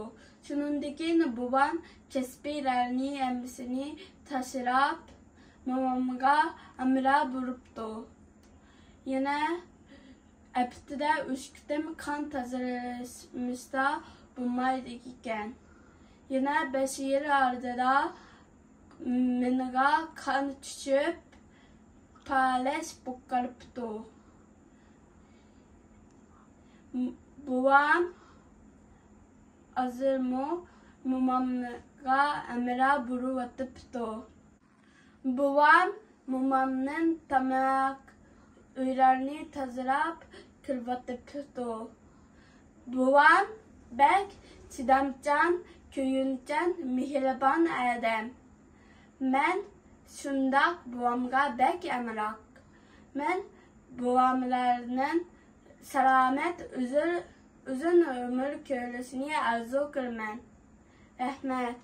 شۇنىڭدىن كېيىن بوۋام كەسپىيلەرنى ھەممىسىنى تاشلاپ، مومامغا ھەمراھ بولۇپتۇ. يەنە ھەپتىدە ئۈچ قېتىم قان تازىلىشىمىزدا بولمايدىكەن. يەنە بەش يىل ئارىدا مېڭىغا قان چۈشۈپ، پالەچ بولۇپ قالىپتۇ. بوۋام ھازىرمۇ مومامغا ھەمراھ بولۇۋاتىپتۇ. بوۋام مومامنىڭ تاماق ئۆيلەرنى تازىلاپ كىرىۋاتىپتۇ. بوۋام بەك چىدامچان، كۆيۈمچان، مېھرىبان ئادەم. مەن شۇنداق بوۋامغا بەك ئامراق. مەن بوۋاملارنىڭ سالامەت، ئۇزۇن، ئۇزۇن ئۆمۈر كۆرۈشىنى ئارزۇ قىلىمەن. رەھمەت.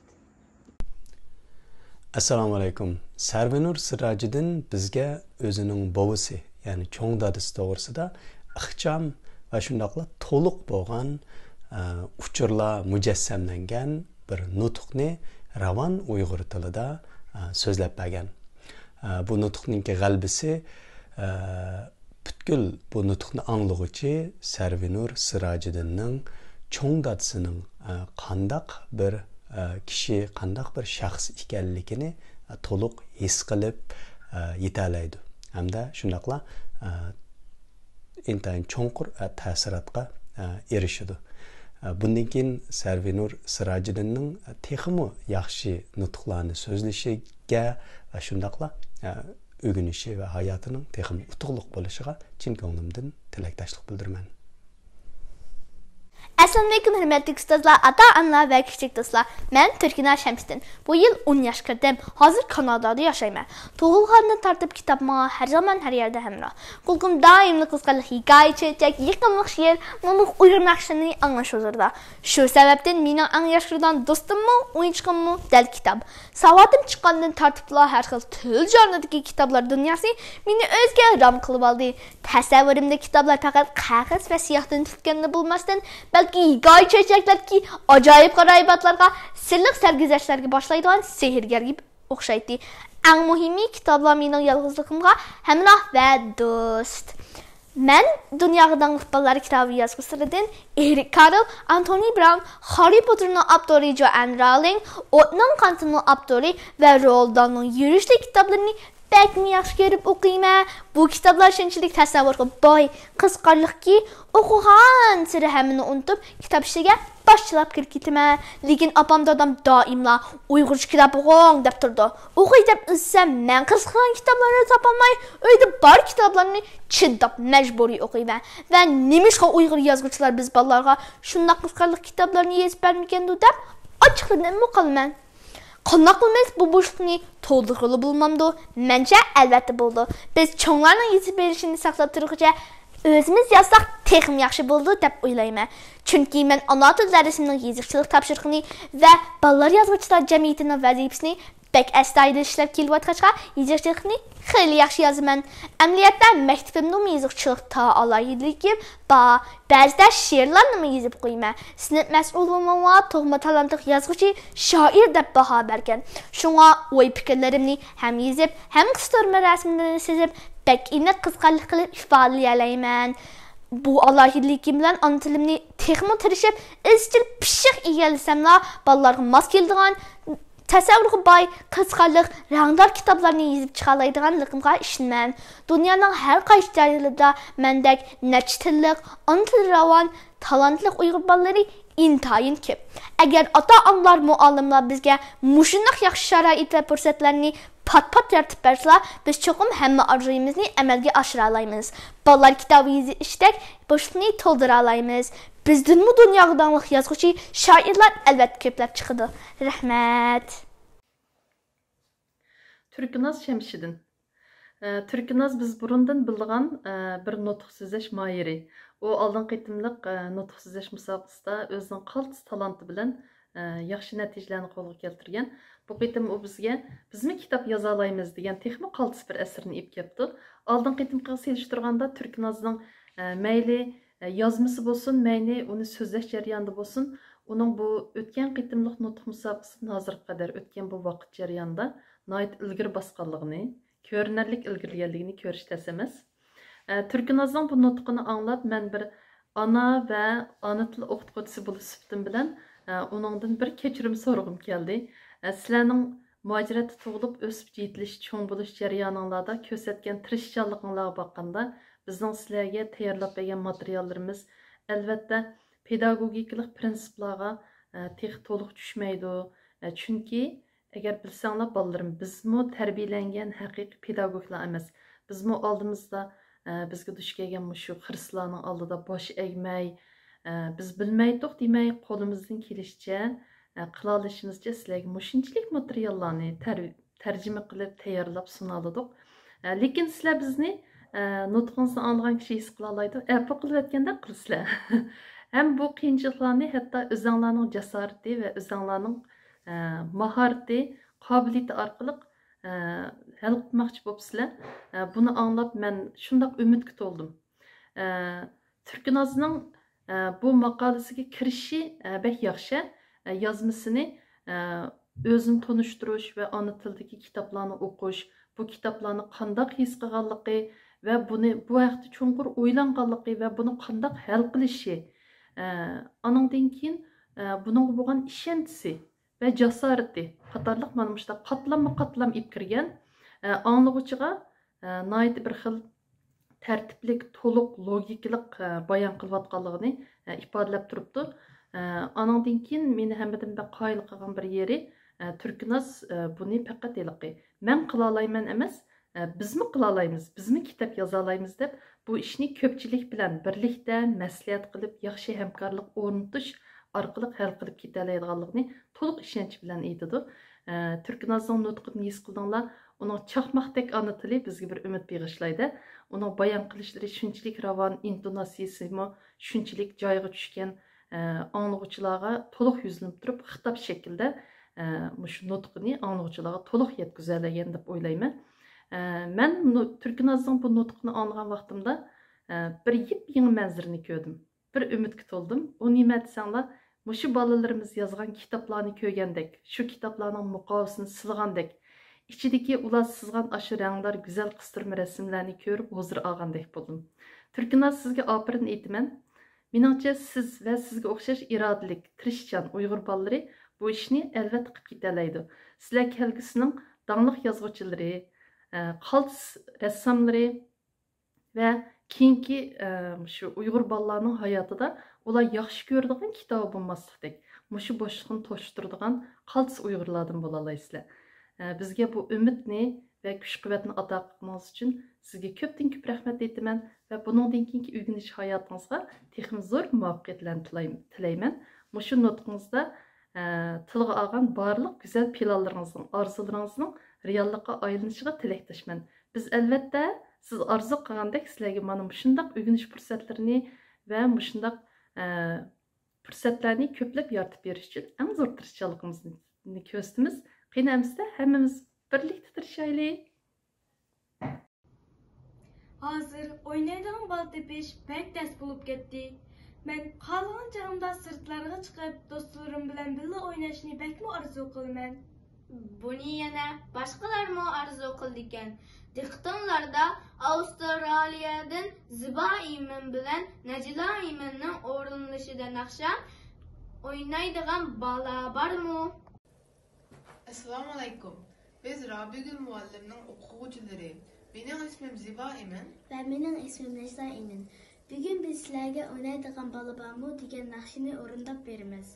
ئەسسالامۇئەلەيكۇم. سەرۋىنۇر سىراجىدىن بىزگە ئۆزىنىڭ بوۋىسى، يەنى چوڭ دادىسى توغرىسىدا ئىخچام ۋە شۇنداقلا تولۇق بولغان، ئە، ئۇچۇرلار مۇجەسسەملەنگەن بىر نۇتۇقنى راۋان ئۇيغۇر تىلىدا، ئە، سۆزلەپ بەرگەن. ئە، بۇ نۇتۇقنىڭكى غەلىبىسى، ئە، پۈتكۈل بۇ نۇتۇقنى ئاڭلىغۇچى سەرۋىنۇر سىراجىدىننىڭ چوڭ دادىسىنىڭ، ئە، قانداق بىر، ئە، كىشى، قانداق بىر شەخس ئىكەنلىكىنى، ئە، تولۇق ھېس قىلىپ، ئە، يېتەلەيدۇ. ھەمدە شۇنداقلا، ئە، ئىنتايىن چوڭقۇر، ئە، تەسىراتقا، ئە، ئېرىشىدۇ. ئە، بۇندىن كېيىن سەرۋىنۇر سىراجىدىننىڭ تېخىمۇ ياخشى نۇتۇقلارنى سۆزلىشىگە ۋە شۇنداقلا، ئە، ئۆگىنىشى ۋە ھاياتىنىڭ تېخىمۇ ئۇتۇقلۇق بولۇشىغا چىن كۆڭلۈمدىن تىلەكداشلىق بىلدۈرىمەن. ئەسسالامۇئەلەيكۇم ھۆرمەتلىك ئۇستازلار، ئاتا-ئانىلار ۋە كىچىك دوستلار. مەن تۈركىنار شەمشىدىن. بۇ يىل ئون ياشقا كىردىم. ھازىر كانادادا ياشايمەن. تۇغۇلغاندىن تارتىپ كىتاب ماڭا ھەر زامان، ھەر يەردە ھەمراھ. قۇلىقىمدا دائىملىق قىزىقارلىق ھېكايە، چۆچەك، يېقىملىق شېئىر، مۇڭلۇق ئۇيغۇر ناخشىلىرىنى ئاڭلاش ھۇزۇرىدا. شۇ سەۋەبتىن مېنىڭ ئەڭ ياخشى كۆرىدىغان دوستۇممۇ، ئويۇنچۇقۇممۇ دەل كىتاب. ساۋاتىم چىققاندىن تارتىپلا ھەر خىل تىل جانىدىكى كىتابلار دۇنياسى مېنى ئۆزىگە رام قىلىۋالدى. تەسەۋۋۇرۇمدا كىتابلار پەقەت قەغەز ۋە سىياھتىن تۈتكەنلا بولماستىن، بەلكى ھېكايە چۆچەكلەردىكى ئاجايىپ غارايىباتلارغا، سىرلىق سەرگۈزەشتلەرگە باشلايدىغان سېھىرگەرگە ئوخشايتتى. ئەڭ مۇھىمى، كىتابلار مېنىڭ يالغۇزلۇقۇمغا ھەمراھ ۋە دوست. مەن دۇنياغا داڭلىق بالىلار كىتابى يازغۇچىلىرىدىن ئېرىك كارل، ئانتونى براۋن، خاررى پوتتېرنىڭ ئاپتورى جوئان رولىڭ، ئوتنىڭ قانىتىنىڭ ئاپتورى ۋە رولدالنىڭ يۈرۈشلۈك كىتابلىرىنى بەكمۇ ياخشى كۆرۈپ ئوقۇيمەن. بۇ كىتابلار شۇنچىلىك تەسەۋۋۇرغا باي، قىزىقارلىقكى، ئوقۇغانسېرى ھەممىنى ئۇنتۇپ، كىتاب ئىچىگە باشلاپ كىرىپ كېتىمەن. لېكىن ئاپام دادام دائىملا «ئۇيغۇرچە كىتاب ئوقۇڭ» دەپ تۇرىدۇ. ئوقۇي دەپ ئىزدىسەم، مەن قىزىقىدىغان كىتابلارنى تاپالماي، ئۆيدە بار كىتابلارنى چىداپ مەجبۇرىي ئوقۇيمەن. ۋە نېمىشقا ئۇيغۇر يازغۇچىلار بىز بالىلارغا شۇنداق قىزىقارلىق كىتابلارنى يېزىپ بەرمىگەندۇ دەپ ئاچچىقلىنىپمۇ قالىمەن. قانداق قىلىمىز بۇ بوشلۇقنى تولدۇرغىلى بولمامدۇ؟ مەنچە ئەلۋەتتە بولىدۇ. بىز چوڭلارنىڭ يېزىپ بېرىشىنى ساقلاپ تۇرغۇچە ئۆزىمىز يازساق تېخىمۇ ياخشى بولىدۇ دەپ ئويلايمەن. چۈنكى مەن ئانا تىل دەرسىمنىڭ يېزىقچىلىق تاپشۇرۇقىنى ۋە بالىلار يازغۇچىلار جەمئىيىتىنىڭ ۋەزىپىسىنى بەك ئەستايىدىل ئىشلەپ كېلىۋاتقاچقا، يېزىقچىلىقنى خېلى ياخشى يازىمەن. ئەمەلىيەتتە مەكتىپىمدىمۇ يېزىقچىلىقتا ئالاھىدىلىكىم بار. بەزىدە شېئىرلارنىمۇ يېزىپ قويىمەن. سىنىپ مەسئۇلۇممۇ تۇغما تالانتلىق يازغۇچى، شائىر دەپ باھا بەرگەن. شۇڭا ئوي پىكىرلىرىمنى ھەم يېزىپ، ھەم قىستۇرما رەسىملىرىنى سىزىپ، بەك ئېنىق قىزىقارلىق قىلىپ ئىپادىلىيەلەيمەن. بۇ ئالاھىدىلىكىم بىلەن ئانا تىلىمنى تېخىمۇ تىرىشىپ، ئىزچىل پىششىق ئىگىلىسەملا، بالىلارغا ماس كېلىدىغان، تەسەۋۋۇرغا باي، قىزىقارلىق، رەڭدار كىتابلارنى يېزىپ چىقالايدىغانلىقىمغا ئىشىنىمەن. دۇنيانىڭ ھەر قايسى جايلىرىدا مەندەك نەچچە تىللىق، ئانا تىلى راۋان، تالانتلىق ئۇيغۇر بالىلىرى ئىنتايىن كۆپ. ئەگەر ئاتا-ئانىلار، مۇئەللىملەر بىزگە مۇشۇنداق ياخشى شارائىت ۋە پۇرسەتلەرنى پات-پات يارىتىپ بەرسىلا، بىز چوقۇم ھەممە ئارزۇيىمىزنى ئەمەلگە ئاشۇرالايمىز. بالىلار كىتابى يېزىشتەك بوشلۇقنى تولدۇرالايمىز. بىزدىنمۇ دۇنياغا داڭلىق يازغۇچى، شائىرلار ئەلۋەتتە كۆپلەپ چىقىدۇ. رەھمەت. تۈركناز شەمشىدىن. ئە، تۈركناز بىز بۇرۇندىن بىلىدىغان، ئە، بىر نۇتۇق سۆزلەش ماھىرى. ئۇ ئالدىنقى قېتىملىق، ئە، نۇتۇق سۆزلەش مۇسابىقىسىدە ئۆزىنىڭ قالتىس تالانتى بىلەن، ئە، ياخشى نەتىجىلەرنى قولغا كەلتۈرگەن. بۇ قېتىم ئۇ بىزگە بىزمۇ كىتاب يازالايمىز دېگەن تېخىمۇ قالتىس بىر ئەسىرىنى ئېلىپ كەپتۇ. ئالدىنقى قېتىمقىغا سېلىشتۇرغاندا تۈركنازنىڭ، ئە، مەيلى، ئە، يازمىسى بولسۇن، مەيلى ئۇنى سۆزلەش جەريانىدا بولسۇن، ئۇنىڭ بۇ ئۆتكەن قېتىملىق نۇتۇق مۇسابىقىسىدىن ھازىرغا قەدەر ئۆتكەن بۇ ۋاقىت جەريانىدا ناھايىتى ئىلگىرى باسقانلىقىنى، كۆرۈنەرلىك ئىلگىرىلىگەنلىكىنى كۆرۈش تەس ئەمەس. ئە، تۈركنازنىڭ بۇ نۇتقىنى ئاڭلاپ، مەن بىر ئانا ۋە ئانا تىل ئوقۇتقۇچىسى بولۇش سۈپىتىم بىلەن، ئە، ئۇنىڭدىن بىر كەچۈرۈم سورىغۇم كەلدى. ئە، سىلەرنىڭ مۇھاجىرەتتە تۇغۇلۇپ، ئۆسۈپ يېتىلىش، چوڭ بولۇش جەريانىڭلاردا كۆرسەتكەن تىرىشچانلىقىڭلارغا باققاندا، بىزنىڭ سىلەرگە تەييارلاپ بەرگەن ماتېرىياللىرىمىز، ئەلۋەتتە، پېداگوگىكىلىق پىرىنسىپلارغا، ئە، تېخى تولۇق چۈشمەيدۇ. ئە، چۈنكى، ئەگەر بىلسەڭلار، بالىلىرىم، بىزمۇ تەربىيەلەنگەن ھەقىقىي پېداگوگلار ئەمەس. بىزمۇ ئالدىمىزدا، ئە، بىزگە دۇچ كەلگەن مۇشۇ خىرىسلارنىڭ ئالدىدا باش ئەگمەي، ئە، بىز بىلمەيتتۇق دېمەي، قولىمىزدىن كېلىشىچە، ئە، قىلالىشىمىزچە سىلەرگە مۇشۇنچىلىك ماتېرىياللارنى تەر-، تەرجىمە قىلىپ تەييارلاپ سۇنالىدۇق. ئە، لېكىن سىلەر بىزنى، ئە، نۇتقىڭىزنى ئاڭلىغان كىشى ھېس قىلالايدۇ، ئەپۇ قىلىۋەتكەندەك قىلىسىلەر. ھەم بۇ قىيىنچىلىقلارنى ھەتتا ئۆزەڭلارنىڭ جاسارىتى ۋە ئۆزەڭلارنىڭ، ئە، ماھارىتى، قابىلىيىتى ئارقىلىق، ئە، ھەل قىلماقچى بوپسىلەر. ئە، بۇنى ئاڭلاپ مەن شۇنداق ئۈمىدكە تولدۇم. ئە، تۈركنازنىڭ، ئە، بۇ ماقالىسىگە كىرىشى، ئە، بەك ياخشى. ئە، يازمىسىنى، ئە، ئۆزىنى تونۇشتۇرۇش ۋە ئانا تىلدىكى كىتابلارنى ئوقۇش، بۇ كىتابلارنى قانداق ھېس قىلغانلىقى ۋە بۇنى، بۇ ھەقتە چوڭقۇر ئويلانغانلىقى ۋە بۇنى قانداق ھەل قىلىشى، ئە، ئانىڭدىن كېيىن، ئە، بۇنىڭغا بولغان ئىشەنچىسى ۋە جاسارىتى قاتارلىق مانا مۇشۇنداق قاتلاممۇ قاتلام ئېلىپ كىرگەن، ئە، ئاڭلىغۇچىغا، ئە، ناھايىتى بىر خىل تەرتىپلىك، تولۇق، لوگىكىلىق، ئە، بايان قىلىۋاتقانلىقىنى، ئە، ئىپادىلەپ تۇرۇپتۇ. ئە، ئانىڭدىن كېيىن مېنى ھەممىدىن بەك قايىل قىلغان بىر يېرى، ئە، تۈركناز، ئە، بۇنى پەقەت ھېلىقى مەن قىلالايمەن ئەمەس، ئە، بىزمۇ قىلالايمىز، بىزمۇ كىتاب يازالايمىز دەپ، بۇ ئىشنى كۆپچىلىك بىلەن بىرلىكتە مەسلىھەت قىلىپ، ياخشى ھەمكارلىق ئورنىتىش ئارقىلىق ھەل قىلىپ كېتەلەيدىغانلىقىنى تولۇق ئىشەنچ بىلەن ئېيتىدۇ. ئە، تۈركنازنىڭ نۇتقىدىن ھېس قىلدىڭلار، ئۇنىڭ چاقماقتەك ئانا تىلى بىزگە بىر ئۈمىد بېغىشلايدۇ. ئۇنىڭ بايان قىلىشلىرى شۇنچىلىك راۋان، ئىنتوناتسىيىسىمۇ شۇنچىلىك جايىغا چۈشكەن، ئە، ئاڭلىغۇچىلارغا تولۇق يۈزلىنىپ تۇرۇپ، خىتاب شەكلىدە، ئە، مۇشۇ نۇتقىنى ئاڭلىغۇچىلارغا تولۇق يەتكۈزەلەيگەن دەپ ئويلايمەن. ئە، مەن نۇ-، تۈركنازنىڭ بۇ نۇتقىنى ئاڭلىغان ۋاقتىمدا، ئە، بىر يېپيېڭى مەنزىرىنى كۆردۈم. بىر ئۈمىدكە تولدۇم. ئۇ نېمە دېسەڭلار، مۇشۇ بالىلىرىمىز يازغان كىتابلارنى كۆرگەندەك، شۇ كىتابلارنىڭ مۇقاۋىسىنى سىلىغاندەك، ئىچىدىكى ئۇلار سىزغان ئاشۇ رەڭدار گۈزەل قىستۇرما رەسىملەرنى كۆرۈپ ھۇزۇر ئالغاندەك بولدۇم. تۈركناز، سىزگە ئاپىرىن ئېيتىمەن. مېنىڭچە، سىز ۋە سىزگە ئوخشاش ئىرادىلىك، تىرىشچان ئۇيغۇر بالىلىرى بۇ ئىشنى ئەلۋەتتە قىلىپ كېتەلەيدۇ. سىلەر كەلگۈسىنىڭ داڭلىق يازغۇچىلىرى، ئە، قالتىس رەسساملىرى، ۋە كېيىنكى، ئە، شۇ ئۇيغۇر بالىلارنىڭ ھاياتىدا ئۇلار ياخشى كۆرىدىغان كىتابى بولماسلىقتەك، مۇشۇ بوشلۇقنى توشتۇرىدىغان قالتىس ئۇيغۇرلاردىن بولالايسىلەر. ئە، بىزگە بۇ ئۈمىدنى ۋە كۈچ-قۇۋۋەتنى ئاتا قىلغىنىڭىز ئۈچۈن سىزگە كۆپتىن كۆپ رەھمەت ئېيتىمەن ۋە بۇنىڭدىن كېيىنكى ئۆگىنىش ھاياتىڭىزغا تېخىمۇ زور مۇۋەپپەقىيەتلەرنى تىلاي-، تىلەيمەن. مۇشۇ نۇتقىڭىزدا، ئە، تىلغا ئالغان بارلىق گۈزەل پىلانلىرىڭىزنىڭ، ئارزۇلىرىڭىزنىڭ رېئاللىققا ئايلىنىشىغا تىلەكداشمەن. بىز، ئەلۋەتتە، سىز ئارزۇ قىلغاندەك سىلەرگە مانا مۇشۇنداق ئۆگىنىش پۇرسەتلىرىنى ۋە مۇشۇنداق، ئە، پۇرسەتلەرنى كۆپلەپ يارىتىپ بېرىش ئۈچۈن ئەڭ زور تىرىشچانلىقىمىزنى كۆرسىتىمىز. قېنى ئەمىسە، ھەممىمىز بىرلىكتە تىرىشايلى! ھازىر ئوينايدىغان بالا تېپىش بەك تەس بولۇپ كەتتى. مەن خالىغان چېغىمدا سىرتلارغا چىقىپ، دوستلىرىم بىلەن بىللە ئويناشنى بەكمۇ ئارزۇ قىلىمەن. بۇنى يەنە باشقىلارمۇ ئارزۇ قىلىدىكەن. دىققىتىڭلاردا ئاۋسترالىيەدىن زىبا ئىمىن بىلەن نەجلا ئىمىننىڭ ئورۇنلىشىدا ناخشا ئوينايدىغان بالا بارمۇ؟ ئەسسالامۇئەلەيكۇم. بىز رابىيەگۈل مۇئەللىمنىڭ ئوقۇغۇچىلىرى. مېنىڭ ئىسمىم زىبا ئىمىن. ۋە مېنىڭ ئىسمىم نەجلا ئىمىن. بۈگۈن بىز سىلەرگە ئوينايدىغان بالا بارمۇ دېگەن ناخشىنى ئورۇنداپ بېرىمىز.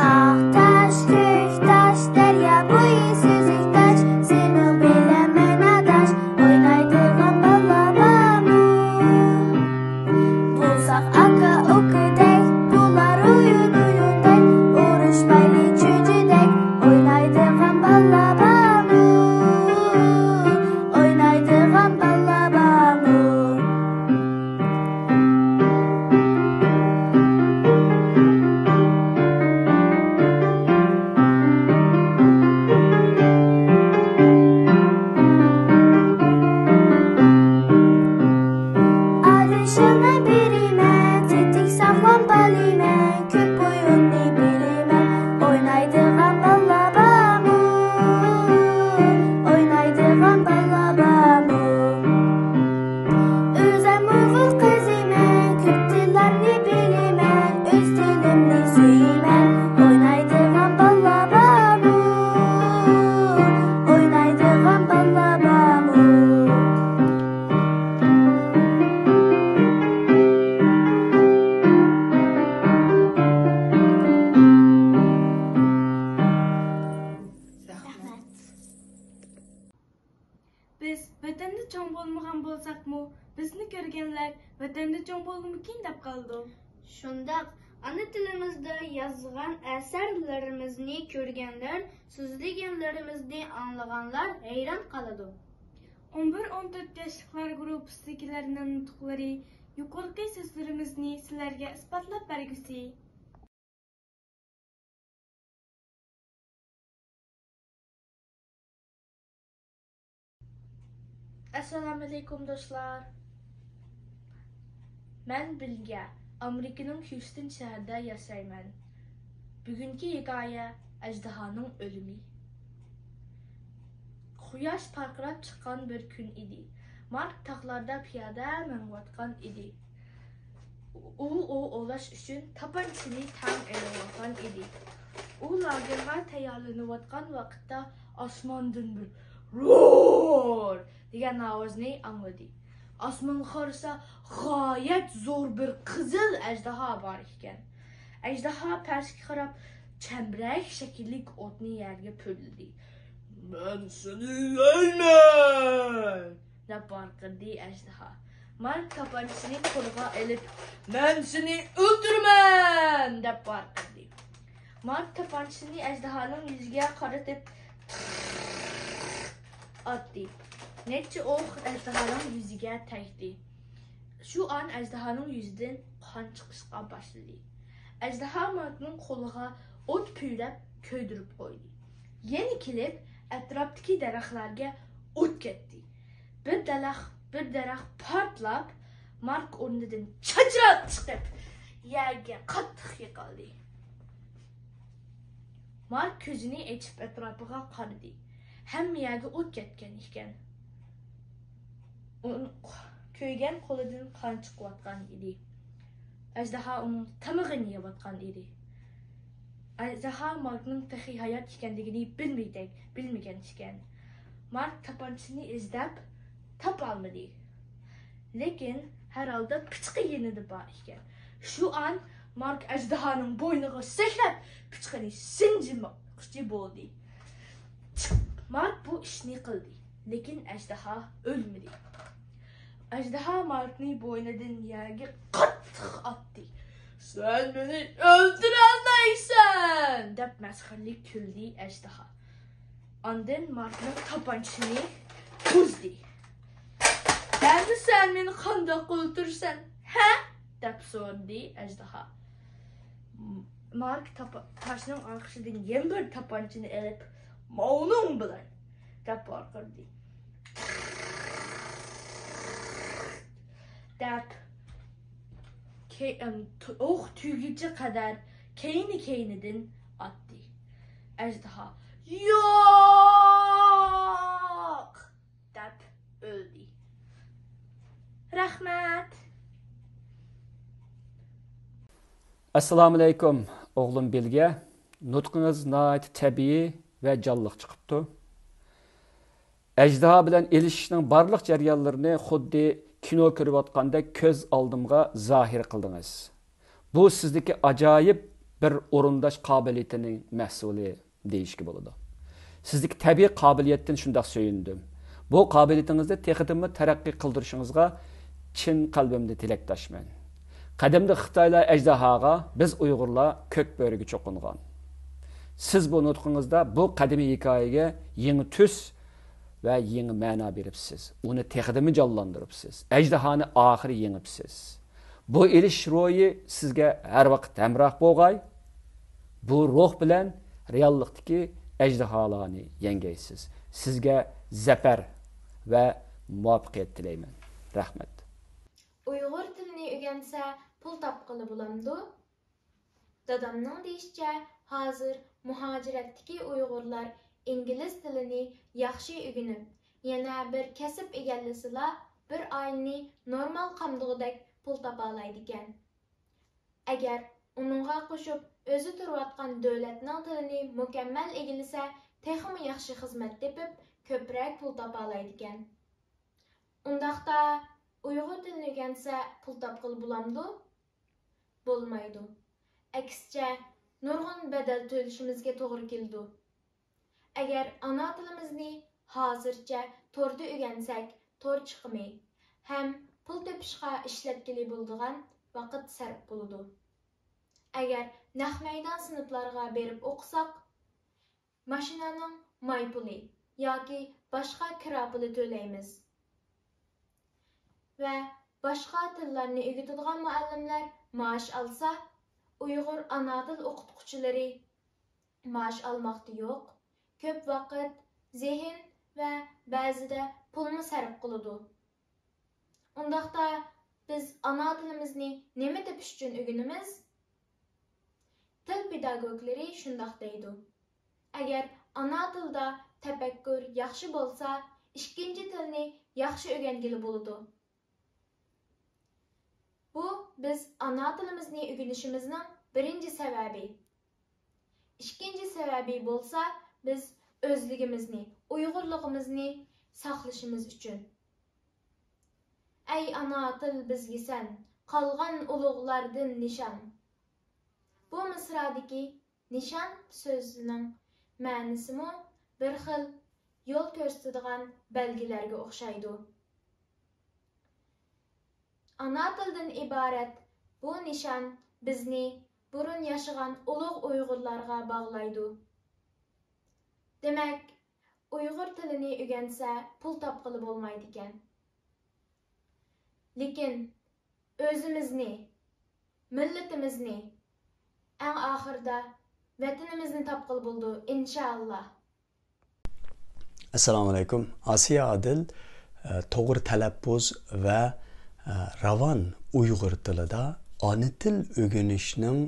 ئاق تاش، كۆك تاش، دەريا بويى سۈزۈك تاش، سېنىڭ بىلەن مەن ئاداش، ئوينايدىغان بالا بارمۇ؟ بولساق ئاكا ئۇكىدەك، بولار ئويۇن ئويۇندەك، ئۇرۇشمايلى چۈجىدەك، ئوينايدىغان بالا بارمۇ؟ ئوينايدىغان بالا بارمۇ؟ ئادىشىڭنى بېرىمەن، تېتىك ساغلام بالىمەن، كۆپ ئويۇننى بىلىمەن، ئوينايدىغان بالا بارمۇ؟ ئوينايدىغان بالا بارمۇ؟ ئۆزۈم ئۇيغۇر قىزىمەن، كۆپ تىللارنى بىلىمەن، ئۆز تىلىمنى سۆيىمەن، ئوينايدىغان بالا بارمۇ؟ ئوينايدىغان بالا بارمۇ؟ رەھمەت. بىز ۋەتەندە چوڭ بولمىغان بولساقمۇ، بىزنى كۆرگەنلەر ۋەتەندە چوڭ بولدىمىكىن دەپ قالىدۇ. شۇنداق، ئانا تىلىمىزدا يازغان ئەسەرلىرىمىزنى كۆرگەنلەر، سۆزلىگەنلىرىمىزنى ئاڭلىغانلار ھەيران قالىدۇ. ئون بىر، ئون تۆت ياشلىقلار گۇرۇپپىسىدىكىلەرنىڭ نۇتۇقلىرى يۇقىرىقى سۆزلىرىمىزنى سىلەرگە ئىسپاتلاپ بەرگۈسى. ئەسسالامۇئەلەيكۇم دوستلار. مەن بىلگە، ئامېرىكىنىڭ ھيۇستون شەھىرىدە ياشايمەن. بۈگۈنكى ھېكايە: ئەجدىھانىڭ ئۆلۈمى. قۇياش پارقىراپ چىققان بىر كۈن ئىدى. مارك تاغلاردا پىيادە مېڭىۋاتقان ئىدى. ئۇ ئوۋ ئوۋلاش ئۈچۈن تاپانچىنى تەڭ ئېلىۋالغان ئىدى. ئۇ لاگېرغا تەييارلىنىۋاتقان ۋاقىتتا ئاسماندىن بىر «روار» دېگەن ئاۋازنى ئاڭلىدى. ئاسمانغا قارىسا، غايەت زور بىر قىزىل ئەجدىھا بار ئىكەن. ئەجدىھا پەسكە قاراپ، چەمبىرەك شەكىللىك ئوتنى يەرگە پۈۋلىدى. «مەن سېنى يەيمەن!» دەپ ۋارقىرىدى ئەجدىھا. مارك تاپانچىسىنى قولىغا ئېلىپ، «مەن سېنى ئۆلتۈرىمەن!» دەپ ۋارقىرىدى. مارك تاپانچىسىنى ئەجدىھانىڭ يۈزىگە قارىتىپ ئاتتى. نەچچە ئوق ئەجدىھانىڭ يۈزىگە تەگدى. شۇ ئان ئەجدىھانىڭ يۈزىدىن قان چىقىشقا باشلىدى. ئەجدىھا ماركنىڭ قولىغا ئوت پۈۋلەپ كۆيدۈرۈپ قويدى. يەنە كېلىپ ئەتراپتىكى دەرەخلەرگە ئوت كەتتى. بىر دەرەخ، بىر دەرەخ پارتلاپ، مارك ئورنىدىن چاچراپ چىقىپ، يەرگە قاتتىق يىقىلدى. مارك كۆزىنى ئېچىپ ئەتراپىغا قارىدى. ھەممە يەرگە ئوت كەتكەن ئىكەن. ئۇنىڭ كۆيگەن قولىدىن قان چىقىۋاتقان ئىدى. ئەجدىھا ئۇنىڭ تامىقىنى يەۋاتقان ئىدى. ئەجدىھا ماركنىڭ تېخى ھايات ئىكەنلىكىنى بىلمىدەك، بىلمىگەن ئىكەن. مارك تاپانچىنى ئىزدەپ تاپالمىدى. لېكىن ھەر ھالدا پىچىقى يېنىدا بار ئىكەن. شۇ ئان مارك ئەجدىھانىڭ بوينىغا سەكرەپ، پىچىقىنى سىنجىماقچى بولدى. مارك بۇ ئىشنى قىلدى، لېكىن ئەجدىھا ئۆلمىدى. ئەجدىھا ماركنى بوينىدىن يەرگە قاتتىق ئاتتى. «سەن مېنى ئۆلتۈرەلمەيسەن!» دەپ مەسخىرىلىك كۈلدى ئەجدىھا. ئاندىن ماركنىڭ تاپانچىسىنى ئۈزدى. «ئەمدى سەن مېنى قانداق ئۆلتۈرىسەن، ھە؟» دەپ سورىدى ئەجدىھا. مارك تاپا-، تاشنىڭ ئارقىسىدىن يەنە بىر تاپانچىنى ئېلىپ، «ماۋنىڭ بىلەن!» دەپ ۋارقىرىدى. دەپ، كەي-، ئەم، تو-، ئوق تۈگىگۈچە قەدەر كەينى-كەينىدىن ئاتتى. ئەجدىھا «ياق!» دەپ ئۆلدى. رەھمەت. ئەسسالامۇئەلەيكۇم، ئوغلۇم بىلگە. نۇتقىڭىز ناھايىتى تەبىئىي ۋە جانلىق چىقىپتۇ. ئەجدىھا بىلەن ئېلىشىشنىڭ بارلىق جەريانلىرىنى خۇددى كىنو كۆرۈۋاتقاندەك كۆز ئالدىمغا زاھىر قىلدىڭىز. بۇ سىزدىكى ئاجايىپ بىر ئورۇنداش قابىلىيىتىنىڭ مەھسۇلى دېيىشكە بولىدۇ. سىزدىكى تەبىئىي قابىلىيەتتىن شۇنداق سۆيۈندۈم. بۇ قابىلىيىتىڭىزنى تېخىدىنمۇ تەرەققىي قىلدۇرۇشىڭىزغا چىن قەلبىمدىن تىلەكداشمەن. قەدىمدە خىتايلار ئەجدىھاغا، بىز ئۇيغۇرلار كۆك بۆرىگە چوقۇنغان. سىز بۇ نۇتقىڭىزدا بۇ قەدىمىي ھېكايىگە يېڭى تۈس ۋە يېڭى مەنا بېرىپسىز. ئۇنى تېخىدىنمۇ جانلاندۇرۇپسىز. ئەجدىھانى ئاخىرى يېڭىپسىز. بۇ ئېلىشىش روھى سىزگە ھەر ۋاقىت ھەمراھ بولغاي. بۇ روھ بىلەن رېئاللىقتىكى ئەجدىھالارنى يەڭگەيسىز. سىزگە زەپەر ۋە مۇۋەپپەقىيەت تىلەيمەن. رەھمەت. ئۇيغۇر تىلىنى ئۆگەنسە پۇل تاپقىلى بولامدۇ؟ دادامنىڭ دېيىشىچە، ھازىر مۇھاجىرەتتىكى ئۇيغۇرلار ئىنگلىز تىلىنى ياخشى ئۆگىنىپ، يەنە بىر كەسىپ ئىگىلىسىلا، بىر ئائىلىنى نورمال قامدىغۇدەك پۇل تاپالايدىكەن. ئەگەر ئۇنىڭغا قوشۇپ ئۆزى تۇرۇۋاتقان دۆلەتنىڭ تىلىنى مۇكەممەل ئىگىلىسە، تېخىمۇ ياخشى خىزمەت تېپىپ، كۆپرەك پۇل تاپالايدىكەن. ئۇنداقتا، ئۇيغۇر تىلىنى ئۆگەنسە پۇل تاپقىلى بولامدۇ؟ بولمايدۇ. ئەكسىچە، نۇرغۇن بەدەل تۆلىشىمىزگە توغرا كېلىدۇ. ئەگەر ئانا تىلىمىزنى ھازىرچە توردا ئۆگەنسەك، تور چىقىمى ھەم پۇل تېپىشقا ئىشلەتكىلى بولىدىغان ۋاقىت سەرپ بولىدۇ. ئەگەر نەق مەيدان سىنىپلارغا بېرىپ ئوقۇساق، ماشىنانىڭ ماي پۇلى ياكى باشقا كىرا پۇلى تۆلەيمىز. ۋە باشقا تىللارنى ئۆگىتىدىغان مۇئەللىملەر مائاش ئالسا، ئۇيغۇر ئانا تىل ئوقۇتقۇچىلىرى مائاش ئالماقتا يوق، كۆپ ۋاقىت، زېھىن ۋە بەزىدە پۇلمۇ سەرپ قىلىدۇ. ئۇنداقتا بىز ئانا تىلىمىزنى نېمە تېپىش ئۈچۈن ئۆگىنىمىز؟ تىل پېداگوگلىرى شۇنداق دەيدۇ. ئەگەر ئانا تىلدا تەپەككۇر ياخشى بولسا، ئىككىنچى تىلنى ياخشى ئۆگەنگىلى بولىدۇ. بۇ بىز ئانا تىلىمىزنى ئۆگىنىشىمىزنىڭ بىرىنچى سەۋەبى. ئىككىنچى سەۋەبى بولسا، بىز ئۆزلۈكىمىزنى، ئۇيغۇرلۇقىمىزنى ساقلىشىمىز ئۈچۈن. ئەي ئانا تىل بىزگە سەن، قالغان ئۇلۇغلاردىن نىشان. بۇ مىسرادىكى نىشان سۆزىنىڭ مەنىسىمۇ بىر خىل يول كۆرسىتىدىغان بەلگىلەرگە ئوخشايدۇ. ئانا تىلدىن ئىبارەت بۇ نىشان بىزنى بۇرۇن ياشىغان ئۇلۇغ ئۇيغۇرلارغا باغلايدۇ. دېمەك، ئۇيغۇر تىلىنى ئۆگەنسە پۇل تاپقىلى بولمايدىكەن. لېكىن ئۆزىمىزنى، مىللىتىمىزنى، ئەڭ ئاخىرىدا ۋەتىنىمىزنى تاپقىلى بولىدۇ، ئىنشائاللا. ئەسسالامۇئەلەيكۇم. ئاسىيە ئادىل، ئە، توغرا تەلەپپۇز ۋە، ئە، راۋان ئۇيغۇر تىلىدا ئانا تىل ئۆگىنىشنىڭ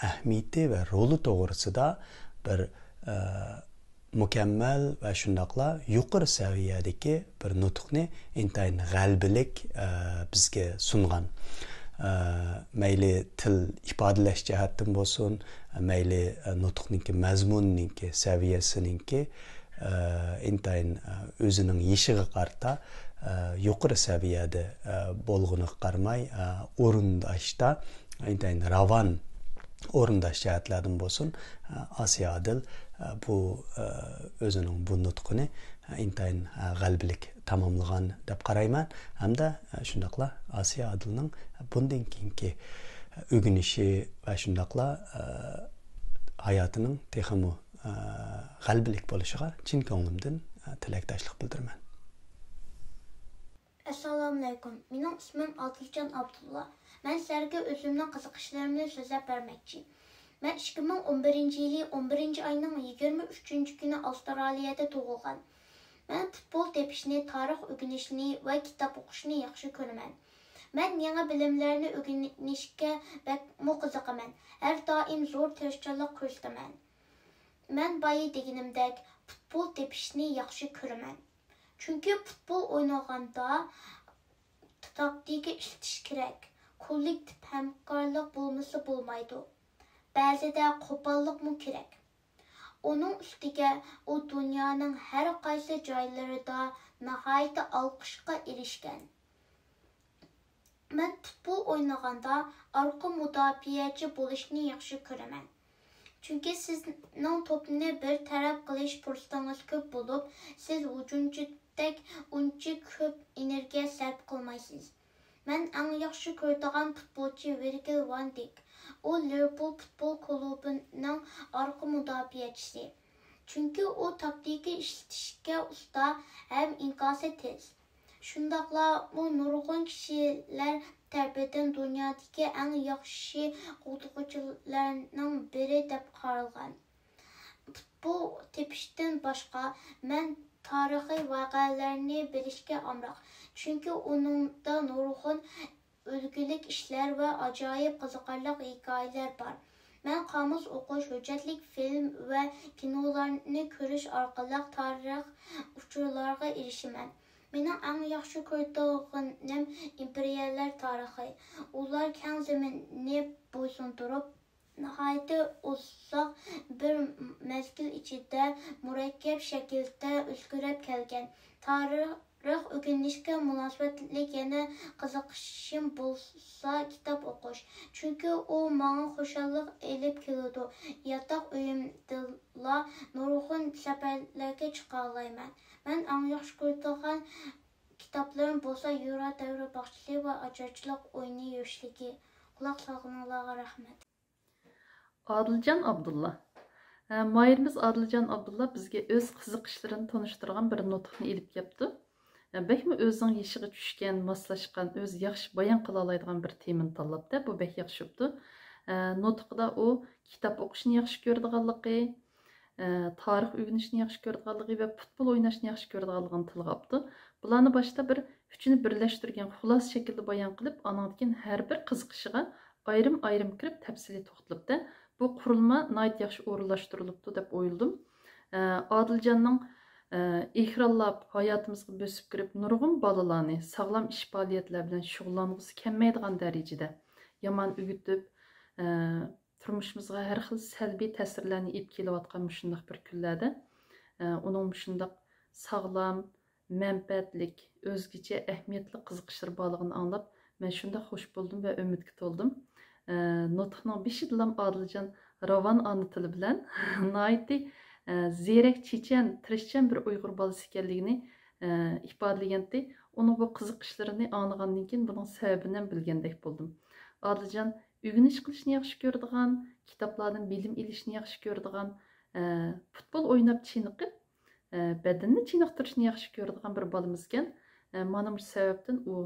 ئەھمىيىتى ۋە رولى توغرىسىدا بىر، ئە، مۇكەممەل ۋە شۇنداقلا يۇقىرى سەۋىيەدىكى بىر نۇتۇقنى ئىنتايىن غەلىبىلىك، ئە، بىزگە سۇنغان. ئە، مەيلى تىل ئىپادىلەش جەھەتتىن بولسۇن، مەيلى، ئە، نۇتۇقنىڭكى مەزمۇنىنىڭكى سەۋىيەسىنىڭكى، ئە، ئىنتايىن، ئە، ئۆزىنىڭ يېشىغا قارىتا، ئە، يۇقىرى سەۋىيەدە، ئە، بولغىنىغا قارىماي، ئە، ئورۇنداشتا ئىنتايىن راۋان ئورۇنداش جەھەتلەردىن بولسۇن، ئاسىيە ئادىل بۇ ئۆزىنىڭ بۇ نۇتقىنى ئىنتايىن غەلىبىلىك تاماملىغان دەپ قارايمەن. ھەمدە شۇنداقلا ئاسىيە ئادىلنىڭ بۇندىن كېيىنكى ئۆگىنىشى ۋە شۇنداقلا ھاياتىنىڭ تېخىمۇ غەلىبىلىك بولۇشىغا چىن كۆڭلۈمدىن تىلەكداشلىق بىلدۈرىمەن. ئەسسالامۇئەلەيكۇم. مېنىڭ ئىسمىم ئادىلجان ئابدۇللا. مەن سىلەرگە ئۆزۈمنىڭ قىزىقىشلىرىمنى سۆزلەپ بەرمەكچى. مەن ئىككى مىڭ ئون بىرىنچى يىلى ئون بىرىنچى ئاينىڭ يىگىرمە ئۈچىنچى كۈنى ئاۋسترالىيەدە تۇغۇلغان. مەن پۇتبول تېپىشنى، تارىخ ئۆگىنىشنى ۋە كىتاب ئوقۇشنى ياخشى كۆرىمەن. مەن يېڭى بىلىملەرنى ئۆگىنىشكە بەكمۇ قىزىقىمەن. ھەر دائىم زور تىرىشچانلىق كۆرسىتىمەن. مەن بايا دېگىنىمدەك، پۇتبول تېپىشنى ياخشى كۆرىمەن. چۈنكى پۇتبول ئوينىغاندا تاكتىكا ئىشلىتىش كېرەك. كوللېكتىپ ھەمكارلىق بولمىسا بولمايدۇ. بەزىدە قوپاللىقمۇ كېرەك. ئۇنىڭ ئۈستىگە ئۇ دۇنيانىڭ ھەر قايسى جايلىرىدا ناھايىتى ئالقىشقا ئېرىشكەن. مەن پۇتبول ئوينىغاندا ئارقا مۇداپىئەچى بولۇشنى ياخشى كۆرىمەن. چۈنكى سىزنىڭ توپنى بىر تەرەپ قىلىش پۇرسىتىڭىز كۆپ بولۇپ، سىز ھۇجۇمچىدەك ئۇنچە كۆپ ئېنېرگىيە سەرپ قىلمايسىز. مەن ئەڭ ياخشى كۆرىدىغان پۇتبولچى ۋىرگىل ۋان دىك. ئۇ لىۋېرپۇل پۇتبول كۇلۇبىنىڭ ئارقا مۇداپىئەچىسى. چۈنكى ئۇ تاكتىكا ئىشلىتىشكە ئۇستا ھەم ئىنكاسى تېز. شۇنداقلا ئۇ نۇرغۇن كىشىلەر تەرىپىدىن دۇنيادىكى ئەڭ ياخشى قوغدىغۇچىلارنىڭ بىرى دەپ قارالغان. پۇتبول تېپىشتىن باشقا، مەن تارىخىي ۋەقەلەرنى بىلىشكە ئامراق، چۈنكى ئۇنىڭدا نۇرغۇن ئۈلگىلىك ئىشلار ۋە ئاجايىپ قىزىقارلىق ھېكايىلەر بار. مەن قامۇس ئوقۇش، ھۆججەتلىك فىلىم ۋە كىنولارنى كۆرۈش ئارقىلىق تارىخ ئۇچۇرلارغا ئېرىشىمەن. مېنىڭ ئەڭ ياخشى كۆرىدىغىنىم ئىمپېرىيەلەر تارىخى. ئۇلار كەڭ زېمىننى بويسۇندۇرۇپ، ناھايىتى ئۇزاق بىر مەزگىل ئىچىدە مۇرەككەپ شەكىلدە ئۆزگىرىپ كەلگەن. تارىخ ئۆگىنىشكە مۇناسىۋەتلىك يەنە قىزىقىشىم بولسا كىتاب ئوقۇش. چۈنكى ئۇ ماڭا خۇشاللىق ئېلىپ كېلىدۇ. ياتاق ئۆيۈمدىلا نۇرغۇن سەپەرلەرگە چىقالايمەن. مەن ئەڭ ياخشى كۆرىدىغان كىتابلىرىم بولسا يۇرا دەۋرى باغچىسى ۋە ئاچارچىلىق ئويۇنى يۆشلۈكى. قۇلاق سالغىنىڭلارغا رەھمەت. ئادىلجان ئابدۇللا. ھە، ماھىرىمىز ئادىلجان ئابدۇللا بىزگە ئۆز قىزىقىشلىرىنى تونۇشتۇرغان بىر نۇتۇقنى ئېلىپ كەپتۇ. ھە، بەكمۇ ئۆزىنىڭ يېشىغا چۈشكەن، ماسلاشقان، ئۆزى ياخشى بايان قىلالايدىغان بىر تېمىنى تاللاپتۇ. بۇ بەك ياخشى بوپتۇ. ھە، نۇتۇقىدا ئۇ كىتاب ئوقۇشنى ياخشى كۆرىدىغانلىقى، ئە، تارىخ ئۆگىنىشنى ياخشى كۆرىدىغانلىقى ۋە پۇتبول ئويناشنى ياخشى كۆرىدىغانلىقىنى تىلغا ئاپتۇ. بۇلارنى باشتا بىر ئۈچىنى بىرلەشتۈرگەن خۇلاسە شەكىلدە بايان قىلىپ، ئانىڭدىن كېيىن ھەر بىر قىزىقىشىغا ئايرىم-ئايرىم كىرىپ تەپسىلىي توختىلىپتۇ. بۇ قۇرۇلما ناھايىتى ياخشى ئورۇنلاشتۇرۇلۇپتۇ دەپ ئويلىدىم. ئە، ئادىلجاننىڭ، ئە، ئېكرانلاپ ھاياتىمىزغا بۆسۈپ كىرىپ، نۇرغۇن بالىلارنى ساغلام ئىش پائالىيەتلەر بىلەن شۇغۇللانغۇسى كەلمەيدىغان دەرىجىدە يامان ئۆگىتىپ، ئە، تۇرمۇشىمىزغا ھەر خىل سەلبىي تەسىرلەرنى ئېلىپ كېلىۋاتقان مۇشۇنداق بىر كۈنلەردە، ئە، ئۇنىڭ مۇشۇنداق ساغلام، مەنپەئەتلىك، ئۆزگىچە ئەھمىيەتلىك قىزىقىشلىرى بارلىقىنى ئاڭلاپ، مەن شۇنداق خوش بولدۇم ۋە ئۈمىدكە تولدۇم. ئە، نۇتۇقنىڭ بېشىدىلام ئادىلجان راۋان ئانا تىلى بىلەن ناھايىتى، ئە، زېرەك، چېچەن، تىرىشچان بىر ئۇيغۇر بالىسى ئىكەنلىكىنى، ئە، ئىپادىلىگەنتى. ئۇنىڭ بۇ قىزىقىشلىرىنى ئاڭلىغاندىن كېيىن بۇنىڭ سەۋەبىنى ھەم بىلگەندەك بولدۇم. ئادىلجان ئۆگىنىش قىلىشنى ياخشى كۆرىدىغان، كىتابلاردىن بىلىم ئېلىشنى ياخشى كۆرىدىغان، ئە، پۇتبول ئويناپ چېنىقىپ، ئە، بەدىنىنى چېنىقتۇرۇشنى ياخشى كۆرىدىغان بىر بالىمىزكەن. ئە، مانا مۇشۇ سەۋەبتىن ئۇ،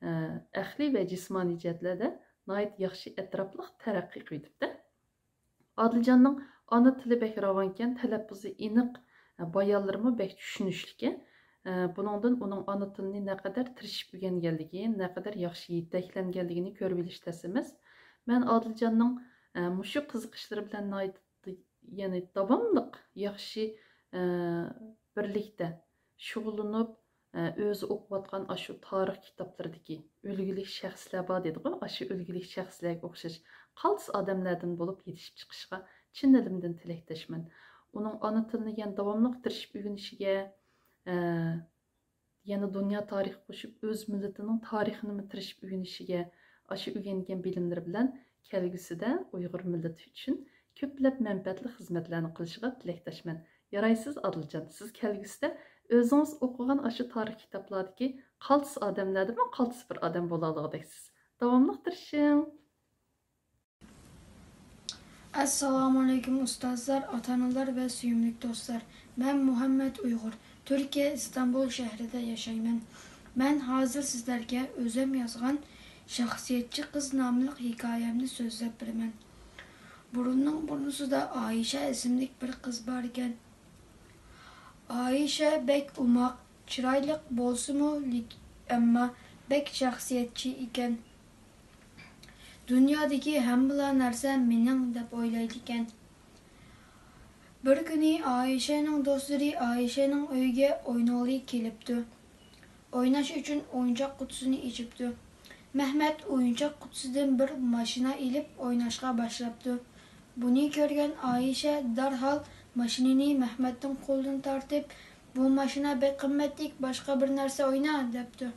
ئە، ئەقلىي ۋە جىسمانىي جەھەتلەردە ناھايىتى ياخشى ئەتراپلىق تەرەققىي قىلىۋېتىپتۇ. ئادىلجاننىڭ ئانا تىلى بەك راۋانكەن، تەلەپپۇزى ئېنىق، ئە، بايانلىرىمۇ بەك چۈشىنىشلىككەن. ئە، بۇنىڭدىن ئۇنىڭ ئانا تىلىنى نەقەدەر تىرىشىپ ئۆگەنگەنلىكى، نەقەدەر ياخشى يېتەكلەنگەنلىكىنى كۆرۈۋېلىش تەس ئەمەس. مەن ئادىلجاننىڭ، ئە، مۇشۇ قىزىقىشلىرى بىلەن ناھايىتى، يەنى داۋاملىق ياخشى، ئە، بىرلىكتە شۇغۇللىنىپ، ئە، ئۆزى ئوقۇۋاتقان ئاشۇ تارىخ كىتابلىرىدىكى ئۈلگىلىك شەخسلەر بار دېدىغۇ، ئاشۇ ئۈلگىلىك شەخسلەرگە ئوخشاش قالتىس ئادەملەردىن بولۇپ يېتىشىپ چىقىشىغا چىن دىلىمدىن تىلەكداشمەن. ئۇنىڭ ئانا تىلىنى يەنە داۋاملىق تىرىشىپ ئۆگىنىشىگە، ئە، يەنە دۇنيا تارىخى قوشۇپ، ئۆز مىللىتىنىڭ تارىخىنىمۇ تىرىشىپ ئۆگىنىشىگە، ئاشۇ ئۆگەنگەن بىلىملىرى بىلەن كەلگۈسىدە ئۇيغۇر مىللىتى ئۈچۈن كۆپلەپ مەنپەئەتلىك خىزمەتلەرنى قىلىشىغا تىلەكداشمەن. يارايسىز ئادىلجان، سىز كەلگۈسىدە ئۆزىڭىز ئوقۇغان ئاشۇ تارىخ كىتابلاردىكى قالتىس ئادەملەردىنمۇ قالتىس بىر ئادەم بولالايدىغۇدەكسىز. داۋاملىق تىرىشىڭ. ئەسسالامۇئەلەيكۇم ئۇستازلار، ئاتا-ئانىلار ۋە سۆيۈملۈك دوستلار. مەن مۇھەممەد ئۇيغۇر، تۈركىيە ئىستانبۇل شەھىرىدە ياشايمەن. مەن ھازىر سىزلەرگە ئۆزۈم يازغان شەخسىيەتچى قىز ناملىق ھېكايەمنى سۆزلەپ بېرىمەن. بۇرۇننىڭ بۇرۇنسىدا ئائىشە ئىسىملىك بىر قىز بار ئىكەن. ئائىشە بەك ئوماق، چىرايلىق بولسىمۇ، لېك-، ئەمما بەك شەخسىيەتچى ئىكەن. دۇنيادىكى ھەممىلا نەرسە مېنىڭ دەپ ئويلايدىكەن. بىر كۈنى ئائىشەنىڭ دوستلىرى ئائىشەنىڭ ئۆيىگە ئوينىغىلى كېلىپتۇ. ئويناش ئۈچۈن ئويۇنچاق قۇتىسىنى ئېچىپتۇ. مەھمەت ئويۇنچاق قۇتىسىدىن بىر ماشىنا ئېلىپ ئويناشقا باشلاپتۇ. بۇنى كۆرگەن ئائىشە دەرھال ماشىنىنى مەھمەتنىڭ قولىدىن تارتىپ، «بۇ ماشىنا بەك قىممەتلىك، باشقا بىر نەرسە ئوينا» دەپتۇ.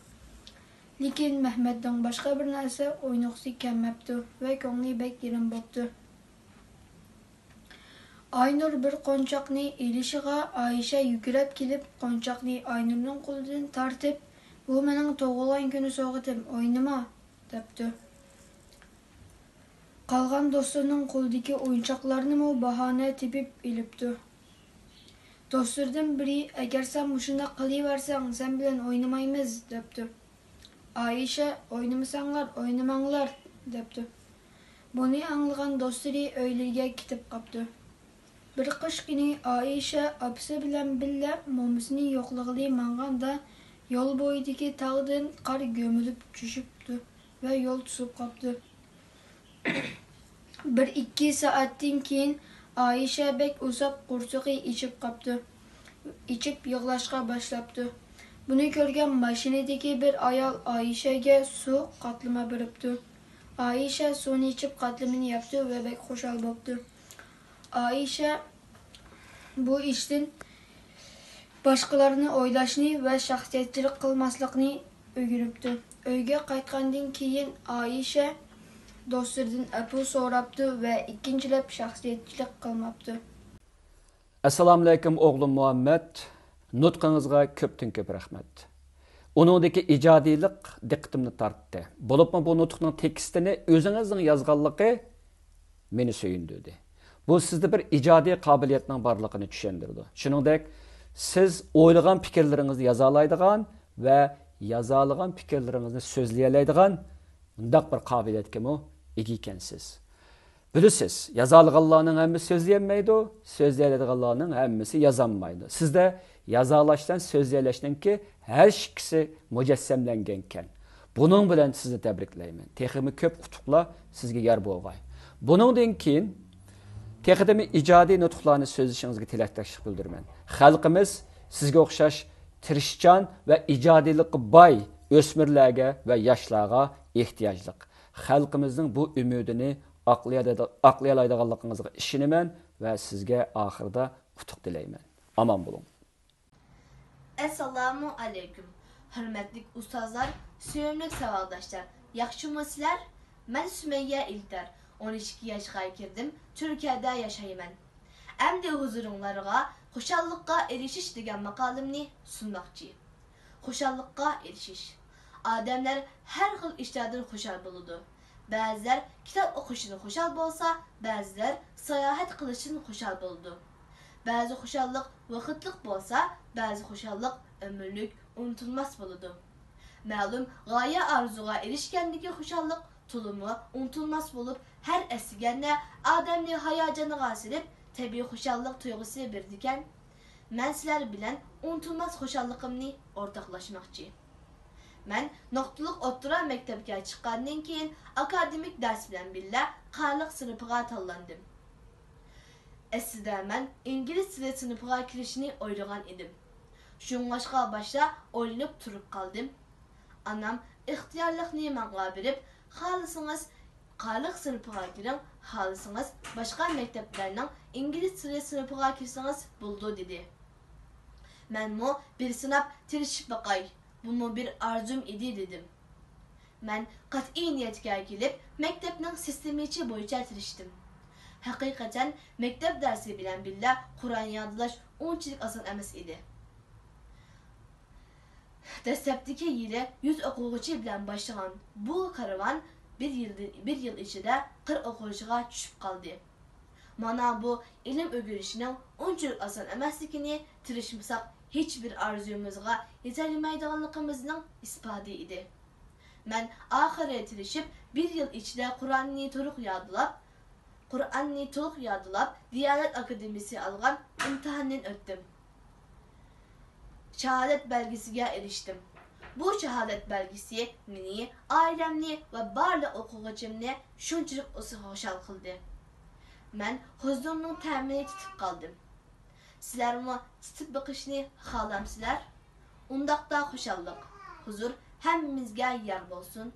لېكىن مەھمەتنىڭ باشقا بىر نەرسە ئوينىغۇسى كەلمەپتۇ ۋە كۆڭلى بەك يېرىم بوپتۇ. ئاينۇر بىر قونچاقنى ئېلىشىغا ئائىشە يۈگۈرۈپ كېلىپ، قونچاقنى ئاينۇرنىڭ قولىدىن تارتىپ، «بۇ مېنىڭ تۇغۇلغان كۈنى سوۋغىتىم، ئوينىما» دەپتۇ. قالغان دوستلىرىنىڭ قولىدىكى ئويۇنچاقلارنىمۇ باھانە تېپىپ ئېلىپتۇ. دوستلىرىدىن بىرى، «ئەگەر سەن مۇشۇنداق قىلىۋەرسەڭ، سەن بىلەن ئوينىمايمىز» دەپتۇ. ئائىشە، «ئوينىمىساڭلار، ئوينىماڭلار» دەپتۇ. بۇنى ئاڭلىغان دوستلىرى ئۆيلىرىگە كېتىپ قاپتۇ. بىر قىش كۈنى ئائىشە ئاپىسى بىلەن بىللە مومىسىنى يوقلىغىلى ماڭغاندا، يول بويىدىكى تاغدىن قار كۆمۈلۈپ چۈشۈپتۇ ۋە يول توسۇپ قاپتۇ. بىر ئىككى سائەتتىن كېيىن ئائىشە بەك ئۇسساپ قورسىقى ئېچىپ قاپتۇ. ئېچىپ يىغلاشقا باشلاپتۇ. بۇنى كۆرگەن ماشىنىدىكى بىر ئايال ئائىشەگە سۇ قاتلىما بېرىپتۇ. ئائىشە سۇنى ئىچىپ قاتلىمىنى يەپتۇ ۋە بەك خۇشال بوپتۇ. ئائىشە بۇ ئىشتىن باشقىلارنى ئويلاشنى ۋە شەخسىيەتچىلىك قىلماسلىقنى ئۆگىنىپتۇ. ئۆيگە قايتقاندىن كېيىن ئائىشە دوستلىرىدىن ئەپۇ سوراپتۇ ۋە ئىككىنچىلەپ شەخسىيەتچىلىك قىلماپتۇ. ئەسسالامۇئەلەيكۇم ئوغلۇم مۇھەممەد. نۇتقىڭىزغا كۆپتىن كۆپ رەھمەت. ئۇنىڭدىكى ئىجادىيلىق دىققىتىمنى تارتتى. بولۇپمۇ بۇ نۇتۇقنىڭ تېكىستىنى ئۆزىڭىزنىڭ يازغانلىقى مېنى سۆيۈندۈردى. بۇ سىزدە بىر ئىجادىي قابىلىيەتنىڭ بارلىقىنى چۈشەندۈرىدۇ. شۇنىڭدەك، سىز ئويلىغان پىكىرلىرىڭىزنى يازالايدىغان ۋە يازالىغان پىكىرلىرىڭىزنى سۆزلىيەلەيدىغان مۇنداق بىر قابىلىيەتكىمۇ ئىگە ئىكەنسىز. بىلىسىز، يازالىغانلارنىڭ ھەممىسى سۆزلىيەلمەيدۇ، سۆزلىيەلەيدىغانلارنىڭ ھەممىسى يازالمايدۇ. سىزدە يازالاش بىلەن سۆزلىيەلەشنىڭكى ھەر ئىككىسى مۇجەسسەملەنگەنكەن. بۇنىڭ بىلەن سىزنى تەبرىكلەيمەن. تېخىمۇ كۆپ ئۇتۇقلار سىزگە يار بولغاي. بۇنىڭدىن كېيىن تېخىدىمۇ ئىجادىي نۇتۇقلارنى سۆزلىشىڭىزگە تىلەكداشلىق بىلدۈرىمەن. خەلقىمىز سىزگە ئوخشاش تىرىشچان ۋە ئىجادىيلىققا باي ئۆسمۈرلەرگە ۋە ياشلارغا ئېھتىياجلىق. خەلقىمىزنىڭ بۇ ئۈمىدىنى ئاقلىيالايدىغانلىقىڭىزغا ئىشىنىمەن ۋە سىزگە ئاخىرىدا ئۇتۇق تىلەيمەن. ئامان بولۇڭ. ئەسسالامۇ ئەلەيكۇم. ھۆرمەتلىك ئۇستازلار، سۆيۈملۈك ساۋاقداشلار، ياخشىمۇ سىلەر؟ مەن سۈمەييە ئىلتەر، ئون ئىككى ياشقا كىردىم، تۈركىيەدە ياشايمەن. ئەمدى ھۇزۇرۇڭلارغا خۇشاللىققا ئېرىشىش دېگەن ماقالىمنى سۇنماقچى. خۇشاللىققا ئېرىشىش. ئادەملەر ھەر خىل ئىشلاردىن خۇشال بولىدۇ. بەزىلەر كىتاب ئوقۇشتىن خۇشال بولسا، بەزىلەر ساياھەت قىلىشتىن خۇشال بولىدۇ. بەزى خۇشاللىق ۋاقىتلىق بولسا، بەزى خۇشاللىق ئۆمۈرلۈك، ئۇنتۇلماس بولىدۇ. مەلۇم غايە ئارزۇغا ئېرىشكەندىكى خۇشاللىق تولىمۇ ئۇنتۇلماس بولۇپ، ھەر ئەسلىگەندە ئادەمنى ھاياجانغا سېلىپ، تەبىئىي خۇشاللىق تۇيغۇسى بېرىدىكەن. مەن سىلەر بىلەن ئۇنتۇلماس خۇشاللىقىمنى ئورتاقلاشماقچى. مەن نۇقتىلىق ئوتتۇرا مەكتەپكە چىققاندىن كېيىن ئاكادېمىك دەرس بىلەن بىللە قارىلىق سىنىپىغا تاللاندىم. ئەسلىدە مەن ئىنگلىز تىلى سىنىپىغا كىرىشنى ئويلىغان ئىدىم. شۇڭلاشقا باشتا ئويلىنىپ تۇرۇپ قالدىم. ئانام ئىختىيارلىقنى ماڭا بېرىپ، خالىسىڭىز خالىق سىنىپىغا كىرىڭ، خالىسىڭىز باشقا مەكتەپلەرنىڭ ئىنگلىز تىلى سىنىپىغا كىرسىڭىز بولىدۇ دېدى. مەنمۇ بىر سىناپ تىرىشىپ باقاي، بۇمۇ بىر ئارزۇم ئىدى دېدىم. مەن قەتئىي نىيەتكە كېلىپ، مەكتەپنىڭ سىستېمىسى بويىچە تىرىشتىم. ھەقىقەتەن، مەكتەپ دەرسى بىلەن بىللە قۇرئان يادلاش ئۇنچىلىك ئاسان ئەمەس ئىدى. دەسلەپتىكى يىلى يۈز ئوقۇغۇچى بىلەن باشلىغان بۇ كارۋان بىر يىل، بىر يىل ئىچىدە قىرىق ئوقۇغۇچىغا چۈشۈپ قالدى. مانا بۇ ئىلىم ئۆگىنىشنىڭ ئۇنچىلىك ئاسان ئەمەسلىكىنى، تىرىشمىساق ھېچبىر ئارزۇيىمىزغا يېتەلمەيدىغانلىقىمىزنىڭ ئىسپاتى ئىدى. مەن ئاخىرى تىرىشىپ، بىر يىل ئىچىدە قۇرئاننى تولۇق يادلاپ، قۇرئاننى تولۇق يادلاپ، دىيانەت ئاكادېمىيىسى ئالغان ئىمتىھاندىن ئۆتتۈم. شاھادەت بەلگىسىگە ئېرىشتىم. بۇ شاھادەت بەلگىسى مېنى، ئائىلەمنى ۋە بارلىق ئوقۇغۇچىمنى شۇنچىلىك خۇشال قىلدى. مەن ھۇزۇرنىڭ تەمىنى تېتىپ قالدىم. سىلەرمۇ تېتىپ بېقىشنى خالامسىلەر؟ ئۇنداقتا خۇشاللىق، ھۇزۇر ھەممىمىزگە يار بولسۇن.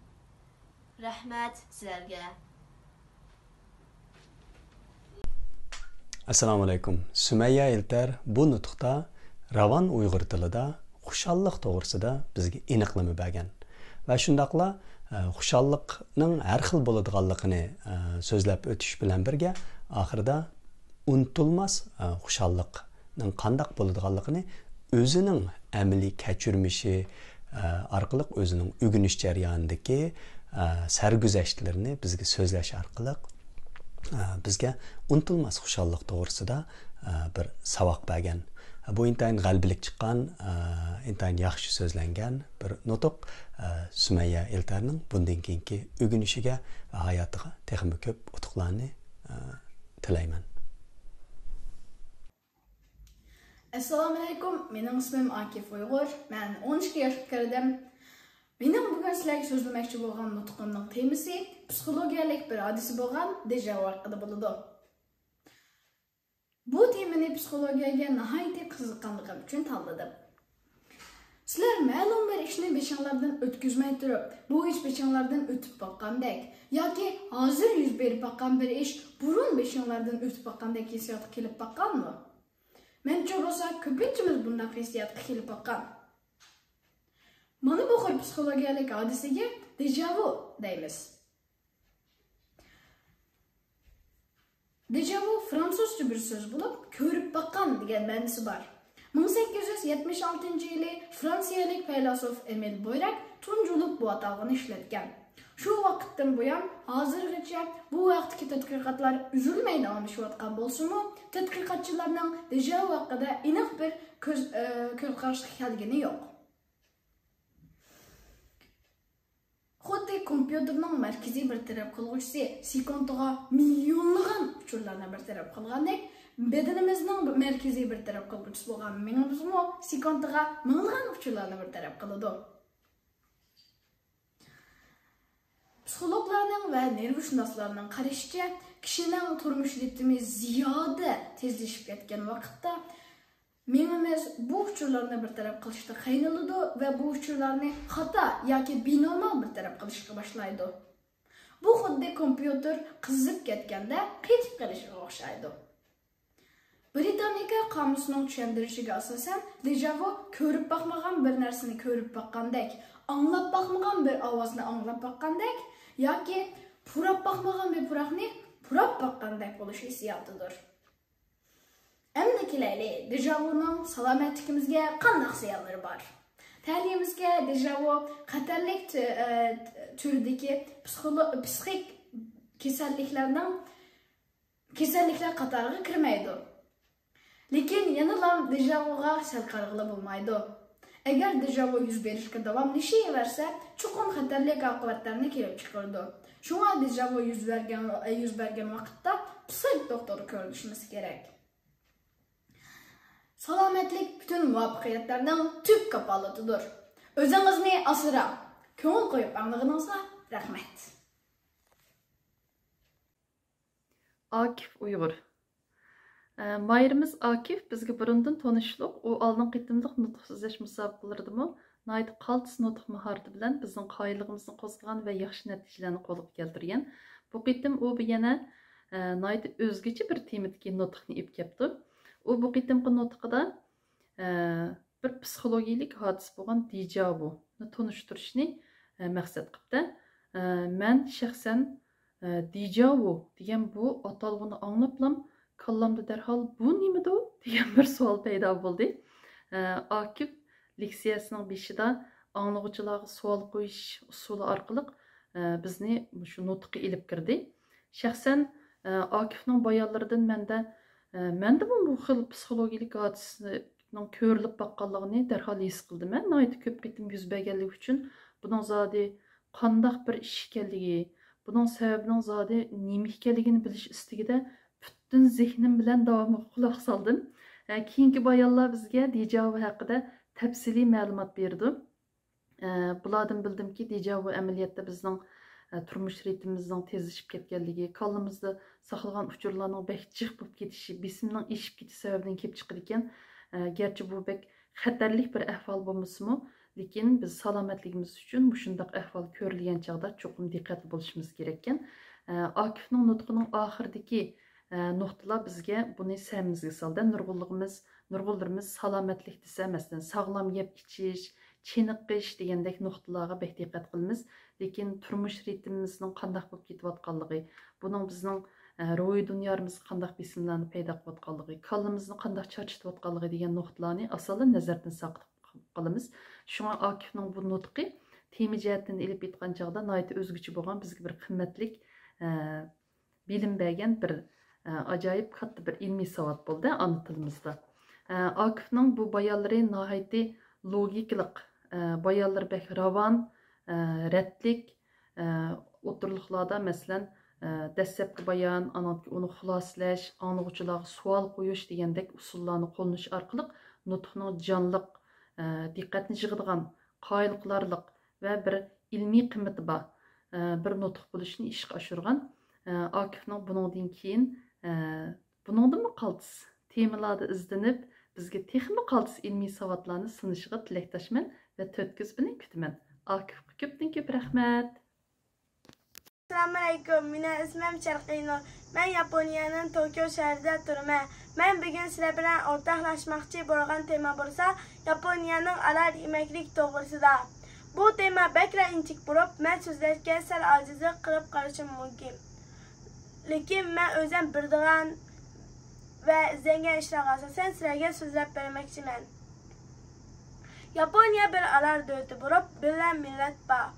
رەھمەت سىلەرگە. ئەسسالامۇئەلەيكۇم. سۈمەييە ئېلتەر بۇ نۇتۇقتا راۋان ئۇيغۇر تىلىدا خۇشاللىق توغرىسىدا بىزگە ئېنىقلىما بەرگەن. ۋە شۇنداقلا، ئە، خۇشاللىقنىڭ ھەر خىل بولىدىغانلىقىنى، ئە، سۆزلەپ ئۆتۈش بىلەن بىرگە، ئاخىرىدا ئۇنتۇلماس، ئە، خۇشاللىقنىڭ قانداق بولىدىغانلىقىنى ئۆزىنىڭ ئەمەلىي كەچۈرمىشى، ئە، ئارقىلىق ئۆزىنىڭ ئۆگىنىش جەريانىدىكى، ئە، سەرگۈزەشتلىرىنى بىزگە سۆزلەش ئارقىلىق، ئە، بىزگە ئۇنتۇلماس خۇشاللىق توغرىسىدا، ئە، بىر ساۋاق بەرگەن. بۇ ئىنتايىن غەلىبىلىك چىققان، ئە، ئىنتايىن ياخشى سۆزلەنگەن بىر نۇتۇق. ئە، سۈمەييە ئېلتەرنىڭ بۇندىن كېيىنكى ئۆگىنىشىگە ۋە ھاياتىغا تېخىمۇ كۆپ ئۇتۇقلارنى، ئە، تىلەيمەن. ئەسسالامۇئەلەيكۇم، مېنىڭ ئىسمىم ئاكىف ئۇيغۇر، مەن ئون ئىككى ياشقا كىردىم. مېنىڭ بۈگۈن سىلەرگە سۆزلىمەكچى بولغان نۇتقۇمنىڭ تېمىسى پسىخولوگىيەلىك بىر ھادىسە بولغان دېجاۋۇ ھەققىدە بولىدۇ. بۇ تېمىنى پسىخولوگىيەگە ناھايىتى قىزىققانلىقىم ئۈچۈن تاللىدىم. سىلەر مەلۇم بىر ئىشنى بېشىڭلاردىن ئۆتكۈزمەي تۇرۇپ، بۇ ئىش بېشىڭلاردىن ئۆتۈپ باققاندەك ياكى ھازىر يۈز بېرىپ باققان بىر ئىش بۇرۇن بېشىڭلاردىن ئۆتۈپ باققاندەك ھېسسىياتقا كېلىپ باققانمۇ؟ مەنچە بولسا كۆپىنچىمىز بۇنداق ھېسسىياتقا كېلىپ باققان. مانا بۇ خىل پسىخولوگىيەلىك ھادىسىگە دېجاۋۇ دەيمىز. دېجاۋۇ فرانسۇزچە بىر سۆز بولۇپ، كۆرۈپ باققان دېگەن مەنىسى بار. مىڭ سەككىز يۈز يەتمىش ئالتىنچى يىلى فرانسىيەلىك پەيلاسوپ ئېمىل بويراك تۇنجى بولۇپ بۇ ئاتالغۇنى ئىشلەتكەن. شۇ ۋاقىتتىن بۇيان ھازىرغىچە بۇ ھەقتىكى تەتقىقاتلار ئۈزۈلمەي داۋاملىشىۋاتقان بولسىمۇ، تەتقىقاتچىلارنىڭ دېجاۋۇ ھەققىدە ئېنىق بىر كۆز، ئە، كۆز قاراشقا كەلگىنى يوق. خۇددى كومپيۇتېرنىڭ مەركىزىي بىر تەرەپ قىلغۇچىسى سېكۇنتىغا مىليونلىغان ئۇچۇرلارنى بىر تەرەپ قىلغاندەك، بەدىنىمىزنىڭ مەركىزىي بىر تەرەپ قىلغۇچىسى بولغان مېڭىمىزمۇ سېكۇنتىغا مىڭلىغان ئۇچۇرلارنى بىر تەرەپ قىلىدۇ. پسىخولوگلارنىڭ ۋە نېرۋىشۇناسلارنىڭ قارىشىچە، كىشىنىڭ تۇرمۇش رىتىمى زىيادە تېزلىشىپ كەتكەن ۋاقىتتا، مېڭىمىز بۇ ئۇچۇرلارنى بىر تەرەپ قىلىشتا قىينىلىدۇ ۋە بۇ ئۇچۇرلارنى خاتا ياكى بىنورمال بىر تەرەپ قىلىشقا باشلايدۇ. بۇ خۇددى كومپيۇتېر قىزىپ كەتكەندە قېتىپ قېلىشىغا ئوخشايدۇ. برىتاننىكا قامۇسىنىڭ چۈشەندۈرۈشىگە ئاساسەن، دېجاۋۇ كۆرۈپ باقمىغان بىر نەرسىنى كۆرۈپ باققاندەك، ئاڭلاپ باقمىغان بىر ئاۋازنى ئاڭلاپ باققاندەك ياكى پۇراپ باقمىغان بىر پۇراقنى پۇراپ باققاندەك بولۇش ھېسسىياتىدۇر. ئەمدى كېلەيلى، دېجاۋۇنىڭ سالامەتلىكىمىزگە قانداق زىيانلىرى بار؟ تەلىيىمىزگە دېجاۋۇ خەتەرلىك تۈ-، ئە، تۈردىكى پسىخولو-، پسىخىك كېسەللىكلەرنىڭ، كېسەللىكلەر قاتارىغا كىرمەيدۇ. لېكىن يەنىلا دېجاۋۇغا سەل قارىغىلى بولمايدۇ. ئەگەر دېجاۋۇ يۈز بېرىشكە داۋاملىشىۋەرسە، چوقۇم خەتەرلىك ئاقىۋەتلەرنى كېلىپ چىقىرىدۇ. شۇڭا دېجاۋۇ يۈز بەرگەن، يۈز بەرگەن ۋاقىتتا پسىخىك دوختۇرغا كۆرۈنۈشىمىز كېرەك. سالامەتلىك پۈتۈن مۇۋەپپەقىيەتلەرنىڭ تۈپ كاپالىتىدۇر. ئۆزىڭىزنى ئاسراڭ. كۆڭۈل قويۇپ ئاڭلىغىنىڭىزغا رەھمەت. ئاكىف ئۇيغۇر. ئە، ماھىرىمىز ئاكىف بىزگە بۇرۇندىن تونۇشلۇق. ئۇ ئالدىنقى قېتىملىق نۇتۇق سۆزلەش مۇسابىقىلىرىدىمۇ ناھايىتى قالتىس نۇتۇق ماھارىتى بىلەن بىزنىڭ قايىللىقىمىزنى قوزغىغان ۋە ياخشى نەتىجىلەرنى قولغا كەلتۈرگەن. بۇ قېتىم ئۇ بۇ يەنە، ئە، ناھايىتى ئۆزگىچە بىر تېمىدىكى نۇتۇقنى ئېلىپ كەپتۇ. ئۇ بۇ قېتىمقى نۇتقىدا، ئە، بىر پسىخولوگىيەلىك ھادىسە بولغان دېجاۋۇنى تونۇشتۇرۇشنى، ئە، مەقسەت قىپتۇ. ئە، مەن شەخسەن، ئە، دېجاۋۇ دېگەن بۇ ئاتالغۇنى ئاڭلاپلام كاللامدا دەرھال «بۇ نېمىدۇ؟» دېگەن بىر سوئال پەيدا بولدى. ئە، ئاكىپ لېكسىيەسىنىڭ بېشىدا ئاڭلىغۇچىلارغا سوئال قويۇش ئۇسۇلى ئارقىلىق، ئە، بىزنى مۇشۇ نۇتۇققا ئېلىپ كىردى. شەخسەن، ئە، ئاكىپنىڭ بايانلىرىدىن مەندە، ئە، مەندىمۇ بۇ خىل پسىخولوگىيەلىك ھادىسىنىڭ كۆرۈلۈپ باققانلىقىنى دەرھال ھېس قىلدىم. مەن ناھايىتى كۆپ قېتىم يۈز بەرگەنلىكى ئۈچۈن بۇنىڭ زادى قانداق بىر ئىش ئىكەنلىكى، بۇنىڭ سەۋەبىنىڭ زادى نېمە ئىكەنلىكىنى بىلىش ئىستىكىدە پۈتۈن زېھنىم بىلەن داۋامىغا قۇلاق سالدىم. ئە، كېيىنكى بايانلار بىزگە دېجاۋۇ ھەققىدە تەپسىلىي مەلۇمات بېرىدۇ. ئە، بۇلاردىن بىلدىمكى، دېجاۋۇ ئەمەلىيەتتە بىزنىڭ، ئە، تۇرمۇش رىتىمىمىزنىڭ تېزلىشىپ كەتكەنلىكى، كاللىمىزدا ساقلىغان ئۇچۇرلارنىڭ بەك جىق بولۇپ كېتىشى، بېسىمنىڭ ئېشىپ كېتىش سەۋەبىدىن كېلىپ چىقىدىكەن. ئە، گەرچە بۇ بەك خەتەرلىك بىر ئەھۋال بولمىسىمۇ، لېكىن بىز سالامەتلىكىمىز ئۈچۈن مۇشۇنداق ئەھۋال كۆرۈلگەن چاغدا چوقۇم دىققەتلىك بولۇشىمىز كېرەككەن. ئە، ئاكىفنىڭ نۇتقىنىڭ ئاخىرىدىكى، ئە، نۇقتىلار بىزگە بۇنى سەمىمىزگە سالدى. نۇرغۇنلىرىمىز، نۇرغۇنلىرىمىز سالامەتلىك دېسە، مەسىلەن، ساغلام يەپ ئىچىش، چېنىقىش دېگەندەك نۇقتىلارغا بەك دىققەت قىلىمىز. لېكىن تۇرمۇش رىتىمىمىزنىڭ قانداق بولۇپ كېتىۋاتقانلىقى، بۇنىڭ بىزنىڭ، ئە، روھىي دۇنيامىزغا قانداق بېسىملارنى پەيدا قىلىۋاتقانلىقى، كاللىمىزنى قانداق چارچىتىۋاتقانلىقى دېگەن نۇقتىلارنى ئاسانلا نەزەردىن ساقىت قىلىمىز. شۇڭا ئاكىفنىڭ بۇ نۇتقى تېما جەھەتتىن ئېلىپ ئېيتقان چاغدا ناھايىتى ئۆزگىچە بولغان، بىزگە بىر قىممەتلىك، ئە، بىلىم بەرگەن بىر، ئە، ئاجايىپ كاتتا بىر ئىلمىي ساۋات بولدى ئانا تىلىمىزدا. ئە، ئاكىفنىڭ بۇ بايانلىرى ناھايىتى لوگىكىلىق، ئە، بايانلىرى بەك راۋان، ئە، رەتلىك، ئە، ئوتتۇرىلىقلاردا، مەسىلەن، ئە، دەسلەپكى بايان، ئانىڭدىن كېيىن ئۇنى خۇلاسىلەش، ئاڭلىغۇچىلارغا سوئال قويۇش دېگەندەك ئۇسۇللارنى قوللىنىش ئارقىلىق نۇتۇقنىڭ جانلىق، ئە، دىققەتنى يىغىدىغان، قايىل قىلارلىق ۋە بىر ئىلمىي قىممىتى بار، ئە، بىر نۇتۇق بولۇشىنى ئىشقا ئاشۇرغان. ئە، ئاكىفنىڭ بۇنىڭدىن كېيىن، ئە، بۇنىڭدىنمۇ قالتىس تېمىلاردا ئىزدىنىپ، بىزگە تېخىمۇ قالتىس ئىلمىي ساۋاتلارنى سۇنۇشىغا تىلەكداشمەن ۋە تۆت كۆز بىلەن كۈتىمەن. ئاكىفقا كۆپتىن كۆپ رەھمەت. ئەسسالامۇئەلەيكۇم، مېنىڭ ئىسمىم شەرقىي نۇر. مەن ياپونىيەنىڭ توكيو شەھىرىدە تۇرىمەن. مەن بۈگۈن سىلەر بىلەن ئورتاقلاشماقچى بولغان تېما بولسا، ياپونىيەنىڭ ئالار يېمەكلىك توغرىسىدا. بۇ تېما بەكلا ئىنچىكە بولۇپ، مەن سۆزلەشكە سەل ئاجىزلىق قىلىپ قالىشىم مۇمكىن. لېكىن مەن ئۆزۈم بىلىدىغان ۋە ئىزدەنگەن ئىشلارغا ئاساسەن سىلەرگە سۆزلەپ بەرمەكچىمەن. ياپونىيە بىر ئالار دۆلىتى بولۇپ، بىللە مىللەت بار.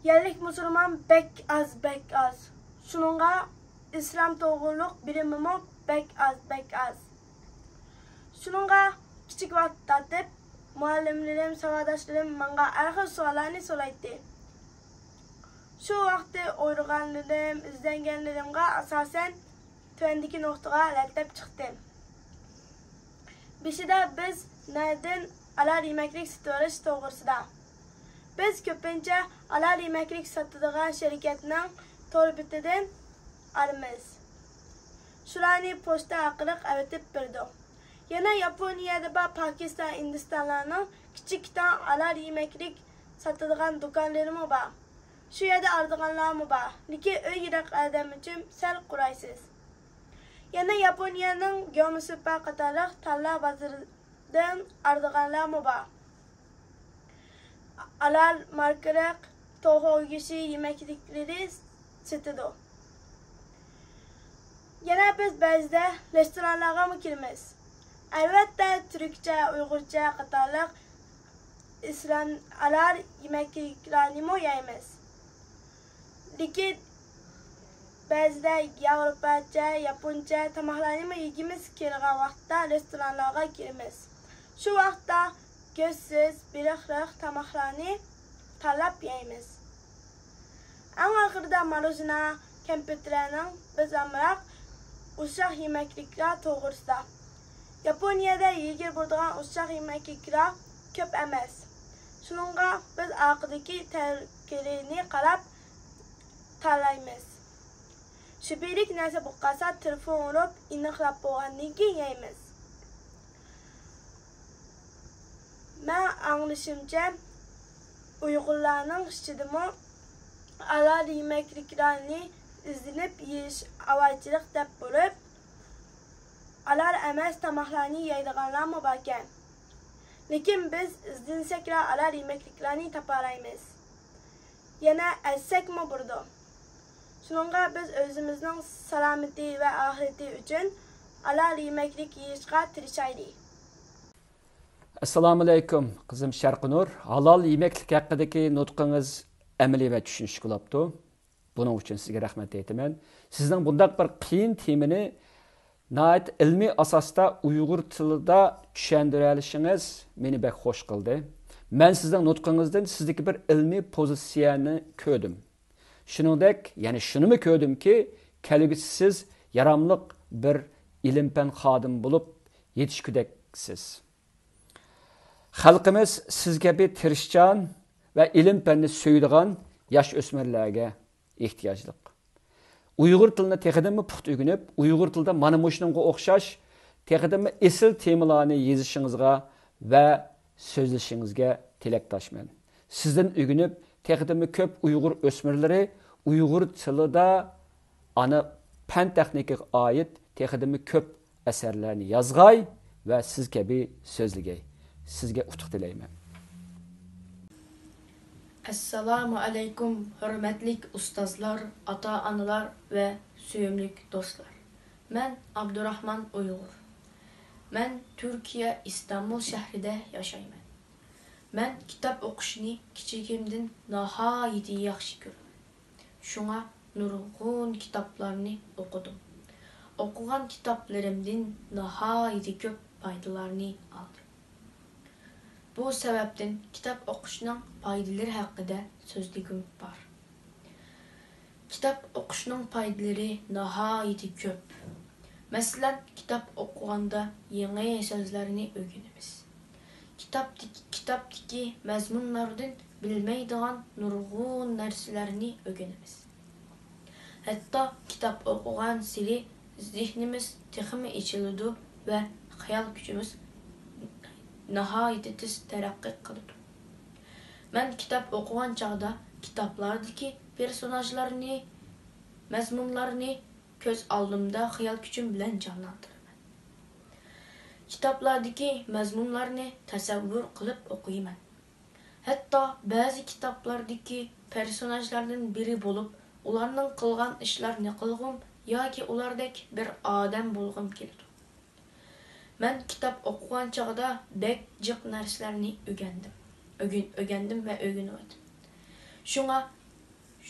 يەرلىك مۇسۇلمان بەك ئاز، بەك ئاز. شۇنىڭغا ئىسلام توغرۇلۇق بىلىمىمۇ بەك ئاز، بەك ئاز. شۇنىڭغا كىچىك ۋاقىت تارتىپ مۇئەللىملىرىم، ساۋاقداشلىرىم ماڭا ھەر خىل سوئاللارنى سورايتتى. شۇ ۋاقىتتا ئويلىغانلىرىم، ئىزدەنگەنلىرىمگە ئاساسەن تۆۋەندىكى نۇقتىغا رەتلەپ چىقتىم. بېشىدا بىز نەدىن ئالار يېمەكلىك سېتىۋېلىش توغرىسىدا. بىز كۆپىنچە ئالار يېمەكلىك ساتىدىغان شىركەتنىڭ تور بېتىدىن ئالىمىز. شۇلارنى پوچتا ئارقىلىق ئەۋېتىپ بېرىدۇ. يەنە ياپونىيەدە بار پاكىستان، ھىندىستانلارنىڭ كىچىك كىتان ئالار يېمەكلىك ساتىدىغان دۇكانلىرىمۇ بار. شۇ يەردە ئالىدىغانلارمۇ بار، لېكىن ئۆي يىراق ئادەم ئۈچۈن سەل قولايسىز. يەنە ياپونىيەنىڭ گيومسىپا قاتارلىق تاللا بازىرىدىن ئالىدىغانلارمۇ بار. ئالار ماركىلىق توخۇ گۆشى يېمەكلىكلىرى سېتىدۇ. يەنە بىز بەزىدە رېستورانلارغىمۇ كىرىمىز. ئەلۋەتتە، تۈركچە، ئۇيغۇرچە قاتارلىق ئىسلام ئالار يېمەكلىكلەرنىمۇ يەيمىز. لېكىن بەزىدە ياۋروپاچە، ياپونچە تاماقلارنىمۇ يېگۈمىز كېلىدىغان ۋاقىتتا رېستورانلارغا كىرىمىز. شۇ ۋاقىتتا گۆشسىز، بېلىقلىق تاماقلارنى تاللاپ يەيمىز. ئەڭ ئاخىرىدا ماروژنا، كەمپۈتلەرنىڭ بىز ئامراق ئۇششاق يېمەكلىكلەر توغرىسىدا. ياپونىيەدە يېگىلى بولىدىغان ئۇششاق يېمەكلىكلەر كۆپ ئەمەس. شۇنىڭغا بىز ئارقىدىكى تەركىلىنى قاراپ تاللايمىز. شۈبھىلىك نەرسە بولۇپ قالسا، تېلېفون ئۇرۇپ، ئېنىقلاپ بولغاندىن كېيىن يەيمىز. مەن ئاڭلىشىمچە، ئۇيغۇرلارنىڭ ئىچىدىمۇ ھالال يېمەكلىكلەرنى ئىزدىنىپ يېيىش ئاۋارىچىلىق دەپ بولۇپ، ھالال ئەمەس تاماقلارنى يەيدىغانلارمۇ باركەن. لېكىن بىز ئىزدىنسەكلا ھالال يېمەكلىكلەرنى تاپالايمىز. يەنە ئەتسەكمۇ بولىدۇ. شۇنىڭغا بىز ئۆزىمىزنىڭ سالامىتى ۋە ئاخىرىتى ئۈچۈن ھالال يېمەكلىك يېيىشقا تىرىشايلى. ئەسسالامۇئەلەيكۇم، قىزىم شەرقىنۇر. ھالال يېمەكلىك ھەققىدىكى نۇتقىڭىز ئەمەلىي ۋە چۈشىنىشلىك بوپتۇ. بۇنىڭ ئۈچۈن سىزگە رەھمەت ئېيتىمەن. سىزنىڭ بۇنداق بىر قىيىن تېمىنى ناھايىتى ئىلمىي ئاساستا ئۇيغۇر تىلىدا چۈشەندۈرەلىشىڭىز مېنى بەك خوش قىلدى. مەن سىزنىڭ نۇتقىڭىزدىن سىزدىكى بىر ئىلمىي پوزىتسىيەنى كۆردۈم. شۇنىڭدەك، يەنى شۇنىمۇ كۆردۈمكى، كەلگۈسى سىز ياراملىق بىر ئىلىم-پەن خادىمى بولۇپ يېتىشكۈدەكسىز. خەلقىمىز سىز كەبى تىرىشچان ۋە ئىلىم-پەننى سۆيىدىغان ياش ئۆسمۈرلەرگە ئېھتىياجلىق. ئۇيغۇر تىلىنى تېخىدىنمۇ پۇختا ئۆگىنىپ، ئۇيغۇر تىلىدا مانا مۇشۇنىڭغا ئوخشاش تېخىدىنمۇ ئېسىل تېمىلارنى يېزىشىڭىزغا ۋە سۆزلىشىڭىزگە تىلەكداشمەن. سىزدىن ئۆگىنىپ، تېخىدىنمۇ كۆپ ئۇيغۇر ئۆسمۈرلىرى ئۇيغۇر تىلىدا ئانا پەن تېخنىكىغا ئائىت تېخىدىنمۇ كۆپ ئەسەرلەرنى يازغاي ۋە سىز كەبى سۆزلىگەي. سىزگە ئۇتۇق تىلەيمەن. ئەسسالامۇ ئەلەيكۇم، ھۆرمەتلىك ئۇستازلار، ئاتا-ئانىلار ۋە سۆيۈملۈك دوستلار. مەن ئابدۇراخمان ئۇيغۇر. مەن تۈركىيە ئىستانبۇل شەھىرىدە ياشايمەن. مەن كىتاب ئوقۇشنى كىچىكىمدىن ناھايىتى ياخشى كۆرىمەن. شۇڭا نۇرغۇن كىتابلارنى ئوقۇدۇم. ئوقۇغان كىتابلىرىمدىن ناھايىتى كۆپ پايدىلارنى ئالدىم. بۇ سەۋەبتىن كىتاب ئوقۇشنىڭ پايدىلىرى ھەققىدە سۆزلىگۈم بار. كىتاب ئوقۇشنىڭ پايدىلىرى ناھايىتى كۆپ. مەسىلەن، كىتاب ئوقۇغاندا يېڭى سۆزلەرنى ئۆگىنىمىز. كىتابتىكى، كىتابتىكى مەزمۇنلاردىن بىلمەيدىغان نۇرغۇن نەرسىلەرنى ئۆگىنىمىز. ھەتتا كىتاب ئوقۇغانسېرى زېھنىمىز تېخىمۇ ئېچىلىدۇ ۋە خىيال كۈچىمىز ناھايىتى تېز تەرەققىي قىلىدۇ. مەن كىتاب ئوقۇغان چاغدا كىتابلاردىكى پېرسوناژلارنى، مەزمۇنلارنى كۆز ئالدىمدا خىيال كۈچۈم بىلەن جانلاندۇرىمەن. كىتابلاردىكى مەزمۇنلارنى تەسەۋۋۇر قىلىپ ئوقۇيمەن. ھەتتا بەزى كىتابلاردىكى پېرسوناژلاردىن بىرى بولۇپ، ئۇلارنىڭ قىلغان ئىشلارنى قىلغۇم ياكى ئۇلاردەك بىر ئادەم بولغۇم كېلىدۇ. مەن كىتاب ئوقۇغان چاغدا بەك جىق نەرسىلەرنى ئۆگەندىم. ئۆگىن-، ئۆگەندىم ۋە ئۆگىنىۋاتىمەن. شۇڭا،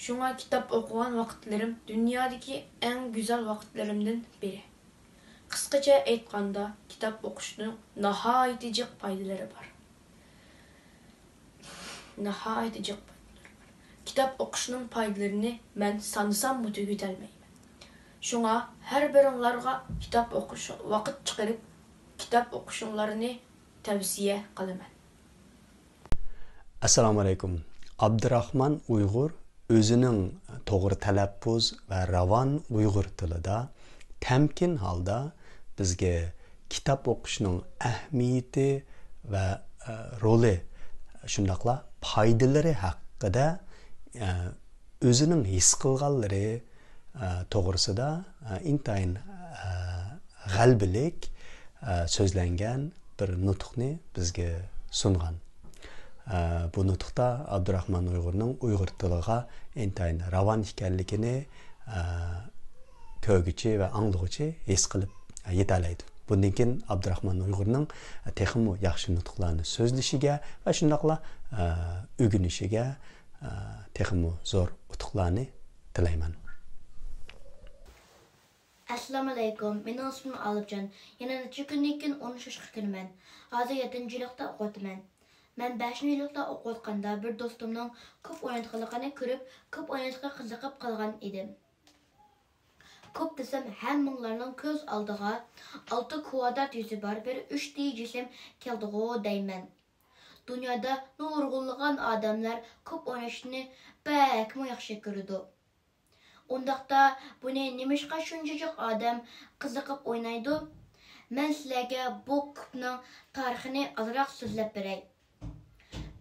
شۇڭا كىتاب ئوقۇغان ۋاقىتلىرىم دۇنيادىكى ئەڭ گۈزەل ۋاقىتلىرىمدىن بىرى. قىسقىچە ئېيتقاندا، كىتاب ئوقۇشنىڭ ناھايىتى جىق پايدىلىرى بار. ناھايىتى جىق پايدىلىرى بار. كىتاب ئوقۇشنىڭ پايدىلىرىنى مەن سانىساممۇ تۈگىتەلمەيمەن. شۇڭا ھەر بىرىڭلارغا كىتاب ئوقۇش، ۋاقىت چىقىرىپ كىتاب ئوقۇشۇڭلارنى تەۋسىيە قىلىمەن. ئەسسالامۇ ئەلەيكۇم. ئابدۇراخمان ئۇيغۇر ئۆزىنىڭ توغرا تەلەپپۇز ۋە راۋان ئۇيغۇر تىلىدا تەمكىن ھالدا بىزگە كىتاب ئوقۇشنىڭ ئەھمىيىتى ۋە، ئە، رولى، شۇنداقلا پايدىلىرى ھەققىدە، ئە، ئۆزىنىڭ ھېس قىلغانلىرى، ئە، توغرىسىدا، ئە، ئىنتايىن، ئە، غەلىبىلىك، ئە، سۆزلەنگەن بىر نۇتۇقنى بىزگە سۇنغان. ئە، بۇ نۇتۇقتا ئابدۇراخمان ئۇيغۇرنىڭ ئۇيغۇر تىلىغا ئىنتايىن راۋان ئىكەنلىكىنى، ئە، كۆرگۈچى ۋە ئاڭلىغۇچى ھېس قىلىپ، ئە، يېتەلەيدۇ. بۇندىن كېيىن ئابدۇراخمان ئۇيغۇرنىڭ تېخىمۇ ياخشى نۇتۇقلارنى سۆزلىشىگە ۋە شۇنداقلا، ئە، ئۆگىنىشىگە، ئە، تېخىمۇ زور ئۇتۇقلارنى تىلەيمەن. ئەسسالامۇئەلەيكۇم، مېنىڭ ئىسمىم ئالىپجان. يەنە نەچچە كۈندىن كېيىن ئونىنچى ياشقا كىرىمەن. ھازىر يەتتىنچى يىللىقتا ئوقۇۋاتىمەن. مەن بەشىنچى يىللىقتا ئوقۇۋاتقاندا بىر دوستۇمنىڭ كۇب ئوينايدىغانلىقىنى كۆرۈپ، كۇب ئويناشقا قىزىقىپ قالغان ئىدىم. كۇب دېسەم، ھەممىڭلارنىڭ كۆز ئالدىغا ئالتە كۋادرات يۈزى بار بىر ئۈچ دى جىسىم كېلىدىغۇ دەيمەن. دۇنيادا نۇرغۇنلىغان ئادەملەر كۇب ئويناشنى بەكمۇ ياخشى كۆرىدۇ. ئۇنداقتا بۇنى نېمىشقا شۇنچە جىق ئادەم قىزىقىپ ئوينايدۇ؟ مەن سىلەرگە بۇ كۇپنىڭ تارىخىنى ئازراق سۆزلەپ بېرەي.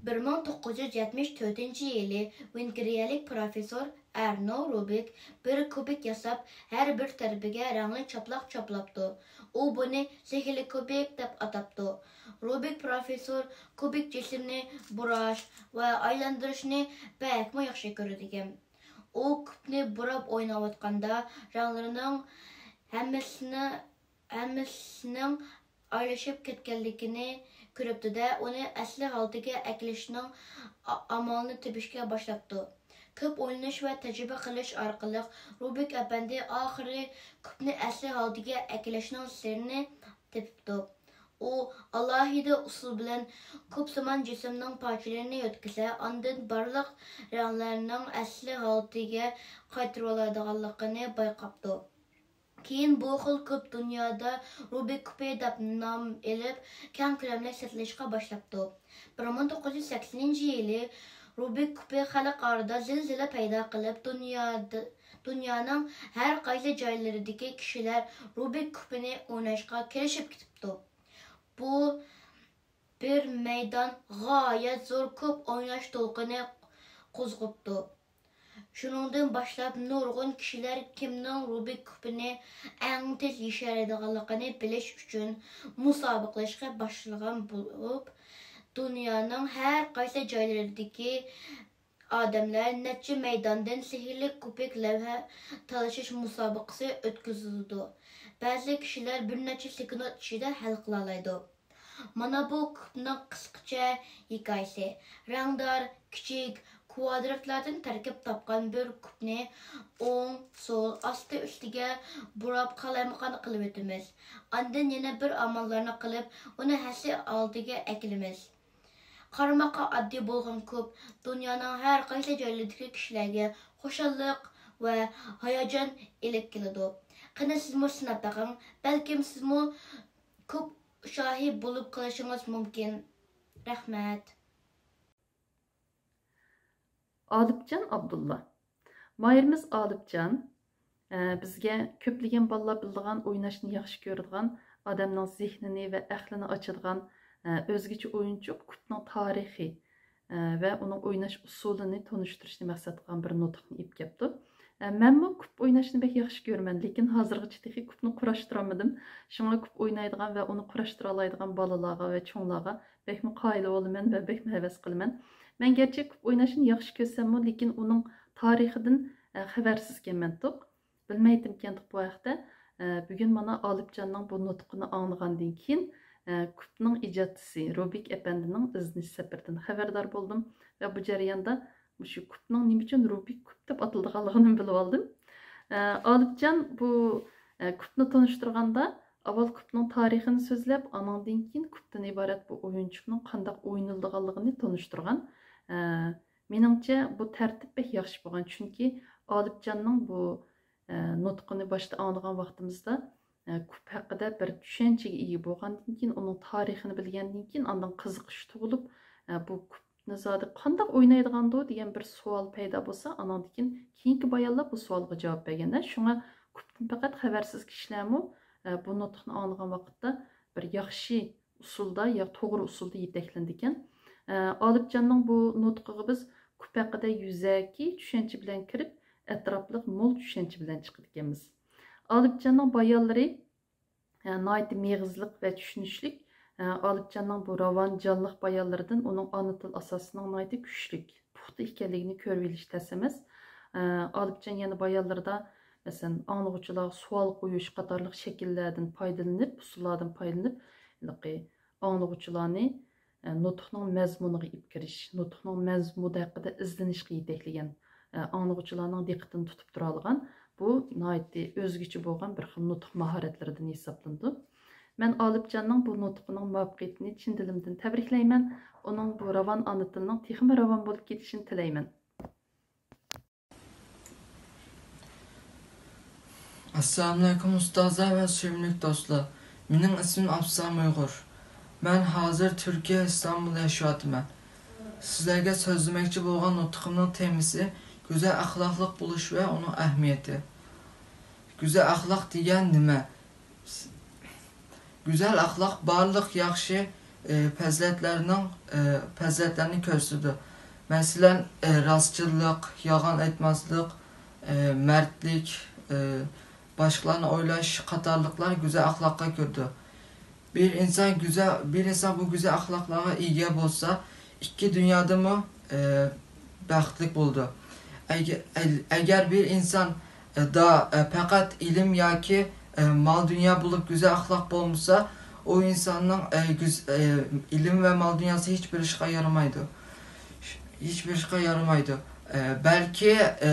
بىر مىڭ توققۇز يۈز يەتمىش تۆتىنچى يىلى ۋېنگرىيەلىك پروفېسسور ئەرنو رۇبىك بىر كۇبىك ياساپ، ھەر بىر تەرىپىگە رەڭلىك چاپلاق چاپلاپتۇ. ئۇ بۇنى سېھىرلىك كۇبىك دەپ ئاتاپتۇ. رۇبىك پروفېسسور كۇبىك جىسىمنى بۇراش ۋە ئايلاندۇرۇشنى بەكمۇ ياخشى كۆرىدىكەن. ئۇ كۇبنى بۇراپ ئويناۋاتقاندا، رەڭلىرىنىڭ ھەممىسىنى، ھەممىسىنىڭ ئايرىلىشىپ كەتكەنلىكىنى كۆرۈپتۇ-دە، ئۇنى ئەسلى ھالىتىگە ئەكېلىشنىڭ ئا-، ئامالىنى تېپىشكە باشلاپتۇ. كۆپ ئويلىنىش ۋە تەجرىبە قىلىش ئارقىلىق، رۇبىك ئەپەندى ئاخىرى كۇبنى ئەسلى ھالىتىگە ئەكېلىشنىڭ سىرىنى تېپىپتۇ. ئۇ ئالاھىدە ئۇسۇل بىلەن كۇبسىمان جىسىمنىڭ پارچىلىرىنى يۆتكىسە، ئاندىن بارلىق رەڭلەرنىڭ ئەسلى ھالىتىگە قايتۇرۇۋالالايدىغانلىقىنى بايقاپتۇ. كېيىن بۇ خىل كۇب دۇنيادا رۇبىك كۇبى دەپ نام ئېلىپ، كەڭ كۆلەملىك سېتىلىشقا باشلاپتۇ. بىر مىڭ توققۇز يۈز سەكسىنىنچى يىلى رۇبىك كۇبى خەلق ئارىدا زىلزىلە پەيدا قىلىپ، دۇنيادا، دۇنيانىڭ ھەر قايسى جايلىرىدىكى كىشىلەر رۇبىك كۇبىنى ئويناشقا كىرىشىپ كېتىپتۇ. بۇ بىر مەيدان غايەت زور كۇب ئويناش دولقۇنى قوزغىپتۇ. شۇنىڭدىن باشلاپ نۇرغۇن كىشىلەر كىمنىڭ رۇبىك كۇبىنى ئەڭ تېز يېشەلەيدىغانلىقىنى بىلىش ئۈچۈن مۇسابىقىلەشكە باشلىغان بولۇپ، دۇنيانىڭ ھەر قايسى جايلىرىدىكى ئادەملەر نەچچە مەيداندىن سېھىرلىك كۇبىك لەۋھە تالىشىش مۇسابىقىسى ئۆتكۈزۈلىدۇ. بەزى كىشىلەر بىر نەچچە سېكۇنت ئىچىدە ھەل قىلالايدۇ. مانا بۇ كۇبنىڭ قىسقىچە ھېكايىسى. رەڭدار، كىچىك، كۋادراتلاردىن تەركىب تاپقان بىر كۇبنى ئوڭ، سول، ئاستى، ئۈستىگە بۇراپ قالايمىقان قىلىۋېتىمىز. ئاندىن يەنە بىر ئاماللارنى قىلىپ، ئۇنى ھەسسە ھالىتىگە ئەكېلىمىز. قارىماققا ئاددىي بولغان كۇب دۇنيانىڭ ھەر قايسى جايلىرىدىكى كىشىلەرگە خۇشاللىق ۋە ھاياجان ئېلىپ كېلىدۇ. قېنى سىزمۇ سىناپ بېقىڭ، بەلكىم سىزمۇ كۇب شاھى بولۇپ قېلىشىڭىز مۇمكىن. رەھمەت. ئالىپجان ئابدۇللا. ماھىرىمىز ئالىپجان، ئە، بىزگە كۆپلىگەن بالىلار بىلىدىغان، ئويناشنى ياخشى كۆرىدىغان، ئادەمنىڭ زېھنىنى ۋە ئەقلىنى ئاچىدىغان، ئە، ئۆزگىچە ئويۇنچۇق كۇبنىڭ تارىخى، ئە، ۋە ئۇنىڭ ئويناش ئۇسۇلىنى تونۇشتۇرۇشنى مەقسەت قىلغان بىر نۇتۇقنى ئېلىپ كەپتۇ. ئە، مەنمۇ كۇب ئويناشنى بەك ياخشى كۆرىمەن، لېكىن ھازىرغىچە تېخى كۇبنى قۇراشتۇرالمىدىم. شۇڭا كۇب ئوينايدىغان ۋە ئۇنى قۇراشتۇرالايدىغان بالىلارغا ۋە چوڭلارغا بەكمۇ قايىل بولىمەن ۋە بەكمۇ ھەۋەس قىلىمەن. مەن گەرچە كۇب ئويناشنى ياخشى كۆرسەممۇ، لېكىن ئۇنىڭ تارىخىدىن، ئە، خەۋەرسىز ئىكەنمەن توق. بىلمەيتتىمكەنتۇق بۇ ھەقتە. ئە، بۈگۈن مانا ئالىپجاننىڭ بۇ نۇتقىنى ئاڭلىغاندىن كېيىن، ئە، كۇبنىڭ ئىجادچىسى رۇبىك ئەپەندىنىڭ ئىزدىنىش سەپىرىدىن خەۋەردار بولدۇم ۋە بۇ جەرياندا مۇشۇ كۇبنىڭ نېمە ئۈچۈن رۇبىك كۇب دەپ ئاتىلىدىغانلىقىنىمۇ بىلىۋالدىم. ئە، ئالىپجان بۇ، ئە، كۇبنى تونۇشتۇرغاندا، ئاۋۋال كۇبنىڭ تارىخىنى سۆزلەپ، ئانىڭدىن كېيىن كۇبتىن ئىبارەت بۇ ئويۇنچۇقنىڭ قانداق ئوينىلىدىغانلىقىنى تونۇشتۇرغان. ئە، مېنىڭچە، بۇ تەرتىپ بەك ياخشى بولغان، چۈنكى ئالىپجاننىڭ بۇ، ئە، نۇتقىنى باشتا ئاڭلىغان ۋاقتىمىزدا، ئە، كۇب ھەققىدە بىر چۈشەنچىگە ئىگە بولغاندىن كېيىن، ئۇنىڭ تارىخىنى بىلگەندىن كېيىن، ئاندىن قىزىقىش تۇغۇلۇپ، ئە، بۇ كۇبنى زادى قانداق ئوينايدىغاندۇ دېگەن بىر سوئال پەيدا بولسا، ئانىڭدىن كېيىن كېيىنكى بايانلار بۇ سوئالغا جاۋاب بەرگەندە، شۇڭا كۇبتىن پەقەت خەۋەرسىز كىشىلەرمۇ، ئە، بۇ نۇتۇقنى ئاڭلىغان ۋاقىتتا بىر ياخشى ئۇسۇلدا، يا توغرا ئۇسۇلدا يېتەكلىنىدىكەن. ئە، ئالىپجاننىڭ بۇ نۇتقىغا بىز كۇب ھەققىدە يۈزەكى چۈشەنچە بىلەن كىرىپ، ئەتراپلىق مول چۈشەنچە بىلەن چىقىدىكەنمىز. ئالىپجاننىڭ بايانلىرى ئە، ناھايىتى مېغىزلىق ۋە چۈشىنىشلىك. ئە، ئالىپجاننىڭ بۇ راۋان، جانلىق بايانلىرىدىن ئۇنىڭ ئانا تىل ئاساسىنىڭ ناھايىتى كۈچلۈك، پۇختا ئىكەنلىكىنى كۆرۈۋېلىش تەس ئەمەس. ئە، ئالىپجان يەنە بايانلىرىدا، مەسىلەن، ئاڭلىغۇچىلارغا سوئال قويۇش قاتارلىق شەكىللەردىن پايدىلىنىپ، ئۇسۇللاردىن پايدىلىنىپ، ھېلىقى ئاڭلىغۇچىلارنى ئە، نۇتۇقنىڭ مەزمۇنىغا ئېلىپ كىرىش، نۇتۇقنىڭ مەزمۇنى ھەققىدە ئىزدىنىشكە يېتەكلىگەن، ئە، ئاڭلىغۇچىلارنىڭ دىققىتىنى تۇتۇپ تۇرالىغان بۇ ناھايىتى ئۆزگىچە بولغان بىر خىل نۇتۇق ماھارەتلىرىدىن ھېسابلىنىدۇ. مەن ئالىپجاننىڭ بۇ نۇتقىنىڭ مۇۋەپپەقىيىتىنى چىن دىلىمدىن تەبرىكلەيمەن. ئۇنىڭ بۇ راۋان ئانا تىلىنىڭ تېخىمۇ راۋان بولۇپ كېتىشىنى تىلەيمەن. ئەسسالامۇئەلەيكۇم ئۇستازلار ۋە سۆيۈملۈك دوستلار. مېنىڭ ئىسمىم ئابسام ئۇيغۇر. مەن ھازىر تۈركىيە ئىستانبۇلدا ياشاۋاتىمەن. سىزلەرگە سۆزلىمەكچى بولغان نۇتقۇمنىڭ تېمىسى گۈزەل ئەخلاقلىق بولۇش ۋە ئۇنىڭ ئەھمىيىتى. گۈزەل ئەخلاق دېگەن نېمە؟ گۈزەل ئەخلاق بارلىق ياخشى، ئى، پەزىلەتلەرنىڭ، ئى، پەزىلەتلەرنى كۆرسىتىدۇ. مەسىلەن، ئى، راستچىللىق، يالغان ئېيتماسلىق، ئى، مەردلىك، ئى، باشقىلارنى ئويلاش قاتارلىقلار گۈزەل ئەخلاققا كىرىدۇ. بىر ئىنسان گۈزەل، بىر ئىنسان بۇ گۈزەل ئەخلاقلارغا ئىگە بولسا، ئىككى دۇنيادىمۇ، ئى، بەختلىك بولىدۇ. ئەگە-، ئەل-، ئەگەر بىر ئىنسان، ئى، دا-، ئى، پەقەت ئىلىم ياكى، ئى، مال-دۇنيا بولۇپ گۈزەل ئەخلاق بولمىسا، ئۇ ئىنساننىڭ، ئى، گۈز-، ئى، ئىلىم ۋە مال-دۇنياسى ھېچبىر ئىشقا يارىمايدۇ. ھېچبىر ئىشقا يارىمايدۇ. ئى، بەلكى، ئى،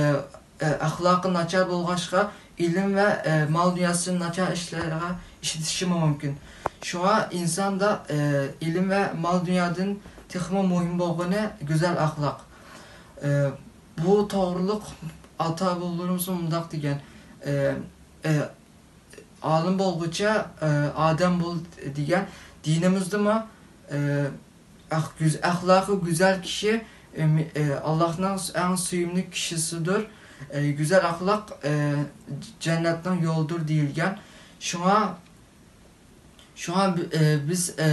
ئە، ئەخلاقى ناچار بولغاچقا، ئىلىم ۋە، ئە، مال-دۇنياسىنى ناچار ئىشلارغا ئىشلىتىشىمۇ مۇمكىن. شۇڭا ئىنساندا، ئە، ئىلىم ۋە مال-دۇنيادىن تېخىمۇ مۇھىم بولغىنى گۈزەل ئەخلاق. ئە، بۇ توغرۇلۇق ئاتا-بوۋىلىرىمىزمۇ مۇنداق دېگەن، ئە، ئە، ئالىم بولغۇچە، ئە، ئادەم بول دېگەن دىنىمىزدىمۇ، ئە، ئەخ-، گۈز-، ئەخلاقى گۈزەل كىشى، ئە، مى-، ئە، ئاللاھنىڭ ئەڭ سۆيۈملۈك كىشىسىدۇر. ئە، گۈزەل ئەخلاق، ئە، جەننەتنىڭ يولىدۇر دېيىلگەن. شۇڭا، شۇڭا بى-، ئە، بىز، ئە،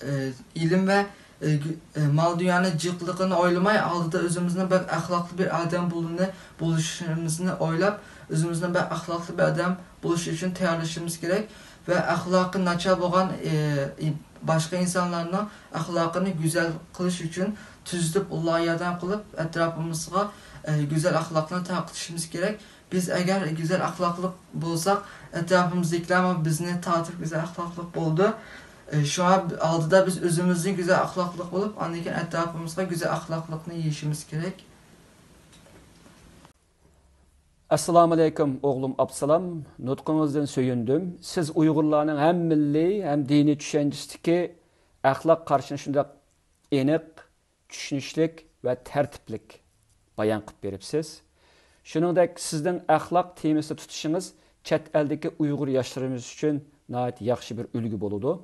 ئە، ئىلىم ۋە، ئە، گۈ-، ئە، مال-دۇنيانى جىقلىقىنى ئويلىماي، ئالدىدا ئۆزىمىزنىڭ بەك ئەخلاقلىق بىر ئادەم بولۇنى، بولۇشىمىزنى ئويلاپ، ئۆزىمىزنىڭ بەك ئەخلاقلىق بىر ئادەم بولۇش ئۈچۈن تەييارلىشىمىز كېرەك ۋە ئەخلاقى ناچار بولغان، ئى، ئى، باشقا ئىنسانلارنىڭ ئەخلاقىنى گۈزەل قىلىش ئۈچۈن تۈزىتىپ، ئۇلارغا ياردەم قىلىپ، ئەتراپىمىزغا، ئى، گۈزەل ئەخلاقنى تارقىتىشىمىز كېرەك. بىز ئەگەر گۈزەل ئەخلاقلىق بولساق، ئەتراپىمىزدىكىلەرمۇ بىزنى تارتىپ گۈزەل ئەخلاقلىق بولىدۇ. ئى، شۇڭا ئالدىدا بىز ئۆزىمىزنى گۈزەل ئەخلاقلىق بولۇپ، ئاندىن كېيىن ئەتراپىمىزغا گۈزەل ئەخلاقلىقنى يېيىشىمىز كېرەك. ئەسسالامۇئەلەيكۇم، ئوغلۇم ئابدۇسالام. نۇتقىڭىزدىن سۆيۈندۈم. سىز ئۇيغۇرلارنىڭ ھەم مىللىي، ھەم دىنىي چۈشەنچىسىدىكى ئەخلاق قارىشىنى شۇنداق ئېنىق، چۈشىنىشلىك ۋە تەرتىپلىك بايان قىلىپ بېرىپسىز. شۇنىڭدەك سىزنىڭ ئەخلاق تېمىسىنى تۇتۇشىڭىز چەت ئەلدىكى ئۇيغۇر ياشلىرىمىز ئۈچۈن ناھايىتى ياخشى بىر ئۈلگە بولىدۇ.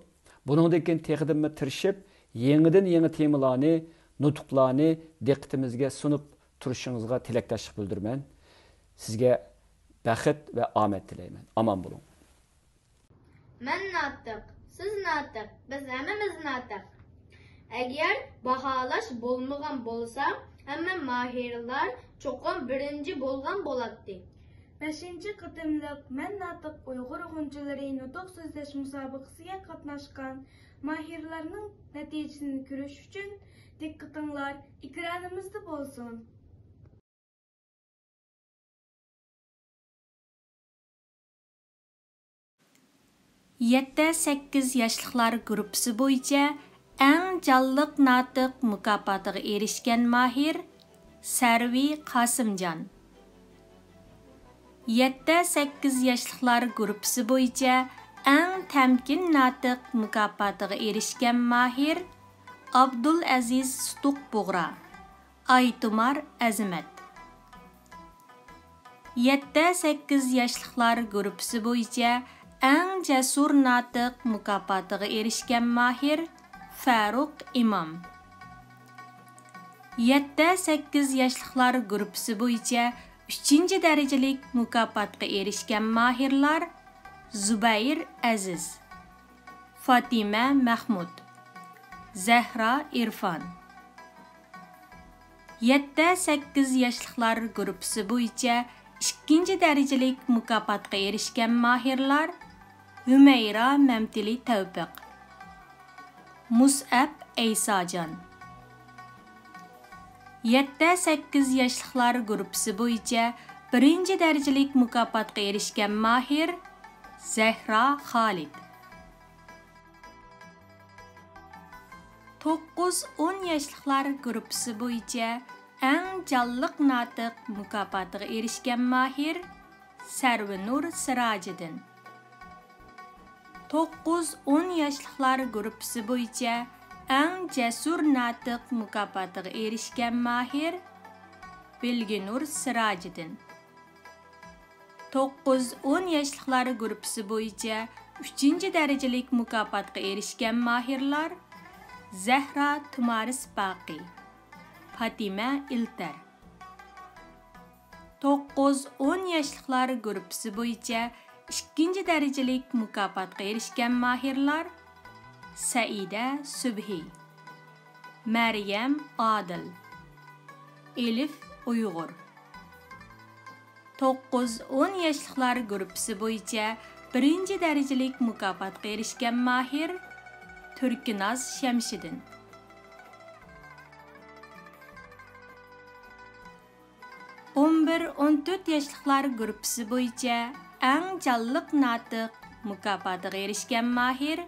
بۇنىڭدىن كېيىن تېخىدىنمۇ تىرىشىپ، يېڭىدىن يېڭى تېمىلارنى، نۇتۇقلارنى دىققىتىمىزگە سۇنۇپ تۇرۇشىڭىزغا تىلەكداشلىق بىلدۈرىمەن. سىزگە بەخت ۋە ئامەت تىلەيمەن. ئامان بولۇڭ. مەن ناتىق، سىز ناتىق، بىز ھەممىمىز ناتىق. ئەگەر باھالاش بولمىغان بولسا، ھەممە ماھىرلار چوقۇم بىرىنچى بولغان بولاتتى. بەشىنچى قېتىملىق مەن ناتىق ئۇيغۇر غۇنچىلىرى نۇتۇق سۆزلەش مۇسابىقىسىگە قاتناشقان ماھىرلارنىڭ نەتىجىسىنى كۆرۈش ئۈچۈن دىققىتىڭلار ئېكرانىمىزدا بولسۇن. يەتتە سەككىز ياشلىقلار گۇرۇپپىسى بويىچە ئەڭ جانلىق ناتىق مۇكاپاتىغا ئېرىشكەن ماھىر سەرۋى قاسىمجان. يەتتە سەككىز ياشلىقلار گۇرۇپپىسى بويىچە ئەڭ تەمكىن ناتىق مۇكاپاتىغا ئېرىشكەن ماھىر ئابدۇلئەزىز سۇتۇق بۇغرا. ئايتۇمار ئەزىمەت. يەتتە سەككىز ياشلىقلار گۇرۇپپىسى بويىچە ئەڭ جەسۇر ناتىق مۇكاپاتىغا ئېرىشكەن ماھىر فەرۇق ئىمام. يەتتە سەككىز ياشلىقلار گۇرۇپپىسى بويىچە ئۈچىنچى دەرىجىلىك مۇكاپاتقا ئېرىشكەن ماھىرلار زۇبەيىر ئەزىز، فاتىمە مەخمۇت، زەھرا ئىرفان. يەتتە سەككىز ياشلىقلار گۇرۇپپىسى بويىچە ئىككىنچى دەرىجىلىك مۇكاپاتقا ئېرىشكەن ماھىرلار ھۈمەيرا مەمتىلى تەۋپىق، مۇسئەب ئەيساجان. يەتتە سەككىز ياشلىقلار گۇرۇپپىسى بويىچە بىرىنچى دەرىجىلىك مۇكاپاتقا ئېرىشكەن ماھىر زەھرا خالىد. توققۇز ئون ياشلىقلار گۇرۇپپىسى بويىچە ئەڭ جانلىق ناتىق مۇكاپاتىغا ئېرىشكەن ماھىر سەرۋىنۇر سىراجىدىن. توققۇز ئون ياشلىقلار گۇرۇپپىسى بويىچە ئەڭ جەسۇر ناتىق مۇكاپاتىغا ئېرىشكەن ماھىر بىلگىنۇر سىراجىدىن. توققۇز ئون ياشلىقلار گۇرۇپپىسى بويىچە ئۈچىنچى دەرىجىلىك مۇكاپاتقا ئېرىشكەن ماھىرلار زەھرا تۇمارىس باقى، پاتىمە ئىلتەر. توققۇز ئون ياشلىقلار گۇرۇپپىسى بويىچە ئىككىنچى دەرىجىلىك مۇكاپاتقا ئېرىشكەن ماھىرلار: سەئىدە سۈبھى، مەريەم ئادىل، ئېلىف ئۇيغۇر. توققۇز ئون ياشلىقلار گۇرۇپپىسى بويىچە بىرىنچى دەرىجىلىك مۇكاپاتقا ئېرىشكەن ماھىر تۈركىناز شەمشىدىن. ئون بىر ئون تۆت ياشلىقلار گۇرۇپپىسى بويىچە ئەڭ جانلىق ناتىق مۇكاپاتىغا ئېرىشكەن ماھىر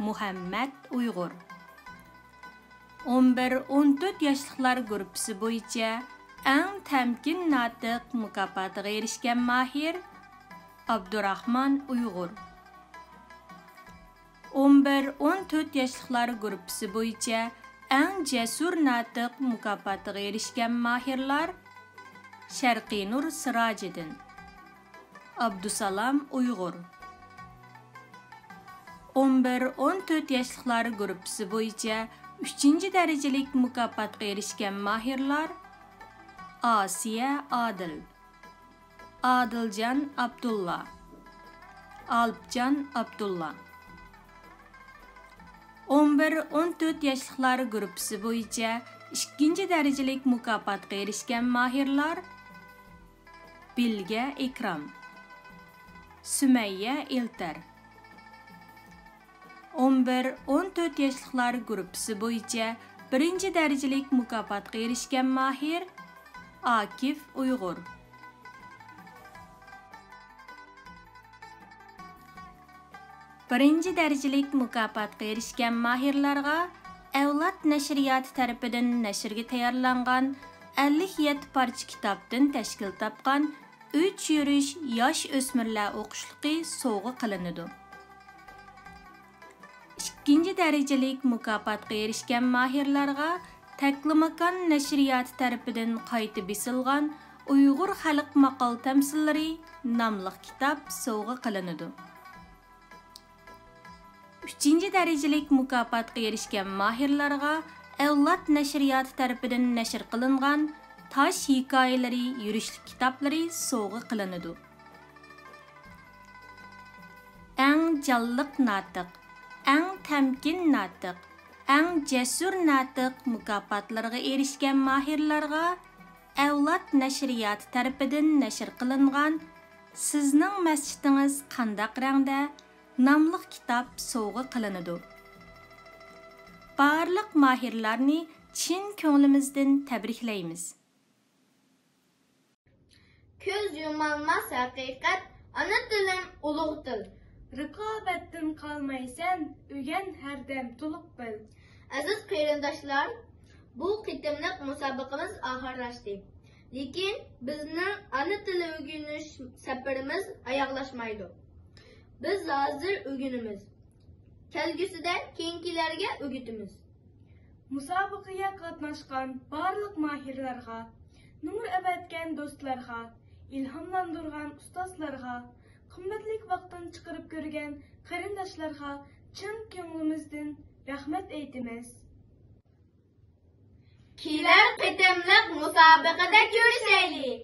مۇھەممەت ئۇيغۇر. ئون بىر ئون تۆت ياشلىقلار گۇرۇپپىسى بويىچە ئەڭ تەمكىن ناتىق مۇكاپاتىغا ئېرىشكەن ماھىر ئابدۇراخمان ئۇيغۇر. ئون بىر ئون تۆت ياشلىقلار گۇرۇپپىسى بويىچە ئەڭ جەسۇر ناتىق مۇكاپاتىغا ئېرىشكەن ماھىرلار شەرقىنۇر سىراجىدىن، ئابدۇسالام ئۇيغۇر. ئون بىر ئون تۆت ياشلىقلار گۇرۇپپىسى بويىچە ئۈچىنچى دەرىجىلىك مۇكاپاتقا ئېرىشكەن ماھىرلار ئاسىيە ئادىل، ئادىلجان ئابدۇللا، ئالىپجان ئابدۇللا. ئون بىر ئون تۆت ياشلىقلار گۇرۇپپىسى بويىچە ئىككىنچى دەرىجىلىك مۇكاپاتقا ئېرىشكەن ماھىرلار بىلگە ئىكرام، سۈمەييە ئېلتەر. ئون بىر ئون تۆت ياشلىقلار گۇرۇپپىسى بويىچە بىرىنچى دەرىجىلىك مۇكاپاتقا ئېرىشكەن ماھىر ئاكىف ئۇيغۇر. بىرىنچى دەرىجىلىك مۇكاپاتقا ئېرىشكەن ماھىرلارغا ئەۋلاد نەشرىياتى تەرىپىدىن نەشرگە تەييارلانغان ئەللىك يەتتە پارچە كىتابتىن تەشكىل تاپقان ئۈچ يۈرۈش ياش ئۆسمۈرلەر ئوقۇشلۇقى سوۋغا قىلىنىدۇ. ئىككىنچى دەرىجىلىك مۇكاپاتقا ئېرىشكەن ماھىرلارغا تەكلىماكان نەشرىياتى تەرىپىدىن قايتا بېسىلغان ئۇيغۇر خەلق ماقال تەمسىللىرى ناملىق كىتاب سوۋغا قىلىنىدۇ. ئۈچىنچى دەرىجىلىك مۇكاپاتقا ئېرىشكەن ماھىرلارغا ئەۋلاد نەشرىياتى تەرىپىدىن نەشر قىلىنغان تاش ھېكايىلىرى يۈرۈشلۈك كىتابلىرى سوۋغا قىلىنىدۇ. ئەڭ جانلىق ناتىق، ئەڭ تەمكىن ناتىق، ئەڭ جەسۇر ناتىق مۇكاپاتلىرىغا ئېرىشكەن ماھىرلارغا ئەۋلاد نەشرىياتى تەرىپىدىن نەشر قىلىنغان سىزنىڭ مەسچىتىڭىز قانداق رەڭدە؟ ناملىق كىتاب سوۋغا قىلىنىدۇ. بارلىق ماھىرلارنى چىن كۆڭلىمىزدىن تەبرىكلەيمىز. كۆز يۇمالماس ھەقىقەت، ئانا تىلىم ئۇلۇغ تىل. رىقابەتتىن قالمايسەن، ئۆگەن ھەردەم تولۇق بىل. ئەزىز قېرىنداشلار، بۇ قېتىملىق مۇسابىقىمىز ئاخىرلاشتى. لېكىن بىزنىڭ ئانا تىل ئۆگىنىش سەپىرىمىز ئاياغلاشمايدۇ. بىز ھازىر ئۆگىنىمىز. كەلگۈسىدە كېيىنكىلەرگە ئۆگىتىمىز. مۇسابىقىگە قاتناشقان بارلىق ماھىرلارغا، نومۇر ئەۋەتكەن دوستلارغا، ئىلھاملاندۇرغان ئۇستازلارغا، قىممەتلىك ۋاقتىنى چىقىرىپ كۆرگەن قېرىنداشلارغا چىن كۆڭلىمىزدىن رەھمەت ئېيتىمىز. كېلەر قېتىملىق مۇسابىقىدە كۆرۈشەيلى!